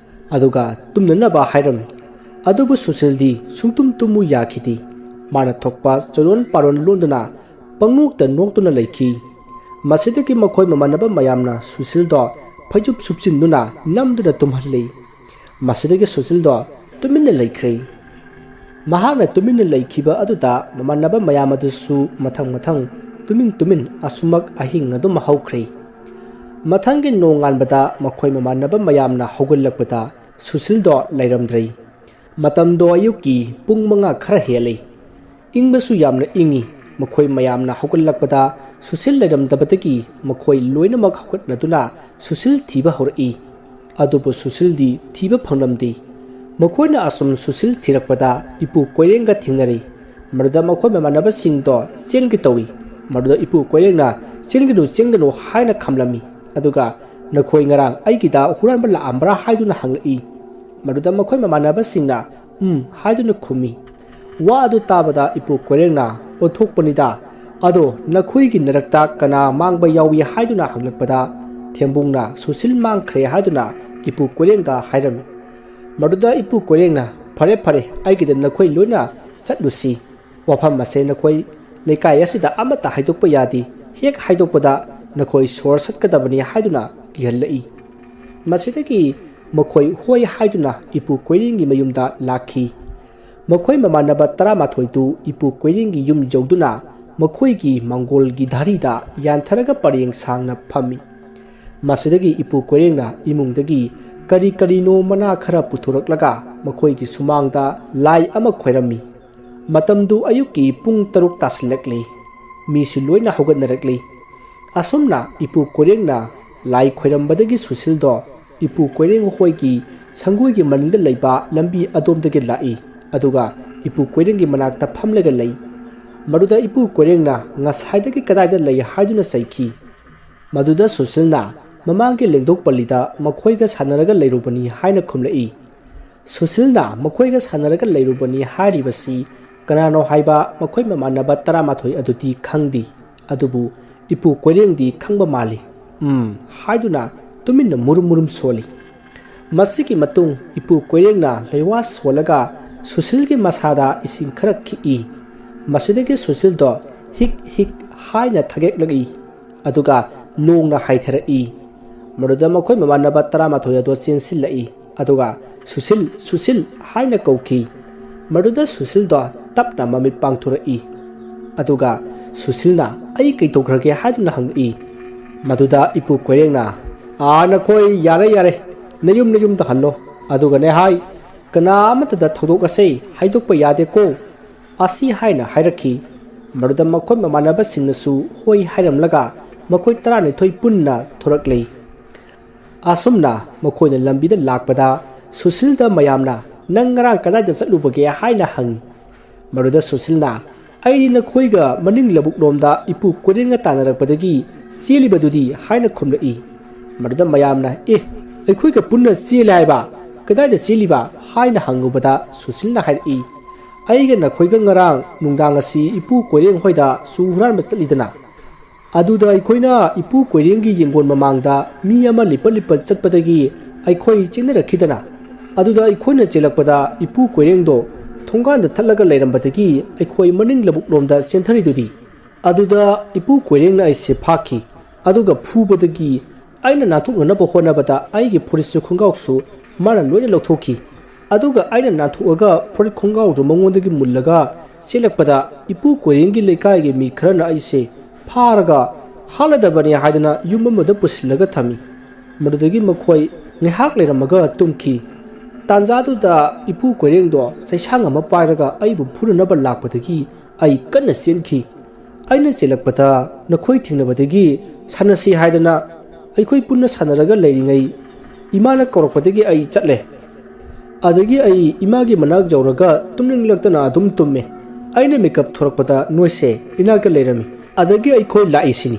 ꯑꯗꯨꯒ ꯇꯨꯝꯅꯅꯕ ꯍꯥꯏꯔꯝꯃꯤ꯫ ꯑꯗꯨꯕꯨ ꯁꯨꯁꯤꯜꯗꯤ ꯁꯨꯡꯇꯨꯝ ꯇꯨꯝꯃꯨ ꯌꯥꯈꯤꯗꯦ꯫ ꯃꯥꯅ ꯊꯣꯛꯄ ꯆꯣꯏꯔꯣꯟ ꯄꯥꯔꯣꯟ ꯂꯣꯟꯗꯨꯅ ꯄꯪꯅꯣꯛꯇ ꯅꯣꯛꯇꯨꯅ ꯂꯩꯈꯤ꯫ ꯃꯁꯤꯗꯒꯤ ꯃꯈꯣꯏ ꯃꯃꯥꯟꯅꯕ ꯃꯌꯥꯝꯅ ꯁꯨꯁꯤꯜꯗꯣ ꯐꯩꯖꯨꯞ ꯁꯨꯞꯆꯤꯟꯗꯨꯅ ꯅꯝꯗꯨꯅ ꯇꯨꯝꯍꯜꯂꯤ꯫ ꯃꯁꯤꯗꯒꯤ ꯁꯨꯁꯤꯜꯗꯣ ꯇꯨꯃꯤꯟꯅ ꯂꯩꯈ꯭ꯔꯦ꯫ ꯃꯍꯥꯛꯅ ꯇꯨꯃꯤꯟꯅ ꯂꯩꯈꯤꯕ ꯑꯗꯨꯗ ꯃꯃꯥꯟꯅꯕ ꯃꯌꯥꯝ ꯑꯗꯨꯁꯨ ꯃꯊꯪ ꯃꯊꯪ ꯇꯨꯃꯤꯟ ꯇꯨꯃꯤꯟ ꯑꯁꯨꯃꯛ ꯑꯍꯤꯡ ꯑꯗꯨꯝ ꯍꯧꯈ꯭ꯔꯦ꯫ ꯃꯊꯪꯒꯤ ꯅꯣꯡꯉꯥꯟꯕꯗ ꯃꯈꯣꯏ ꯃꯃꯥꯟꯅꯕ ꯃꯌꯥꯝꯅ ꯍꯧꯒꯠꯂꯛꯄꯗ ꯁꯨꯁꯤꯜꯗꯣ ꯂꯩꯔꯝꯗ꯭ꯔꯦ꯫ ꯃꯇꯝꯗꯣ ꯑꯌꯨꯛꯀꯤ ꯄꯨꯡ ꯃꯉꯥ ꯈꯔ ꯍꯦꯜꯂꯤ꯫ ꯏꯪꯕꯁꯨ ꯌꯥꯝꯅ ꯏꯪꯏ꯫ ꯃꯈꯣꯏ ꯃꯌꯥꯝꯅ ꯍꯧꯒꯠꯂꯛꯄꯗ ꯁꯨꯁꯤꯜ ꯂꯩꯔꯝꯗꯕꯗꯒꯤ ꯃꯈꯣꯏ ꯂꯣꯏꯅꯃꯛ ꯍꯧꯒꯠꯅꯗꯨꯅ ꯁꯨꯁꯤꯜ ꯊꯤꯕ ꯍꯧꯔꯛꯏ꯫ ꯑꯗꯨꯕꯨ ꯁꯨꯁꯤꯜꯗꯤ ꯊꯤꯕ ꯐꯪꯂꯝꯗꯦ꯫ ꯃꯈꯣꯏꯅ ꯑꯁꯨꯝ ꯁꯨꯁꯤꯜ ꯊꯤꯔꯛꯄꯗ ꯏꯄꯨ ꯀꯣꯏꯔꯦꯡꯒ ꯊꯦꯡꯅꯔꯦ꯫ ꯃꯗꯨꯗ ꯃꯈꯣꯏ ꯃꯃꯥꯟꯅꯕꯁꯤꯡꯗꯣ ꯆꯦꯟꯒꯦ ꯇꯧꯏ꯫ ꯃꯗꯨꯗ ꯏꯄꯨ ꯀꯣꯏꯔꯦꯡꯅ "ꯆꯦꯟꯒꯅꯨ, ꯆꯦꯟꯒꯅꯨ" ꯍꯥꯏꯅ ꯈꯝꯂꯝꯃꯤ꯫ ꯑꯗꯨꯒ "ꯅꯈꯣꯏ ꯉꯔꯥꯡ ꯑꯩꯒꯤꯗ ꯍꯨꯔꯥꯟꯕ ꯂꯥꯛꯑꯝꯕ꯭ꯔꯥ?" ꯍꯥꯏꯗꯨꯅ ꯍꯪꯂꯛꯏ꯫ ꯃꯗꯨꯗ ꯃꯈꯣꯏ ꯃꯃꯥꯟꯅꯕꯁꯤꯡꯅ "ꯎꯝ" ꯍꯥꯏꯗꯨꯅ ꯈꯨꯝꯃꯤ꯫ ꯋꯥ ꯑꯗꯨ ꯇꯥꯕꯗ ꯏꯄꯨ ꯀꯣꯏꯔꯦꯡꯅ "ꯑꯣꯟꯊꯣꯛꯄꯅꯤꯗ, ꯑꯗꯣ ꯅꯈꯣꯏꯒꯤ ꯅꯔꯛꯇ ꯀꯅꯥ ꯃꯥꯡꯕ ꯌꯥꯎꯏ?" ꯍꯥꯏꯗꯨꯅ ꯍꯪꯂꯛꯄꯗ ꯊꯦꯝꯕꯨꯡꯅ "ꯁꯨꯁꯤꯜ ꯃꯥꯡꯈ꯭ꯔꯦ" ꯍꯥꯏꯗꯨꯅ ꯏꯄꯨ ꯀꯣꯏꯔꯦꯡꯗ ꯍꯥꯏꯔꯝꯃꯤ꯫ ꯃꯗꯨꯗ ꯏꯄꯨ ꯀꯣꯏꯔꯦꯡꯅ "ꯐꯔꯦ ꯐꯔꯦ, ꯑꯩꯒꯤꯗ ꯅꯈꯣꯏ ꯂꯣꯏꯅ ꯆꯠꯂꯨꯁꯤ꯫ ꯋꯥꯐꯝ ꯑꯁꯦ ꯅꯈꯣꯏ ꯂꯩꯀꯥꯏ ꯑꯁꯤꯗ ꯑꯃꯠꯇ ꯍꯥꯏꯗꯣꯛꯄ ꯌꯥꯗꯦ꯫ ꯍꯦꯛ ꯍꯥꯏꯗꯣꯛꯄꯗ ꯅꯈꯣꯏ ꯁꯣꯔ ꯁꯠꯀꯗꯕꯅꯤ" ꯍꯥꯏꯗꯨꯅ ꯀꯤꯍꯜꯂꯛꯏ꯫ ꯃꯁꯤꯗꯒꯤ ꯃꯈꯣꯏ ꯍꯣꯏ ꯍꯥꯏꯗꯨꯅ ꯏꯄꯨ ꯀꯣꯏꯔꯦꯡꯒꯤ ꯃꯌꯨꯝꯗ ꯂꯥꯛꯈꯤ꯫ ꯃꯈꯣꯏ ꯃꯃꯥꯟꯅꯕ ꯇꯔꯥꯃꯥꯊꯣꯏꯗꯨ ꯏꯄꯨ ꯀꯣꯏꯔꯦꯡꯒꯤ ꯌꯨꯝ ꯌꯧꯗꯨꯅ ꯃꯈꯣꯏꯒꯤ ꯃꯪꯒꯣꯜꯒꯤ ꯙꯥꯔꯤꯗ ꯌꯥꯟꯊꯔꯒ ꯄꯔꯦꯡ ꯁꯥꯡꯅ ꯐꯝꯃꯤ꯫ ꯃꯁꯤꯗꯒꯤ ꯏꯄꯨ ꯀꯣꯏꯔꯦꯡꯅ ꯏꯃꯨꯡꯗꯒꯤ ꯀꯔꯤ ꯀꯔꯤꯅꯣ ꯃꯅꯥ ꯈꯔ ꯄꯨꯊꯣꯔꯛꯂꯒ ꯃꯈꯣꯏꯒꯤ ꯁꯨꯃꯥꯡꯗ ꯂꯥꯏ ꯑꯃ ꯈꯣꯏꯔꯝꯃꯤ꯫ ꯃꯇꯝꯗꯨ ꯑꯌꯨꯛꯀꯤ ꯄꯨꯡ ꯇꯔꯨꯛ ꯇꯥꯁꯤꯜꯂꯛꯂꯤ꯫ ꯃꯤꯁꯨ ꯂꯣꯏꯅ ꯍꯧꯒꯠꯅꯔꯛꯂꯤ꯫ ꯑꯁꯨꯝꯅ ꯏꯄꯨ ꯀꯣꯏꯔꯦꯡꯅ ꯂꯥꯏ ꯈꯣꯏꯔꯝꯕꯗꯒꯤ ꯁꯨꯁꯤꯜꯗꯣ ꯏꯄꯨ ꯀꯣꯏꯔꯦꯡ ꯍꯣꯏꯒꯤ ꯁꯪꯒꯣꯏꯒꯤ ꯃꯅꯤꯡꯗ ꯂꯩꯕ ꯂꯝꯕꯤ ꯑꯗꯣꯝꯗꯒꯤ ꯂꯥꯛꯏ꯫ ꯑꯗꯨꯒ ꯏꯄꯨ ꯀꯣꯏꯔꯦꯡꯒꯤ ꯃꯅꯥꯛꯇ ꯐꯝꯂꯒ ꯂꯩ꯫ ꯃꯗꯨꯗ ꯏꯄꯨ ꯀꯣꯏꯔꯦꯡꯅ "ꯉꯁꯥꯏꯗꯒꯤ ꯀꯗꯥꯏꯗ ꯂꯩ?" ꯍꯥꯏꯗꯨꯅ ꯆꯩꯈꯤ꯫ ꯃꯗꯨꯗ ꯁꯨꯁꯤꯜꯅ "ꯃꯃꯥꯡꯒꯤ ꯂꯦꯡꯗꯣꯛ ꯄꯜꯂꯤꯗ ꯃꯈꯣꯏꯒ ꯁꯥꯟꯅꯔꯒ ꯂꯩꯔꯨꯕꯅꯤ" ꯍꯥꯏꯅ ꯈꯨꯝꯂꯛꯏ꯫ ꯁꯨꯁꯤꯜꯅ "ꯃꯈꯣꯏꯒ ꯁꯥꯟꯅꯔꯒ ꯂꯩꯔꯨꯕꯅꯤ" ꯍꯥꯏꯔꯤꯕꯁꯤ ꯀꯅꯥꯅꯣ ꯍꯥꯏꯕ ꯃꯈꯣꯏ ꯃꯃꯥꯟꯅꯕ ꯇꯔꯥꯃꯥꯊꯣꯏ ꯑꯗꯨꯗꯤ ꯈꯪꯗꯦ꯫ ꯑꯗꯨꯕꯨ ꯏꯄꯨ ꯀꯣꯏꯔꯦꯡꯗꯤ ꯈꯪꯕ ꯃꯥꯜꯂꯤ꯫ "ꯎꯝ" ꯍꯥꯏꯗꯨꯅ ꯇꯨꯃꯤꯟꯅ ꯃꯨꯔꯨꯝ ꯃꯨꯔꯨꯝ ꯁꯣꯜꯂꯤ꯫ ꯃꯁꯤꯒꯤ ꯃꯇꯨꯡ ꯏꯄꯨ ꯀꯣꯏꯔꯦꯡꯅ ꯂꯩꯋꯥ ꯁꯣꯜꯂꯒ ꯁꯨꯁꯤꯜꯒꯤ ꯃꯁꯥꯗ ꯏꯁꯤꯡ ꯈꯔ ꯈꯤꯛꯏ꯫ ꯃꯁꯤꯗꯒꯤ ꯁꯨꯁꯤꯜꯗꯣ "ꯍꯤꯛ ꯍꯤꯛ" ꯍꯥꯏꯅ ꯊꯒꯦꯛꯂꯛꯏ꯫ ꯑꯗꯨꯒ ꯅꯣꯡꯅ ꯍꯥꯏꯊꯔꯛꯏ꯫ ꯃꯗꯨꯗ ꯃꯈꯣꯏ ꯃꯃꯥꯟꯅꯕ ꯇꯔꯥꯃꯥꯊꯣꯏ ꯑꯗꯨ ꯆꯦꯟꯁꯤꯜꯂꯛꯏ꯫ ꯑꯗꯨꯒ "ꯁꯨꯁꯤꯜ, ꯁꯨꯁꯤꯜ" ꯍꯥꯏꯅ ꯀꯧꯈꯤ꯫ ꯃꯗꯨꯗ ꯁꯨꯁꯤꯜꯗꯣ ꯇꯞꯅ ꯃꯃꯤꯠ ꯄꯥꯡꯊꯣꯔꯛꯏ꯫ ꯑꯗꯨꯒ ꯁꯨꯁꯤꯜꯅ "ꯑꯩ ꯀꯩꯗꯧꯈ꯭ꯔꯒꯦ?" ꯍꯥꯏꯗꯨꯅ ꯍꯪꯂꯛꯏ꯫ ꯃꯗꯨꯗ ꯏꯄꯨ ꯀꯣꯏꯔꯦꯡꯅ, "ꯑꯥ, ꯅꯈꯣꯏ ꯌꯥꯔꯦ, ꯌꯥꯔꯦ, ꯅꯌꯨꯝ ꯅꯌꯨꯝꯗ ꯍꯜꯂꯣ, ꯑꯗꯨꯒꯅꯦ ꯍꯥꯏ, ꯀꯅꯥ ꯑꯃꯠꯇꯗ ꯊꯧꯗꯣꯛ ꯑꯁꯦ ꯍꯥꯏꯗꯣꯛꯄ ꯌꯥꯗꯦꯀꯣ," ꯑꯁꯤ ꯍꯥꯏꯅ ꯍꯥꯏꯔꯛꯈꯤ꯫ ꯃꯗꯨꯗ ꯃꯈꯣꯏ ꯃꯃꯥꯟꯅꯕꯁꯤꯡꯅꯁꯨ ꯍꯣꯏ ꯍꯥꯏꯔꯝꯂꯒ ꯃꯈꯣꯏ ꯇꯔꯥꯅꯤꯊꯣꯏ ꯄꯨꯟꯅ ꯊꯣꯔꯛꯂꯤ꯫ ꯑꯁꯨꯝꯅ ꯃꯈꯣꯏꯅ ꯂꯝꯕꯤꯗ ꯂꯥꯛꯄꯗ ꯁꯨꯁꯤꯜꯗ ꯃꯌꯥꯝꯅ, "ꯅꯪ ꯉꯔꯥꯡ ꯀꯗꯥꯏꯗ ꯆꯠꯂꯨꯕꯒꯦ?" ꯍꯥꯏꯅ ꯍꯪꯉꯤ꯫ ꯃꯗꯨꯗ ꯁꯨꯁꯤꯜꯅ, "ꯑꯩꯗꯤ ꯅꯈꯣꯏꯒ ꯃꯅꯤꯡ ꯂꯧꯕꯨꯛ ꯂꯣꯝꯗ ꯏꯄꯨ ꯀꯣꯏꯔꯦꯡꯒ ꯇꯥꯟꯅꯔꯛꯄꯗꯒꯤ ꯆꯦꯜꯂꯤꯕꯗꯨꯗꯤ," ꯍꯥꯏꯅ ꯈꯨꯝꯂꯛꯏ꯫ ꯃꯗꯨꯗ ꯃꯌꯥꯝꯅ, "ꯑꯦ, ꯑꯩꯈꯣꯏꯒ ꯄꯨꯟꯅ ꯆꯦꯜꯂꯦ ꯍꯥꯏꯕ? ꯀꯗꯥꯏꯗ ꯆꯦꯜꯂꯤꯕ?" ꯍꯥꯏꯅ ꯍꯪꯉꯨꯕꯗ ꯁꯨꯁꯤꯜꯅ ꯍꯥꯏꯔꯛꯏ, "ꯑꯩꯒ ꯅꯈꯣꯏꯒ ꯉꯔꯥꯡ ꯅꯨꯡꯗꯥꯡ ꯑꯁꯤ ꯏꯄꯨ ꯀꯣꯏꯔꯦꯡ ꯍꯣꯏꯗ ꯆꯨ ꯍꯨꯔꯥꯟꯕ ꯆꯠꯂꯤꯗꯅ꯫ ꯑꯗꯨꯗ ꯑꯩꯈꯣꯏꯅ ꯏꯄꯨ ꯀꯣꯏꯔꯦꯡꯒꯤ ꯌꯦꯡꯒꯣꯟ ꯃꯃꯥꯡꯗ ꯃꯤ ꯑꯃ ꯂꯤꯄꯠ ꯂꯤꯄꯠ ꯆꯠꯄꯗꯒꯤ ꯑꯩꯈꯣꯏ ꯆꯦꯟꯅꯔꯛꯈꯤꯗꯅ꯫ ꯑꯗꯨꯗ ꯑꯩꯈꯣꯏꯅ ꯆꯦꯜꯂꯛꯄꯗ ꯏꯄꯨ ꯀꯣꯏꯔꯦꯡꯗꯣ ꯊꯣꯡꯒꯥꯟꯗ ꯊꯠꯂꯒ ꯂꯩꯔꯝꯕꯗꯒꯤ ꯑꯩꯈꯣꯏ ꯃꯅꯤꯡ ꯂꯧꯕꯨꯛ ꯂꯣꯝꯗ ꯆꯦꯟꯊꯔꯤꯗꯨꯗꯤ꯫ ꯑꯗꯨꯗ ꯏꯄꯨ ꯀꯣꯏꯔꯦꯡꯅ ꯑꯩꯁꯦ ꯐꯥꯈꯤ, ꯑꯗꯨꯒ ꯐꯨꯕꯗꯒꯤ ꯑꯩꯅ ꯅꯥꯟꯊꯣꯛꯅꯅꯕ ꯍꯣꯠꯅꯕꯗ ꯑꯩꯒꯤ ꯐꯨꯔꯤꯠꯁꯨ ꯈꯣꯡꯒ꯭ꯔꯥꯎꯁꯨ ꯃꯥꯅ ꯂꯣꯏꯅ ꯂꯧꯊꯣꯛꯈꯤ꯫ ꯑꯗꯨꯒ ꯑꯩꯅ ꯅꯥꯟꯊꯣꯛꯑꯒ ꯐꯨꯔꯤꯠ ꯈꯣꯡꯒ꯭ꯔꯥꯎꯗꯨ ꯃꯉꯣꯟꯗꯒꯤ ꯃꯨꯜꯂꯒ ꯆꯦꯜꯂꯛꯄꯗ ꯏꯄꯨ ꯀꯣꯏꯔꯦꯡꯒꯤ ꯂꯩꯀꯥꯏꯒꯤ ꯃꯤ ꯈꯔꯅ ꯑꯩꯁꯦ ꯐꯥꯔꯒ ꯍꯥꯠꯂꯗꯕꯅꯤ ꯍꯥꯏꯗꯅ ꯌꯨꯝ ꯑꯃꯗ ꯄꯨꯁꯤꯜꯂꯒ ꯊꯝꯃꯤ꯫ ꯃꯗꯨꯗꯒꯤ ꯃꯈꯣꯏ ꯉꯥꯏꯍꯥꯛ ꯂꯩꯔꯝꯃꯒ ꯇꯨꯝꯈꯤ꯫ ꯇꯥꯟꯖꯥꯗꯨꯗ ꯏꯄꯨ ꯀꯣꯏꯔꯦꯡꯗꯣ ꯆꯩꯁꯥꯡ ꯑꯃ ꯄꯥꯏꯔꯒ ꯑꯩꯕꯨ ꯐꯨꯅꯅꯕ ꯂꯥꯛꯄꯗꯒꯤ ꯑꯩ ꯀꯟꯅ ꯆꯦꯟꯈꯤ꯫ ꯑꯩꯅ ꯆꯦꯜꯂꯛꯄꯗ ꯅꯈꯣꯏ ꯊꯦꯡꯅꯕꯗꯒꯤ ꯁꯥꯟꯅꯁꯤ ꯍꯥꯏꯗꯅ ꯑꯩꯈꯣꯏ ꯄꯨꯟꯅ ꯁꯥꯟꯅꯔꯒ ꯂꯩꯔꯤꯉꯩ ꯏꯃꯥꯅ ꯀꯧꯔꯛꯄꯗꯒꯤ ꯑꯩ ꯆꯠꯂꯦ꯫ ꯑꯗꯒꯤ ꯑꯩ ꯏꯃꯥꯒꯤ ꯃꯅꯥꯛ ꯌꯧꯔꯒ ꯇꯨꯝꯅꯤꯡꯂꯛꯇꯅ ꯑꯗꯨꯝ ꯇꯨꯝꯃꯦ꯫ ꯑꯩꯅ ꯃꯤꯀꯞ ꯊꯣꯔꯛꯄꯗ ꯅꯣꯏꯁꯦ ꯏꯅꯥꯛꯇ ꯂꯩꯔꯝꯃꯤ꯫ ꯑꯗꯒꯤ ꯑꯩꯈꯣꯏ ꯂꯥꯛꯏꯁꯤꯅꯤ꯫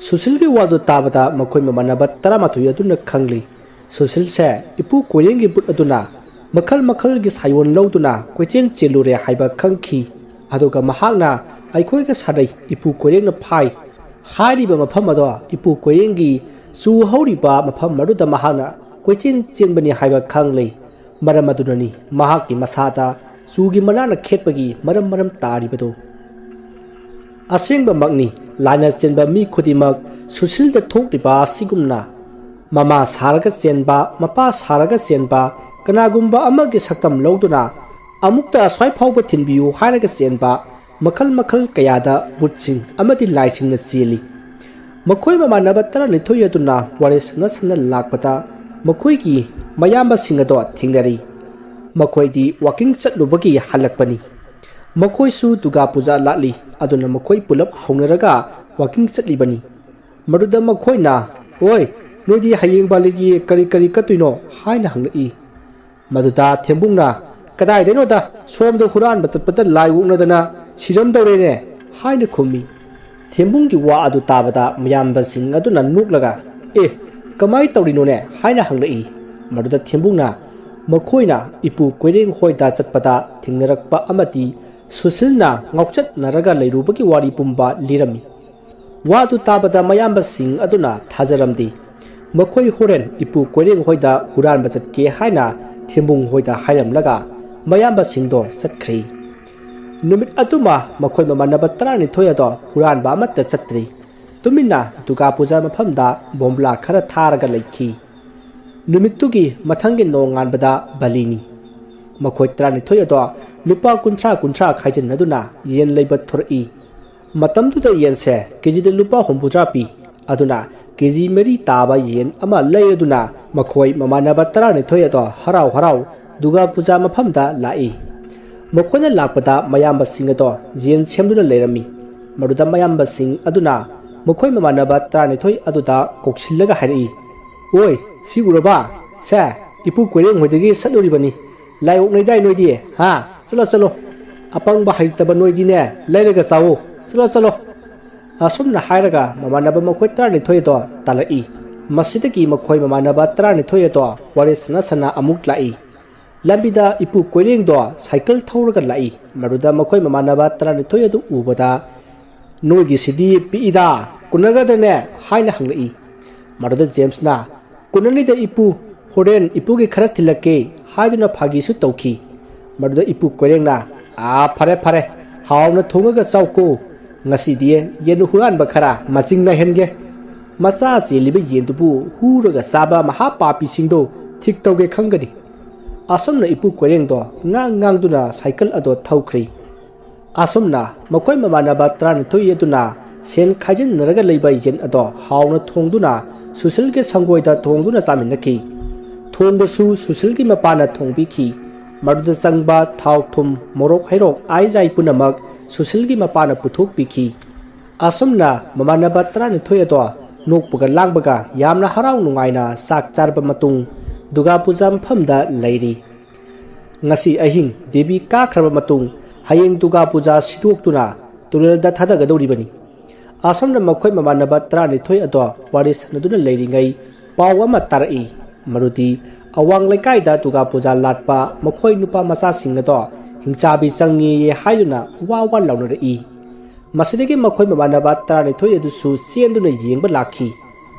ꯁꯨꯁꯤꯜꯒꯤ ꯋꯥꯗꯨ ꯇꯥꯕꯗ ꯃꯈꯣꯏ ꯃꯃꯥꯟꯅꯕ ꯇꯔꯥꯃꯥꯊꯣꯏ ꯑꯗꯨꯅ ꯈꯪꯂꯤ꯫ ꯁꯨꯁꯤꯜꯁꯦ ꯏꯄꯨ ꯀꯣꯏꯔꯦꯡꯒꯤ ꯕꯨꯠ ꯑꯗꯨꯅ ꯃꯈꯜ ꯃꯈꯜꯒꯤ ꯁꯥꯌꯣꯟ ꯂꯧꯗꯨꯅ ꯀꯣꯏꯆꯦꯟ ꯆꯦꯜꯂꯨꯔꯦ ꯍꯥꯏꯕ ꯈꯪꯈꯤ꯫ ꯑꯗꯨꯒ ꯃꯍꯥꯛꯅ ꯑꯩꯈꯣꯏꯒ ꯁꯥꯟꯅꯩ, ꯏꯄꯨ ꯀꯣꯏꯔꯦꯡꯅ ꯐꯥꯏ꯫ ꯍꯥꯏꯔꯤꯕ ꯃꯐꯝ ꯑꯗꯣ ꯏꯄꯨ ꯀꯣꯏꯔꯦꯡꯒꯤ ꯆꯨ ꯍꯧꯔꯤꯕ ꯃꯐꯝ ꯑꯗꯨꯗ ꯃꯍꯥꯛꯅ ꯀꯣꯏꯆꯦꯟ ꯆꯦꯟꯕꯅꯤ ꯍꯥꯏꯕ ꯈꯪꯂꯤ꯫ ꯃꯔꯝ ꯑꯗꯨꯅꯅꯤ ꯃꯍꯥꯛꯀꯤ ꯃꯁꯥꯗ ꯆꯨꯒꯤ ꯃꯅꯥꯅ ꯈꯦꯠꯄꯒꯤ ꯃꯔꯝ ꯃꯔꯝ ꯇꯥꯔꯤꯕꯗꯨ꯫ ꯑꯁꯦꯡꯕꯃꯛꯅꯤ, ꯂꯥꯏꯅ ꯆꯦꯟꯕ ꯃꯤ ꯈꯨꯗꯤꯡꯃꯛ ꯁꯨꯁꯤꯜꯗ ꯊꯣꯛꯂꯤꯕ ꯑꯁꯤꯒꯨꯝꯅ ꯃꯃꯥ ꯁꯥꯔꯒ ꯆꯦꯟꯕ, ꯃꯄꯥ ꯁꯥꯔꯒ ꯆꯦꯟꯕ, ꯀꯅꯥꯒꯨꯝꯕ ꯑꯃꯒꯤ ꯁꯛꯇꯝ ꯂꯧꯗꯨꯅ ꯑꯃꯨꯛꯇ ꯑꯁ꯭ꯋꯥꯏ ꯐꯥꯎꯕ ꯊꯤꯟꯕꯤꯌꯨ ꯍꯥꯏꯔꯒ ꯆꯦꯟꯕ, ꯃꯈꯜ ꯃꯈꯜ ꯀꯌꯥꯗ ꯕꯨꯠꯁꯤꯡ ꯑꯃꯗꯤ ꯂꯥꯏꯁꯤꯡꯅ ꯆꯦꯜꯂꯤ꯫ ꯃꯈꯣꯏ ꯃꯃꯥꯟꯅꯕ ꯇꯔꯥꯅꯤꯊꯣꯏ ꯑꯗꯨꯅ ꯋꯥꯔꯤ ꯁꯥꯟꯅ ꯁꯥꯟꯅ ꯂꯥꯛꯄꯗ ꯃꯈꯣꯏꯒꯤ ꯃꯌꯥꯝꯕꯁꯤꯡ ꯑꯗꯣ ꯊꯦꯡꯅꯔꯤ꯫ ꯃꯈꯣꯏꯗꯤ ꯋꯥꯀꯤꯡ ꯆꯠꯂꯨꯕꯒꯤ ꯍꯜꯂꯛꯄꯅꯤ꯫ ꯃꯈꯣꯏꯁꯨ ꯗꯨꯔꯒꯥ ꯄꯨꯖꯥ ꯂꯥꯛꯂꯤ, ꯑꯗꯨꯅ ꯃꯈꯣꯏ ꯄꯨꯂꯞ ꯍꯧꯅꯔꯒ ꯋꯥꯀꯤꯡ ꯆꯠꯂꯤꯕꯅꯤ꯫ ꯃꯗꯨꯗ ꯃꯈꯣꯏꯅ, "ꯑꯣꯏ, ꯅꯣꯏꯗꯤ ꯍꯌꯦꯡ ꯕꯥꯂꯤꯒꯤ ꯀꯔꯤ ꯀꯔꯤ ꯀꯠꯇꯣꯏꯅꯣ?" ꯍꯥꯏꯅ ꯍꯪꯂꯛꯏ꯫ ꯃꯗꯨꯗ ꯊꯦꯝꯕꯨꯡꯅ, "ꯀꯗꯥꯏꯗꯩꯅꯣꯗ, ꯁꯣꯝꯗ ꯍꯨꯔꯥꯟꯕ ꯆꯠꯄꯗ ꯂꯥꯏ ꯑꯣꯛꯅꯗꯅ ꯁꯤꯔꯝꯗꯧꯔꯦꯅꯦ" ꯍꯥꯏꯅ ꯈꯨꯝꯃꯤ꯫ ꯊꯦꯝꯕꯨꯡꯒꯤ ꯋꯥ ꯑꯗꯨ ꯇꯥꯕꯗ ꯃꯌꯥꯝꯕꯁꯤꯡ ꯑꯗꯨꯅ ꯅꯣꯛꯂꯒ, "ꯑꯦ, ꯀꯃꯥꯏ ꯇꯧꯔꯤꯅꯣꯅꯦ?" ꯍꯥꯏꯅ ꯍꯪꯂꯛꯏ꯫ ꯃꯗꯨꯗ ꯊꯦꯝꯕꯨꯡꯅ ꯃꯈꯣꯏꯅ ꯏꯄꯨ ꯀꯣꯏꯔꯦꯡ ꯍꯣꯏꯗ ꯆꯠꯄꯗ ꯊꯦꯡꯅꯔꯛꯄ ꯑꯃꯗꯤ ꯁꯨꯁꯤꯜꯅ ꯉꯥꯎꯆꯠꯅꯔꯒ ꯂꯩꯔꯨꯕꯒꯤ ꯋꯥꯔꯤ ꯄꯨꯝꯕ ꯂꯤꯔꯝꯃꯤ꯫ ꯋꯥꯗꯨ ꯇꯥꯕꯗ ꯃꯌꯥꯝꯕꯁꯤꯡ ꯑꯗꯨꯅ ꯊꯥꯖꯔꯝꯗꯦ꯫ ꯃꯈꯣꯏ ꯍꯣꯔꯦꯟ ꯏꯄꯨ ꯀꯣꯏꯔꯦꯡ ꯍꯣꯏꯗ ꯍꯨꯔꯥꯟꯕ ꯆꯠꯀꯦ ꯍꯥꯏꯅ ꯊꯦꯝꯕꯨꯡ ꯍꯣꯏꯗ ꯍꯥꯏꯔꯝꯂꯒ ꯃꯌꯥꯝꯕꯁꯤꯡꯗꯣ ꯆꯠꯈ꯭ꯔꯦ꯫ ꯅꯨꯃꯤꯠ ꯑꯗꯨꯃ ꯃꯈꯣꯏ ꯃꯃꯥꯟꯅꯕ ꯇꯔꯥꯅꯤꯊꯣꯏ ꯑꯗꯣ ꯍꯨꯔꯥꯟꯕ ꯑꯃꯠꯇ ꯆꯠꯇ꯭ꯔꯤ꯫ ꯇꯨꯃꯤꯟꯅ ꯗꯨꯔꯒꯥ ꯄꯨꯖꯥ ꯃꯐꯝꯗ ꯕꯣꯝꯕꯨꯂꯥ ꯈꯔ ꯊꯥꯔꯒ ꯂꯩꯈꯤ꯫ ꯅꯨꯃꯤꯠꯇꯨꯒꯤ ꯃꯊꯪꯒꯤ ꯅꯣꯡꯉꯥꯟꯕꯗ ꯕꯂꯤꯅꯤ꯫ ꯃꯈꯣꯏ ꯇꯔꯥꯅꯤꯊꯣꯏ ꯑꯗꯣ ꯂꯨꯄꯥ ꯀꯨꯟꯊ꯭ꯔꯥ ꯀꯨꯟꯊ꯭ꯔꯥ ꯈꯥꯏꯖꯤꯟꯅꯗꯨꯅ ꯌꯦꯟ ꯂꯩꯕ ꯊꯣꯔꯛꯏ꯫ ꯃꯇꯝꯗꯨꯗ ꯌꯦꯟꯁꯦ ꯀꯦꯖꯤꯗ ꯂꯨꯄꯥ ꯍꯨꯝꯐꯨꯇꯔꯥ ꯄꯤ꯫ ꯑꯗꯨꯅ ꯀꯦꯖꯤ ꯃꯔꯤ ꯇꯥꯕ ꯌꯦꯟ ꯑꯃ ꯂꯩꯔꯗꯨꯅ ꯃꯈꯣꯏ ꯃꯃꯥꯟꯅꯕ ꯇꯔꯥꯅꯤꯊꯣꯏ ꯑꯗꯣ ꯍꯔꯥꯎ ꯍꯔꯥꯎ ꯗꯨꯔꯒꯥ ꯄꯨꯖꯥ ꯃꯐꯝꯗ ꯂꯥꯛꯏ꯫ ꯃꯈꯣꯏꯅ ꯂꯥꯛꯄꯗ ꯃꯌꯥꯝꯕꯁꯤꯡ ꯑꯗꯣ ꯌꯦꯟ ꯁꯦꯝꯗꯨꯅ ꯂꯩꯔꯝꯃꯤ꯫ ꯃꯗꯨꯗ ꯃꯌꯥꯝꯕꯁꯤꯡ ꯑꯗꯨꯅ ꯃꯈꯣꯏ ꯃꯃꯥꯟꯅꯕ ꯇꯔꯥꯅꯤꯊꯣꯏ ꯑꯗꯨꯗ ꯀꯧꯁꯤꯜꯂꯒ ꯍꯥꯏꯔꯛꯏ, "ꯑꯣꯏ, ꯁꯤ ꯎꯔꯕ? ꯁꯦ, ꯏꯄꯨ ꯀꯣꯏꯔꯦꯡ ꯍꯣꯏꯗꯒꯤ ꯁꯠꯂꯨꯔꯤꯕꯅꯤ꯫ ꯂꯥꯏ ꯑꯣꯛꯅꯩꯗꯥꯏ ꯅꯣꯏꯗꯤ? ꯍꯥ? ꯆꯠꯂꯣ, ꯆꯠꯂꯣ꯫ ꯑꯄꯪꯕ ꯍꯩꯇꯕ ꯅꯣꯏꯗꯤꯅꯦ, ꯂꯩꯔꯒ ꯆꯥꯎꯋꯣ꯫ ꯆꯠꯂꯣ, ꯆꯠꯂꯣ꯫" ꯑꯁꯨꯝꯅ ꯍꯥꯏꯔꯒ ꯃꯃꯥꯟꯅꯕ ꯃꯈꯣꯏ ꯇꯔꯥꯅꯤꯊꯣꯏ ꯑꯗꯣ ꯇꯥꯜꯂꯛꯏ꯫ ꯃꯁꯤꯗꯒꯤ ꯃꯈꯣꯏ ꯃꯃꯥꯟꯅꯕ ꯇꯔꯥꯅꯤꯊꯣꯏ ꯑꯗꯣ ꯋꯥꯔꯤ ꯁꯥꯟꯅ ꯁꯥꯟꯅ ꯑꯃꯨꯛ ꯂꯥꯛꯏ꯫ ꯂꯝꯕꯤꯗ ꯏꯄꯨ ꯀꯣꯏꯔꯦꯡꯗꯣ ꯁꯥꯏꯀꯜ ꯊꯧꯔꯒ ꯂꯥꯛꯏ꯫ ꯃꯗꯨꯗ ꯃꯈꯣꯏ ꯃꯃꯥꯟꯅꯕ ꯇꯔꯥꯅꯤꯊꯣꯏ ꯑꯗꯨ ꯎꯕꯗ, "ꯅꯣꯏꯒꯤꯁꯤꯗꯤ ꯄꯤꯛꯏꯗ, ꯀꯣꯟꯅꯒꯗ꯭ꯔꯅꯦ?" ꯍꯥꯏꯅ ꯍꯪꯂꯛꯏ꯫ ꯃꯗꯨꯗ ꯖꯦꯝꯁꯅ, "ꯀꯣꯟꯅꯅꯤꯗ ꯏꯄꯨ, ꯍꯣꯔꯦꯟ ꯏꯄꯨꯒꯤ ꯈꯔ ꯊꯤꯜꯂꯛꯀꯦ" ꯍꯥꯏꯗꯨꯅ ꯐꯥꯒꯤꯁꯨ ꯇꯧꯈꯤ꯫ ꯃꯗꯨꯗ ꯏꯄꯨ ꯀꯣꯏꯔꯦꯡꯅ, "ꯑꯥ, ꯐꯔꯦ, ꯐꯔꯦ, ꯍꯥꯎꯅ ꯊꯣꯡꯉꯒ ꯆꯥꯎꯀꯣ꯫ ꯉꯁꯤꯗꯤ ꯌꯦꯟ ꯍꯨꯔꯥꯟꯕ ꯈꯔ ꯃꯆꯤꯡ ꯅꯥꯏꯍꯟꯒꯦ꯫ ꯃꯆꯥ ꯆꯦꯜꯂꯤꯕ ꯌꯦꯟꯗꯨꯕꯨ ꯍꯨꯔꯒ ꯆꯥꯕ ꯃꯍꯥ ꯄꯥꯄꯤꯁꯤꯡꯗꯣ ꯊꯤꯛ ꯇꯧꯒꯦ ꯈꯪꯒꯅꯤ꯫" ꯑꯁꯨꯝꯅ ꯏꯄꯨ ꯀꯣꯏꯔꯦꯡꯗꯣ ꯉꯥꯡ ꯉꯥꯡꯗꯨꯅ ꯁꯥꯏꯀꯜ ꯑꯗꯣ ꯊꯧꯈ꯭ꯔꯦ꯫ ꯑꯁꯨꯝꯅ ꯃꯈꯣꯏ ꯃꯃꯥꯟꯅꯕ ꯇꯔꯥꯅꯤꯊꯣꯏ ꯑꯗꯨꯅ ꯁꯦꯟ ꯈꯥꯏꯖꯤꯟꯅꯔꯒ ꯂꯩꯕ ꯌꯦꯟ ꯑꯗꯣ ꯍꯥꯎꯅ ꯊꯣꯡꯗꯨꯅ ꯁꯨꯁꯤꯜꯒꯤ ꯁꯪꯒꯣꯏꯗ ꯊꯣꯡꯗꯨꯅ ꯆꯥꯃꯤꯟꯅꯈꯤ꯫ ꯊꯣꯡꯕꯁꯨ ꯁꯨꯁꯤꯜꯒꯤ ꯃꯄꯥꯅ ꯊꯣꯡꯕꯤꯈꯤ꯫ ꯃꯗꯨꯗ ꯆꯪꯕ ꯊꯥꯎ, ꯊꯨꯝ, ꯃꯣꯔꯣꯛ, ꯍꯩꯔꯣꯛ, ꯑꯥꯏꯖꯥꯏ ꯄꯨꯝꯅꯃꯛ ꯁꯨꯁꯤꯜꯒꯤ ꯃꯄꯥꯅ ꯄꯨꯊꯣꯛꯄꯤꯈꯤ꯫ ꯑꯁꯨꯝꯅ ꯃꯃꯥꯟꯅꯕ ꯇꯔꯥꯅꯤꯊꯣꯏ ꯑꯗꯣ ꯅꯣꯛꯄꯒ ꯂꯥꯡꯕꯒ ꯌꯥꯝꯅ ꯍꯔꯥꯎ ꯅꯨꯡꯉꯥꯏꯅ ꯆꯥꯛ ꯆꯥꯔꯕ ꯃꯇꯨꯡ ꯗꯨꯔꯒꯥ ꯄꯨꯖꯥ ꯃꯐꯝꯗ ꯂꯩꯔꯤ꯫ ꯉꯁꯤ ꯑꯍꯤꯡ ꯗꯦꯕꯤ ꯀꯥꯈ꯭ꯔꯕ ꯃꯇꯨꯡ ꯍꯌꯦꯡ ꯗꯨꯔꯒꯥ ꯄꯨꯖꯥ ꯁꯤꯗꯣꯛꯇꯨꯅ ꯇꯨꯔꯦꯜꯗ ꯊꯥꯗꯒꯗꯧꯔꯤꯕꯅꯤ꯫ ꯑꯁꯣꯝꯗ ꯃꯈꯣꯏ ꯃꯃꯥꯟꯅꯕ ꯇꯔꯥꯅꯤꯊꯣꯏ ꯑꯗꯣ ꯋꯥꯔꯤ ꯁꯥꯟꯅꯗꯨꯅ ꯂꯩꯔꯤꯉꯩ ꯄꯥꯎ ꯑꯃ ꯇꯥꯔꯛꯏ꯫ ꯃꯗꯨꯗꯤ ꯑꯋꯥꯡ ꯂꯩꯀꯥꯏꯗ ꯗꯨꯔꯒꯥ ꯄꯨꯖꯥ ꯂꯥꯠꯄ ꯃꯈꯣꯏ ꯅꯨꯄꯥ ꯃꯆꯥꯁꯤꯡ ꯑꯗꯣ ꯍꯤꯡꯆꯥꯕꯤ ꯆꯪꯉꯦꯌꯦ ꯍꯥꯏꯗꯨꯅ ꯋꯥ ꯋꯥ ꯂꯥꯎꯅꯔꯛꯏ꯫ ꯃꯁꯤꯗꯒꯤ ꯃꯈꯣꯏ ꯃꯃꯥꯟꯅꯕ ꯇꯔꯥꯅꯤꯊꯣꯏ ꯑꯗꯨꯁꯨ ꯆꯦꯟꯗꯨꯅ ꯌꯦꯡꯕ ꯂꯥꯛꯈꯤ꯫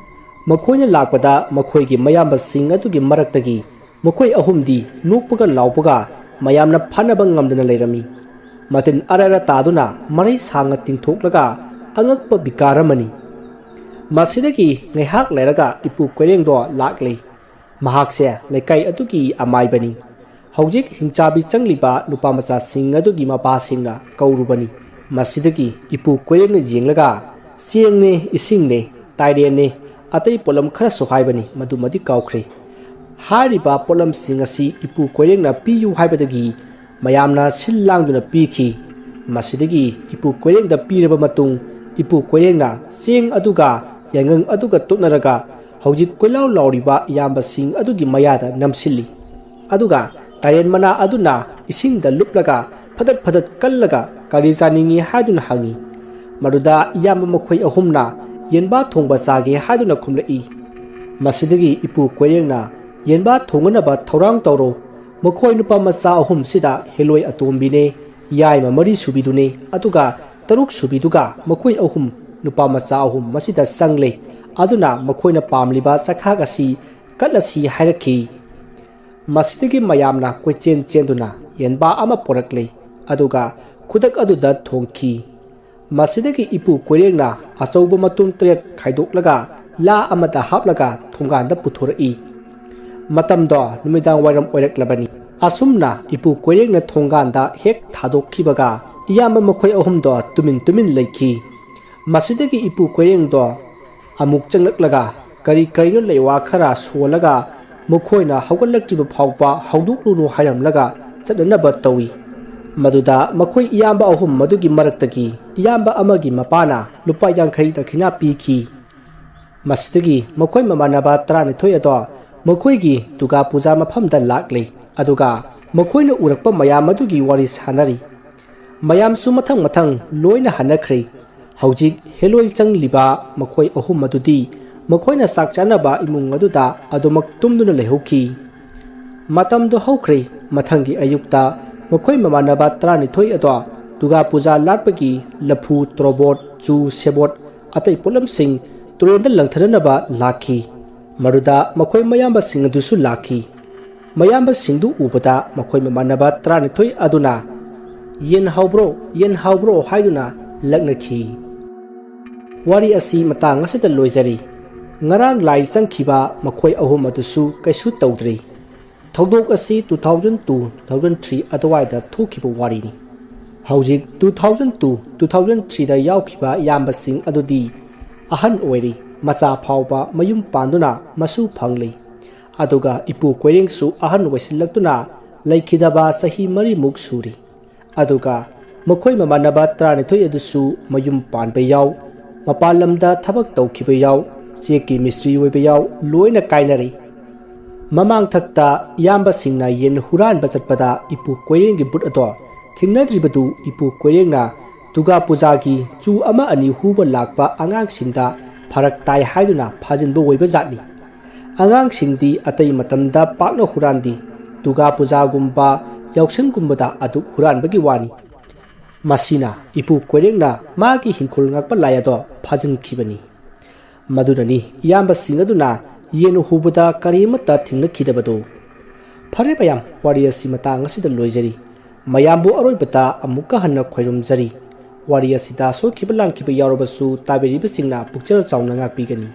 ꯃꯈꯣꯏꯅ ꯂꯥꯛꯄꯗ ꯃꯈꯣꯏꯒꯤ ꯃꯌꯥꯝꯕꯁꯤꯡ ꯑꯗꯨꯒꯤ ꯃꯔꯛꯇꯒꯤ ꯃꯈꯣꯏ ꯑꯍꯨꯝꯗꯤ ꯅꯣꯛꯄꯒ ꯂꯥꯎꯕꯒ ꯃꯌꯥꯝꯅ ꯐꯥꯅꯕ ꯉꯝꯗꯅ ꯂꯩꯔꯝꯃꯤ꯫ ꯃꯇꯤꯟ ꯑꯔ ꯑꯔ ꯇꯥꯗꯨꯅ ꯃꯔꯩ ꯁꯥꯡꯅ ꯇꯤꯡꯊꯣꯛꯂꯒ ꯑꯉꯛꯄ ꯕꯤꯀꯥꯔ ꯑꯃꯅꯤ꯫ ꯃꯁꯤꯗꯒꯤ ꯉꯥꯏꯍꯥꯛ ꯂꯩꯔꯒ ꯏꯄꯨ ꯀꯣꯏꯔꯦꯡꯗꯣ ꯂꯥꯛꯂꯦ꯫ ꯃꯍꯥꯛꯁꯦ ꯂꯩꯀꯥꯏ ꯑꯗꯨꯒꯤ ꯑꯃꯥꯏꯕꯅꯤ꯫ ꯍꯧꯖꯤꯛ ꯍꯤꯡꯆꯥꯕꯤ ꯆꯪꯂꯤꯕ ꯅꯨꯄꯥ ꯃꯆꯥꯁꯤꯡ ꯑꯗꯨꯒꯤ ꯃꯄꯥꯁꯤꯡꯅ ꯀꯧꯔꯨꯕꯅꯤ꯫ ꯃꯁꯤꯗꯒꯤ ꯏꯄꯨ ꯀꯣꯏꯔꯦꯡꯅ ꯌꯦꯡꯂꯒ, "ꯆꯦꯡꯅꯦ, ꯏꯁꯤꯡꯅꯦ, ꯇꯥꯏꯔꯦꯟꯅꯦ, ꯑꯇꯩ ꯄꯣꯠꯂꯝ ꯈꯔꯁꯨ ꯍꯥꯏꯕꯅꯤ, ꯃꯗꯨꯃꯗꯤ ꯀꯥꯎꯈ꯭ꯔꯦ꯫" ꯍꯥꯏꯔꯤꯕ ꯄꯣꯠꯂꯝꯁꯤꯡ ꯑꯁꯤ ꯏꯄꯨ ꯀꯣꯏꯔꯦꯡꯅ ꯄꯤꯌꯨ ꯍꯥꯏꯕꯗꯒꯤ ꯃꯌꯥꯝꯅ ꯁꯤꯜ ꯂꯥꯡꯗꯨꯅ ꯄꯤꯈꯤ꯫ ꯃꯁꯤꯗꯒꯤ ꯏꯄꯨ ꯀꯣꯏꯔꯦꯡꯗ ꯄꯤꯔꯕ ꯃꯇꯨꯡ ꯏꯄꯨ ꯀꯣꯏꯔꯦꯡꯅ ꯆꯦꯡ ꯑꯗꯨꯒ ꯌꯥꯏꯉꯪ ꯑꯗꯨꯒ ꯇꯣꯠꯅꯔꯒ ꯍꯧꯖꯤꯛ ꯀꯣꯏꯂꯥꯎ ꯂꯥꯎꯔꯤꯕ ꯏꯌꯥꯝꯕꯁꯤꯡ ꯑꯗꯨꯒꯤ ꯃꯌꯥꯗ ꯅꯝꯁꯤꯜꯂꯤ꯫ ꯑꯗꯨꯒ ꯇꯥꯏꯔꯦꯟ ꯃꯅꯥ ꯑꯗꯨꯅ ꯏꯁꯤꯡꯗ ꯂꯨꯞꯂꯒ ꯐꯗꯠ ꯐꯗꯠ ꯀꯜꯂꯒ ꯀꯔꯤ ꯆꯥꯅꯤꯡꯏ ꯍꯥꯏꯗꯨꯅ ꯍꯪꯏ꯫ ꯃꯗꯨꯗ ꯏꯌꯥꯝꯕ ꯃꯈꯣꯏ ꯑꯍꯨꯝꯅ ꯌꯦꯟꯕꯥ ꯊꯣꯡꯕ ꯆꯥꯒꯦ ꯍꯥꯏꯗꯨꯅ ꯈꯨꯝꯂꯛꯏ꯫ ꯃꯁꯤꯗꯒꯤ ꯏꯄꯨ ꯀꯣꯏꯔꯦꯡꯅ, "ꯌꯦꯟꯕꯥ ꯊꯣꯡꯅꯅꯕ ꯊꯧꯔꯥꯡ ꯇꯧꯔꯣ꯫ ꯃꯈꯣꯏ ꯅꯨꯄꯥ ꯃꯆꯥ ꯑꯍꯨꯝꯁꯤꯗ ꯍꯦꯂꯣꯏ ꯑꯇꯣꯝꯕꯤꯅꯦ, ꯌꯥꯏꯃ ꯃꯔꯤ ꯁꯨꯕꯤꯗꯨꯅꯦ, ꯑꯗꯨꯒ ꯇꯔꯨꯛ ꯁꯨꯕꯤꯗꯨꯒ ꯃꯈꯣꯏ ꯑꯍꯨꯝ ꯅꯨꯄꯥ ꯃꯆꯥ ꯑꯍꯨꯝ ꯃꯁꯤꯗ ꯆꯪꯂꯦ꯫ ꯑꯗꯨꯅ ꯃꯈꯣꯏꯅ ꯄꯥꯝꯂꯤꯕ ꯆꯥꯛꯈꯥꯛ ꯑꯁꯤ ꯀꯠꯂꯁꯤ" ꯍꯥꯏꯔꯛꯈꯤ꯫ ꯃꯁꯤꯗꯒꯤ ꯃꯌꯥꯝꯅ ꯀꯣꯏꯆꯦꯟ ꯆꯦꯟꯗꯨꯅ ꯌꯦꯟꯕꯥ ꯑꯃ ꯄꯣꯔꯛꯂꯦ, ꯑꯗꯨꯒ ꯈꯨꯗꯛ ꯑꯗꯨꯗ ꯊꯣꯡꯈꯤ꯫ ꯃꯁꯤꯗꯒꯤ ꯏꯄꯨ ꯀꯣꯏꯔꯦꯡꯅ ꯑꯆꯧꯕ ꯃꯇꯨꯝ ꯇꯔꯦꯠ ꯈꯥꯏꯗꯣꯛꯂꯒ ꯂꯥ ꯑꯃꯗ ꯍꯥꯞꯂꯒ ꯊꯣꯡꯒꯥꯟꯗ ꯄꯨꯊꯣꯔꯛꯏ꯫ ꯃꯇꯝꯗꯣ ꯅꯨꯃꯤꯗꯥꯡ ꯋꯥꯏꯔꯝ ꯑꯣꯏꯔꯛꯂꯕꯅꯤ꯫ ꯑꯁꯨꯝꯅ ꯏꯄꯨ ꯀꯣꯏꯔꯦꯡꯅ ꯊꯣꯡꯒꯥꯟꯗ ꯍꯦꯛ ꯊꯥꯗꯣꯛꯈꯤꯕꯒ ꯏꯌꯥꯝꯕ ꯃꯈꯣꯏ ꯑꯍꯨꯝꯗꯣ ꯇꯨꯃꯤꯟ ꯇꯨꯃꯤꯟ ꯂꯩꯈꯤ꯫ ꯃꯁꯤꯗꯒꯤ ꯏꯄꯨ ꯀꯣꯏꯔꯦꯡꯗꯣ ꯑꯃꯨꯛ ꯆꯪꯂꯛꯂꯒ ꯀꯔꯤ ꯀꯔꯤꯅꯣ ꯂꯩꯋꯥ ꯈꯔ ꯁꯣꯜꯂꯒ ꯃꯈꯣꯏꯅ ꯍꯧꯒꯠꯂꯛꯇ꯭ꯔꯤꯕ ꯐꯥꯎꯕ ꯍꯧꯗꯣꯛꯂꯨꯅꯨ ꯍꯥꯏꯔꯝꯂꯒ ꯆꯠꯅꯅꯕ ꯇꯧꯏ꯫ ꯃꯗꯨꯗ ꯃꯈꯣꯏ ꯏꯌꯥꯝꯕ ꯑꯍꯨꯝ ꯃꯗꯨꯒꯤ ꯃꯔꯛꯇꯒꯤ ꯏꯌꯥꯝꯕ ꯑꯃꯒꯤ ꯃꯄꯥꯅ ꯂꯨꯄꯥ ꯌꯥꯡꯈꯩ ꯗꯈꯤꯅꯥ ꯄꯤꯈꯤ꯫ ꯃꯁꯤꯗꯒꯤ ꯃꯈꯣꯏ ꯃꯃꯥꯟꯅꯕ ꯇꯔꯥꯅꯤꯊꯣꯏ ꯑꯗꯣ ꯃꯈꯣꯏꯒꯤ ꯗꯨꯔꯒꯥ ꯄꯨꯖꯥ ꯃꯐꯝꯗ ꯂꯥꯛꯂꯦ, ꯑꯗꯨꯒ ꯃꯈꯣꯏꯅ ꯎꯔꯛꯄ ꯃꯌꯥꯝ ꯑꯗꯨꯒꯤ ꯋꯥꯔꯤ ꯁꯥꯅꯔꯤ꯫ ꯃꯌꯥꯝꯁꯨ ꯃꯊꯪ ꯃꯊꯪ ꯂꯣꯏꯅ ꯍꯟꯅꯈ꯭ꯔꯦ꯫ ꯍꯧꯖꯤꯛ ꯍꯦꯂꯣꯏ ꯆꯪꯂꯤꯕ ꯃꯈꯣꯏ ꯑꯍꯨꯝ ꯑꯗꯨꯗꯤ ꯃꯈꯣꯏꯅ ꯆꯥꯛ ꯆꯥꯅꯕ ꯏꯃꯨꯡ ꯑꯗꯨꯗ ꯑꯗꯨꯃꯛ ꯇꯨꯝꯗꯨꯅ ꯂꯩꯍꯧꯈꯤ꯫ ꯃꯇꯝꯗꯨ ꯍꯧꯈ꯭ꯔꯦ꯫ ꯃꯊꯪꯒꯤ ꯑꯌꯨꯛꯇ ꯃꯈꯣꯏ ꯃꯃꯥꯟꯅꯕ ꯇꯔꯥꯅꯤꯊꯣꯏ ꯑꯗꯣ ꯗꯨꯔꯒꯥ ꯄꯨꯖꯥ ꯂꯥꯠꯄꯒꯤ ꯂꯐꯨ, ꯇꯣꯔꯣꯕꯣꯠ, ꯆꯨ, ꯁꯦꯕꯣꯠ, ꯑꯇꯩ ꯄꯣꯠꯂꯝꯁꯤꯡ ꯇꯨꯔꯦꯜꯗ ꯂꯪꯊꯅꯅꯕ ꯂꯥꯛꯈꯤ꯫ ꯃꯗꯨꯗ ꯃꯈꯣꯏ ꯃꯌꯥꯝꯕꯁꯤꯡ ꯑꯗꯨꯁꯨ ꯂꯥꯛꯈꯤ꯫ ꯃꯌꯥꯝꯕꯁꯤꯡꯗꯨ ꯎꯕꯗ ꯃꯈꯣꯏ ꯃꯃꯥꯟꯅꯕ ꯇꯔꯥꯅꯤꯊꯣꯏ ꯑꯗꯨꯅ "ꯌꯦꯟ ꯍꯥꯎꯕ꯭ꯔꯣ? ꯌꯦꯟ ꯍꯥꯎꯕ꯭ꯔꯣ?" ꯍꯥꯏꯗꯨꯅ ꯂꯛꯅꯈꯤ꯫ ꯋꯥꯔꯤ ꯑꯁꯤ ꯃꯇꯥꯡ ꯑꯁꯤꯗ ꯂꯣꯏꯖꯔꯤ꯫ ꯉꯔꯥꯡ ꯂꯥꯏ ꯆꯪꯈꯤꯕ ꯃꯈꯣꯏ ꯑꯍꯨꯝ ꯑꯗꯨꯁꯨ ꯀꯩꯁꯨ ꯇꯧꯗ꯭ꯔꯤ꯫ ꯊꯧꯗꯣꯛ ꯑꯁꯤ two thousand two, two thousand three ꯑꯗꯨꯋꯥꯏꯗ ꯊꯣꯛꯈꯤꯕ ꯋꯥꯔꯤꯅꯤ꯫ ꯍꯧꯖꯤꯛ two thousand two, two thousand threeꯗ ꯌꯥꯎꯈꯤꯕ ꯏꯌꯥꯝꯕꯁꯤꯡ ꯑꯗꯨꯗꯤ ꯑꯍꯟ ꯑꯣꯏꯔꯤ, ꯃꯆꯥ ꯐꯥꯎꯕ ꯃꯌꯨꯝ ꯄꯥꯟꯗꯨꯅ ꯃꯁꯨ ꯐꯪꯂꯤ꯫ ꯑꯗꯨꯒ ꯏꯄꯨ ꯀꯣꯏꯔꯦꯡꯁꯨ ꯑꯍꯟ ꯑꯣꯏꯁꯤꯜꯂꯛꯇꯨꯅ ꯂꯩꯈꯤꯗꯕ ꯆꯍꯤ ꯃꯔꯤꯃꯨꯛ ꯁꯨꯔꯤ꯫ ꯑꯗꯨꯒ ꯃꯈꯣꯏ ꯃꯃꯥꯟꯅꯕ ꯇꯔꯥꯅꯤꯊꯣꯏ ꯑꯗꯨꯁꯨ ꯃꯌꯨꯝ ꯄꯥꯟꯕ ꯌꯥꯎ, ꯃꯄꯥꯟ ꯂꯝꯗ ꯊꯕꯛ ꯇꯧꯈꯤꯕ ꯌꯥꯎ, ꯆꯦꯛꯀꯤ ꯃꯤꯁꯇ꯭ꯔꯤ ꯑꯣꯏꯕ ꯌꯥꯎ, ꯂꯣꯏꯅ ꯀꯥꯏꯅꯔꯦ꯫ ꯃꯃꯥꯡꯊꯛꯇ ꯏꯌꯥꯝꯕꯁꯤꯡꯅ ꯌꯦꯟ ꯍꯨꯔꯥꯟꯕ ꯆꯠꯄꯗ ꯏꯄꯨ ꯀꯣꯏꯔꯦꯡꯒꯤ ꯕꯨꯠ ꯑꯗꯣ ꯊꯦꯡꯅꯗ꯭ꯔꯤꯕꯗꯨ ꯏꯄꯨ ꯀꯣꯏꯔꯦꯡꯅ ꯗꯨꯔꯒꯥ ꯄꯨꯖꯥꯒꯤ ꯆꯨ ꯑꯃ ꯑꯅꯤ ꯍꯨꯕ ꯂꯥꯛꯄ ꯑꯉꯥꯡꯁꯤꯡꯗ ꯐꯔꯛ ꯇꯥꯏ ꯍꯥꯏꯗꯨꯅ ꯐꯥꯖꯤꯟꯕ ꯑꯣꯏꯕ ꯖꯥꯠꯅꯤ꯫ ꯑꯉꯥꯡꯁꯤꯡꯗꯤ ꯑꯇꯩ ꯃꯇꯝꯗ ꯄꯥꯛꯅ ꯍꯨꯔꯥꯟꯗꯦ, ꯗꯨꯔꯒꯥ ꯄꯨꯖꯥꯒꯨꯝꯕ, ꯌꯥꯎꯁꯪꯒꯨꯝꯕꯗ ꯑꯗꯨꯛ ꯍꯨꯔꯥꯟꯕꯒꯤ ꯋꯥꯅꯤ꯫ ꯃꯁꯤꯅ ꯏꯄꯨ ꯀꯣꯏꯔꯦꯡꯅ ꯃꯥꯒꯤ ꯍꯤꯡꯈꯣꯜ ꯉꯥꯛꯄ ꯂꯥꯏ ꯑꯗꯣ ꯐꯥꯖꯤꯟꯈꯤꯕꯅꯤ꯫ ꯃꯗꯨꯅꯅꯤ ꯏꯌꯥꯝꯕꯁꯤꯡ ꯑꯗꯨꯅ ꯌꯦꯟ ꯍꯨꯕꯗ ꯀꯔꯤꯃꯠꯇ ꯊꯦꯡꯅꯈꯤꯗꯕꯗꯨ꯫ ꯐꯔꯦ ꯃꯌꯥꯝ, ꯋꯥꯔꯤ ꯑꯁꯤ ꯃꯇꯥꯡ ꯑꯁꯤꯗ ꯂꯣꯏꯖꯔꯤ꯫ ꯃꯌꯥꯝꯕꯨ ꯑꯔꯣꯏꯕꯗ ꯑꯃꯨꯛꯀ ꯍꯟꯅ ꯈꯣꯏꯔꯨꯝꯖꯔꯤ꯫ ꯋꯥꯔꯤ ꯑꯁꯤꯗ ꯁꯣꯏꯈꯤꯕ ꯂꯥꯟꯈꯤꯕ ꯌꯥꯎꯔꯕꯁꯨ ꯇꯥꯕꯤꯔꯤꯕꯁꯤꯡꯅ ꯄꯨꯛꯆꯦꯜ ꯆꯥꯎꯅ ꯉꯥꯛꯄꯤꯒꯅꯤ꯫